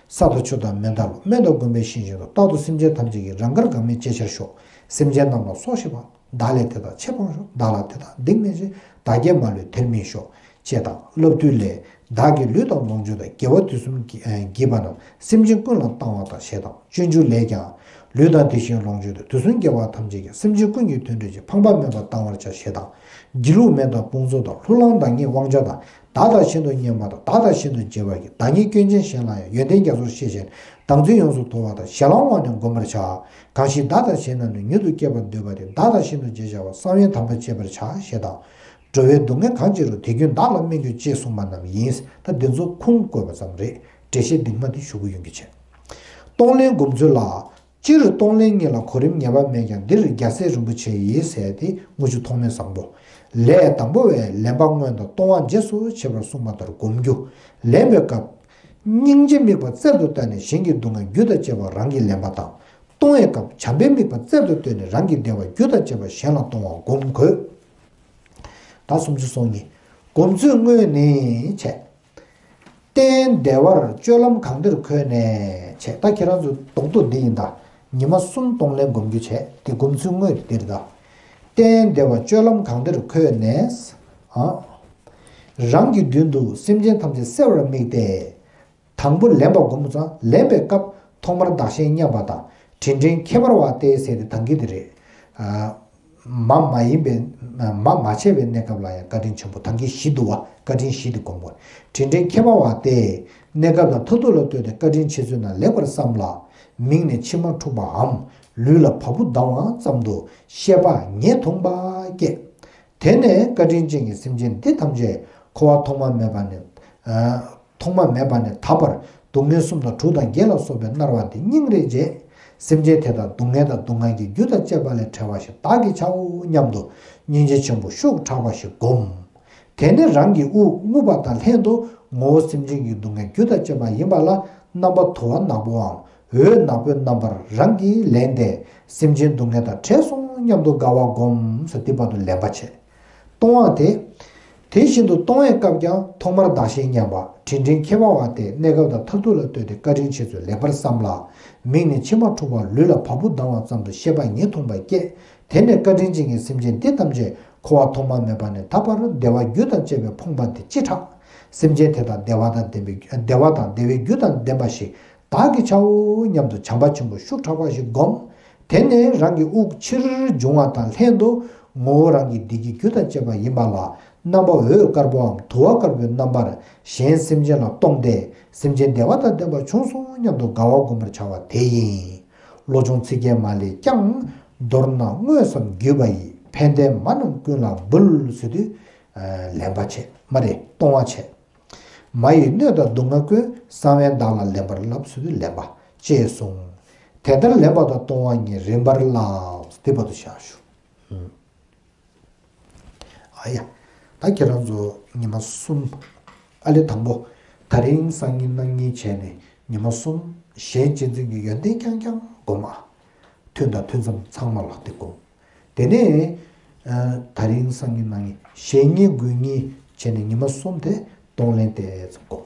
ས་དང་ཆུ་དང་མེ་དང་རླུང་། སྨན་དང་དགོན་པའི་ཤིང་བཞིན་དུ། རྟག་ཏུ་སེམས་ཅན་ཐམས་ཅད་ཀྱི་རང་དགར་འགག་མེད་བྱེད་ཤར་ཤོག་སེམས་ཅན་རྣམས་ལ་སོགས་ཤེས་པ། བདག་ལས་དེ་དག་ཆེས་སྤོང་ཤོག་བདག་ལ་དེ་དག་སྡིག་མི་བྱེད། བདག་སྐྱེ་མ་ལུས་དེར་སྨིན་ཤོག་ཅེས་དང་། བསླབ་བཏུས་ལས། བདག་གི་ལུས་དང་ལོངས་སྤྱོད་དང་། དགེ་བ་དུས་གསུམ་བགྱིས་པ་རྣམས་སེམས་ཅན་ཀུན་ལ་བཏང་བ་དང་ཞེས་དང་། སྤྱོད་འཇུག་ལས་ཀྱང་། ལུས་དང་དེ་བཞིན་ལོངས་སྤྱོད་དང་། དུས་གསུམ་དགེ་བ་ཐམས་ཅད་ཀྱང་། སེམས་ཅན་ཀུན་གྱི་དོན་སྒྲུབ་ཕྱིར། ཕངས་པ་མེད་པར་བཏང་བར་བྱ་ཞེས་དང་། སྒྱིད་ལུག་མེད་དང་དཔུང་ཚོགས་དང་། ལྷུར་བླངས་བདག་ཉིད་དབང་ཕྱུག་དང་། བདག་དང་གཞན་དུ་གཉེར་མ་དང་། བདག་དང་གཞན་དུ་བརྗེ་བར་བགྱི། བདག་ཉིད་སྐྱོན་ཅན་གཞན་ལ་ཡང་། ཡོན་ཏན་རྒྱ་མཚོར་ཤེས་བྱས་ནས། བདག་འཛིན་ཡོངས་སུ་དོར་བ་དང་། ཞེ་སྡང་དབང་ནི་བསྒོམ་པར་བྱ། གང་ཞིག་བདག་དང་གཞན་རྣམས་ནི། མྱུར་དུ་སྐྱེ་བར་འདོད་པ་དེ། བདག་དང་གཞན་དུ་བརྗེ་བྱ་བ། གསང་བའི་དམ་པ་བྱེད་པར་བྱ། ཞེས་དང་། འགྲོ་བའི་སྡུག་བསྔལ་གང་བྱེད་རུང་། དེ་ཀུན་བདག་ལ་སྨན་གྱིས་ཅེས་གསུངས་པ་རྣམས་ཡིན། ད་འདི་ཚོ་ཁུངས་བཀོད་པ་ཙམ་རེད། འགྲེལ་བཤད་འདི་མ་འདི་ཞུ་གི་ཡོང་གི་བྱས། གཏོང་ལེན་སྒོམ་ཚུལ་ལ། སྤྱིར་གཏོང་ལེན་གཉིས་ལ་གོ་རིམ་ངེས་པ་མེད་ཀྱང་། འདིར་རྒྱལ་སྲས་རིན་པོ་ཆེ་ཡིས་ཟེར་ཏེ་དངུལ་ཆུ་ཐོགས་མེད་བཟང་པོ། ལས་དང་པོ་བས་ལེན་པ་སྔོན་དང་གཏོང་བ་རྗེས་སུ་བྱེད་པར་གསུངས་པ་ལྟར་སྒོམ་རྒྱུ། ལེན་པའི་སྐབས། སྙིང་རྗེ་དམིགས་པ་རྩལ་དུ་བཏོན་ནས་གཞན་གྱི་སྡུག་བསྔལ་རྒྱུ་དང་བཅས་པ་རང་གིས་ལེན་པ་དང་། གཏོང་བའི་སྐབས་བྱམས་པའི་དམིགས་པ་རྩལ་དུ་བཏོན་ནས་རང་གི་བདེ་བ་རྒྱུ་དང་བཅས་པ་གཞན་ལ་གཏོང་བ་སྒོམ་དགོས། ད་སུམ་ཅུ་སོ་གཉིས། སྒོམ་ཚུལ་དངོས་ནི་བྱས། རྟེན་བདེ་བར་སྤྱོད་ལམ་གང་དེར་འཁོད་ནས་བྱས། ད་ཁྱེད་རང་ཚོ་རྡོག་རྡོག་འདི་ཡིན་ད། ཉི་མ་གསུམ་གཏོང་ལེན་སྒོམ་རྒྱུ་བྱས། དེ་སྒོམ་ཚུལ་དངོས་དེ་འདིར་ད། རྟེན་བདེ་བར་སྤྱོད་ལམ་གང་དེར་འཁོད་ནས། ཨ། རང་གི་མདུན་དུ་སེམས་ཅན་ཐམས་ཅད་བསལ་བར་དམིགས་ཏེ། དང་པོ་ལེན་པ་སྒོམ་ཙང་། ལེན་པའི་སྐབས་ཐོག་མར་བདག་གཞན་མཉམ་པ་དང་། དྲིན་དྲན་ཁྱད་པར་བ་སྟེ་ཟེར་ཏེ་དང་གི་དེ་རེད། ཨ། མ་མ་ཡིན་པའི། མ་མ་བྱས་པའི་གནས་སྐབས་ལ་ཡང་བཀའ་དྲིན་ཆེན་པོ་དང་གི་བཞི་འདུག་བ། བཀའ་དྲིན་བཞི་དེ་སྒོམ་དགོས། དྲིན་དྲན་ཁྱད་པར་བ་སྟེ། གནས་སྐབས་དང་མཐར་ཐུག་ལ་ལྟོས་ཏེ་བཀའ་དྲིན་ཆེ་ཚུལ་རྣམས་ལེགས་པར་བསམ་ལ། མིག་ནས་མཆི་མ་འཁྲུག་པའམ། ལུས་ལ་བ་སྤུ་ལྡང་བ་ཙམ་དུ་ཤེས་པ་ངེས་འཐུང་བ་སྐྱེ། དེ་ནས་བཀའ་དྲིན་ཅན་གྱི་སེམས་ཅན་འདི་ཐམས་ཅད་འཁོར་བ་ཐོག་མ་མེད་པ་ནས། ཨ། ཐོག་མ་མེད་པ་ནས་ད་བར་སྡུག་བསྔལ་གསུམ་དང་དྲུག་དང་བརྒྱད་ལ་སོགས་པའི་མནར་བ་འདི་སྙིང་རེ་རྗེ། སེམས་ཅན་དེ་དག་སྡུག་བསྔལ་དང་སྡུག་བསྔལ་གྱི་རྒྱུ་དང་བཅས་པ་ལས་བྲལ་བ་ཞིག་བདག་གིས་བྱའོ་སྙམ་དུ་སྙིང་རྗེ་ཆེན་པོ་ཤུགས་དྲག་པ་ཞིག་བསྒོམ། དེ་ནས་རང་གི་དབུགས་རྔུབ་པ་དང་ལྷན་དུ་ངོ་བོ་སེམས་ཅན་གྱི་སྡུག་བསྔལ་རྒྱུ་དང་བཅས་པ་ཡིན་པ་ལ་རྣམ་པ་དུ་བ་ནག་པོའམ། འོད་ནག་པོའི་རྣམ་པར་རང་གིས་ལེན་ཏེ། སེམས་ཅན་སྡུག་བསྔལ་དང་བྲལ་སོང་སྙམ་དུ་དགའ་བ་བསྒོམ། ས་འདི་བར་དུ་ལེན་པ་བྱེད། གཏོང་བ་སྟེ། དེ་བཞིན་དུ་གཏོང་བའི་སྐབས་ཀྱང་ཐོག་མར་བདག་གཞན་མཉམ་པ། དྲིན་དྲན་ཁྱད་པར་བ་སྟེ། གནས་སྐབས་དང་མཐར་ཐུག་ལ་ལྟོས་ཏེ་བཀའ་དྲིན་ཆེ་ཚུལ་ལེགས་པར་བསམ་ལ། མིག་ནས་མཆི་མ་འཁྲུག་པ། ལུས་ལ་བ་སྤུ་ལྡང་བ་ཙམ་དུ་ཤེས་པ་ངེས་འཐུང་བ་སྐྱེ། དེ་ནས་བཀའ་དྲིན་ཅན་གྱི་སེམས་ཅན་འདི་ཐམས་ཅད་འཁོར་བ་ཐོག་མ་མེད་པ་ནས་ད་བར་བདེ་བ་རྒྱུ་དང་བཅས་པས་ཕོངས་པ་འདི་ཅི་དྲག་སེམས་ཅན་དེ་དག་བདེ་བ་དང་ལྡན་པའི། བདེ་བ་དང་བདེ་བའི་རྒྱུ་དང་ལྡན་པ་ཞིག་བདག་གིས་བྱའོ་སྙམ་དུ་བྱམས་པ་ཆེན་པོ་ཤུགས་དྲག་པ་ཞིག་བསྒོམ། དེ་ནས་རང་གི་དབུགས་ཕྱིར་འབྱུང་བ་དང་ལྷན་དུ་ངོ་བོ་རང་གི་བདེ་སྐྱིད་རྒྱུ་དང་བཅས་པ་ཡིན་པ་ལ་རྣམ་པ་འོད་དཀར་པོའམ་དུ་བ་དཀར་པོའི་རྣམ་པར་གཞན་སེམས་ཅན་ལ་གཏོང་སྟེ་སེམས་ཅན་བདེ་བ་དང་ལྡན་པ་བྱུང་སོང་སྙམ་དུ་དགའ་བ་བསྒོམ་པར་བྱ་བ་དེ་ཡིན། བློ་སྦྱོང་ཚིག་བརྒྱད་མ་ལས་ཀྱང་། མདོར་ན་དངོས་སམ་བརྒྱུད་པ་ཡིས། ཕན་བདེའི་མ་རྣམས་ཀུན་ལ་འབུལ། ཟེར་དུས། ལེན་པ་བྱེད་མ་རེད། གཏོང་བ་བྱེད། མ་ཡི་གནོད་དང་སྡུག་བསྔལ་ཀུན། གསང་བས་བདག་ལ་ལེན་པར་བསླབ། ཟེར་དུས་ལེན་པ་ཅེས་གསུངས། དེ་ལྟར་ལེན་པ་དང་གཏོང་བ་གཉིས་རིམ་པར་བསླབ། དེ་བར་དུ་བཞག་ཞུ། ཨ་ཡ། ད་ཁྱེད་རང་ཚོ་ཉི་མ་གསུམ། ཨ་ལེ་དང་པོ། ད་རིང་སང་ཉིན་གནངས་ཉིན་བྱས་ནས་ཉི་མ་གསུམ་གཞན་གཅེས་འཛིན་གྱི་ཡོན་ཏན་རྐྱང་རྐྱང་སྒོམ་ཨ། ཐུན་དང་ཐུན་མཚམས་ཚང་མ་ལ་དེ་སྒོམ། དེ་ནས། ད་རིང་སང་ཉིན་གནངས་ཉིན་ཞེ་གཉིས་དགུ་གཉིས་བྱས་ནས་ཉི་མ་གསུམ་དེ་གཏོང་ལེན་དེ་ཙམ་སྒོམ།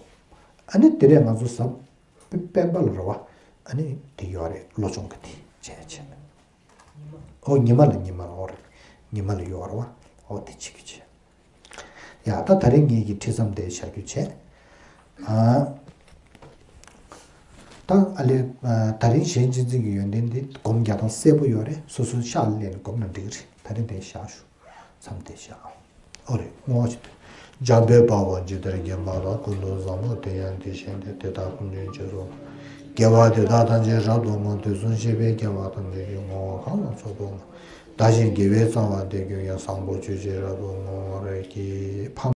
ཨ་ནི་དེ་རེད་ང་ཚོ་གཟའ་སྤེན་པ་ལ་རེད་བ། ཨ་ནི་དེ་ཡོད་རེད་བློ་སྦྱོང་གི་དེ་བྱས་བྱས། ཨོ་ཉི་མ་ལ་ཉི་མ་ལ་ཨོ་རེད། ཉི་མ་ལ་ཡོད་རེད་བ། ཨོ་དེ་བྱེད་ཀྱི་བྱས། ཡ་ད་ད་རིང་ངེད་ཀྱི་ཁྲིད་མཚམས་དེ་བཞག་རྒྱུ་བྱས། ཨ། ད་ཨ་ལེ། ད་རིང་གཞན་གཅེས་འཛིན་གྱི་ཡོན་ཏན་འདི་སྒོམ་རྒྱག་སྟངས་གསལ་པོ་ཡོད་རེད། སོ་སོའི་ཤག་ལ་སླེབས་ནས་སྒོམ་ན་འགྲིག་གི་རེད། ད་རིང་དེ་བཞག་ཞུ། མཚམས་དེ་བཞག་ཨོ་རེད་བསྔོ་བ་ཞིག་འདུག་འཇམ་དཔལ་དཔའ་བོས་ཇི་ལྟར་མཁྱེན་པ་དང་། ཀུན་ཏུ་བཟང་པོ་དེ་ཡང་དེ་བཞིན་ཏེ། དེ་དག་ཀུན་གྱི་རྗེས་སུ། དགེ་བ་འདི་དག་ཐམས་ཅད་རབ་ཏུ་བསྔོ། དུས་གསུམ་གཤེགས་པའི་རྒྱལ་བ་ཐམས་ཅད་ཀྱིས། བསྔོ་བ་གང་ལ་མཆོག་ཏུ་བསྔོ། བདག་གཞན་དགེ་བའི་རྩ་བ་འདི་ཀུན་ཀྱང་། བཟང་པོ་སྤྱོད་ཕྱིར་རབ་ཏུ་བསྔོ་བར་བགྱི། ཕ།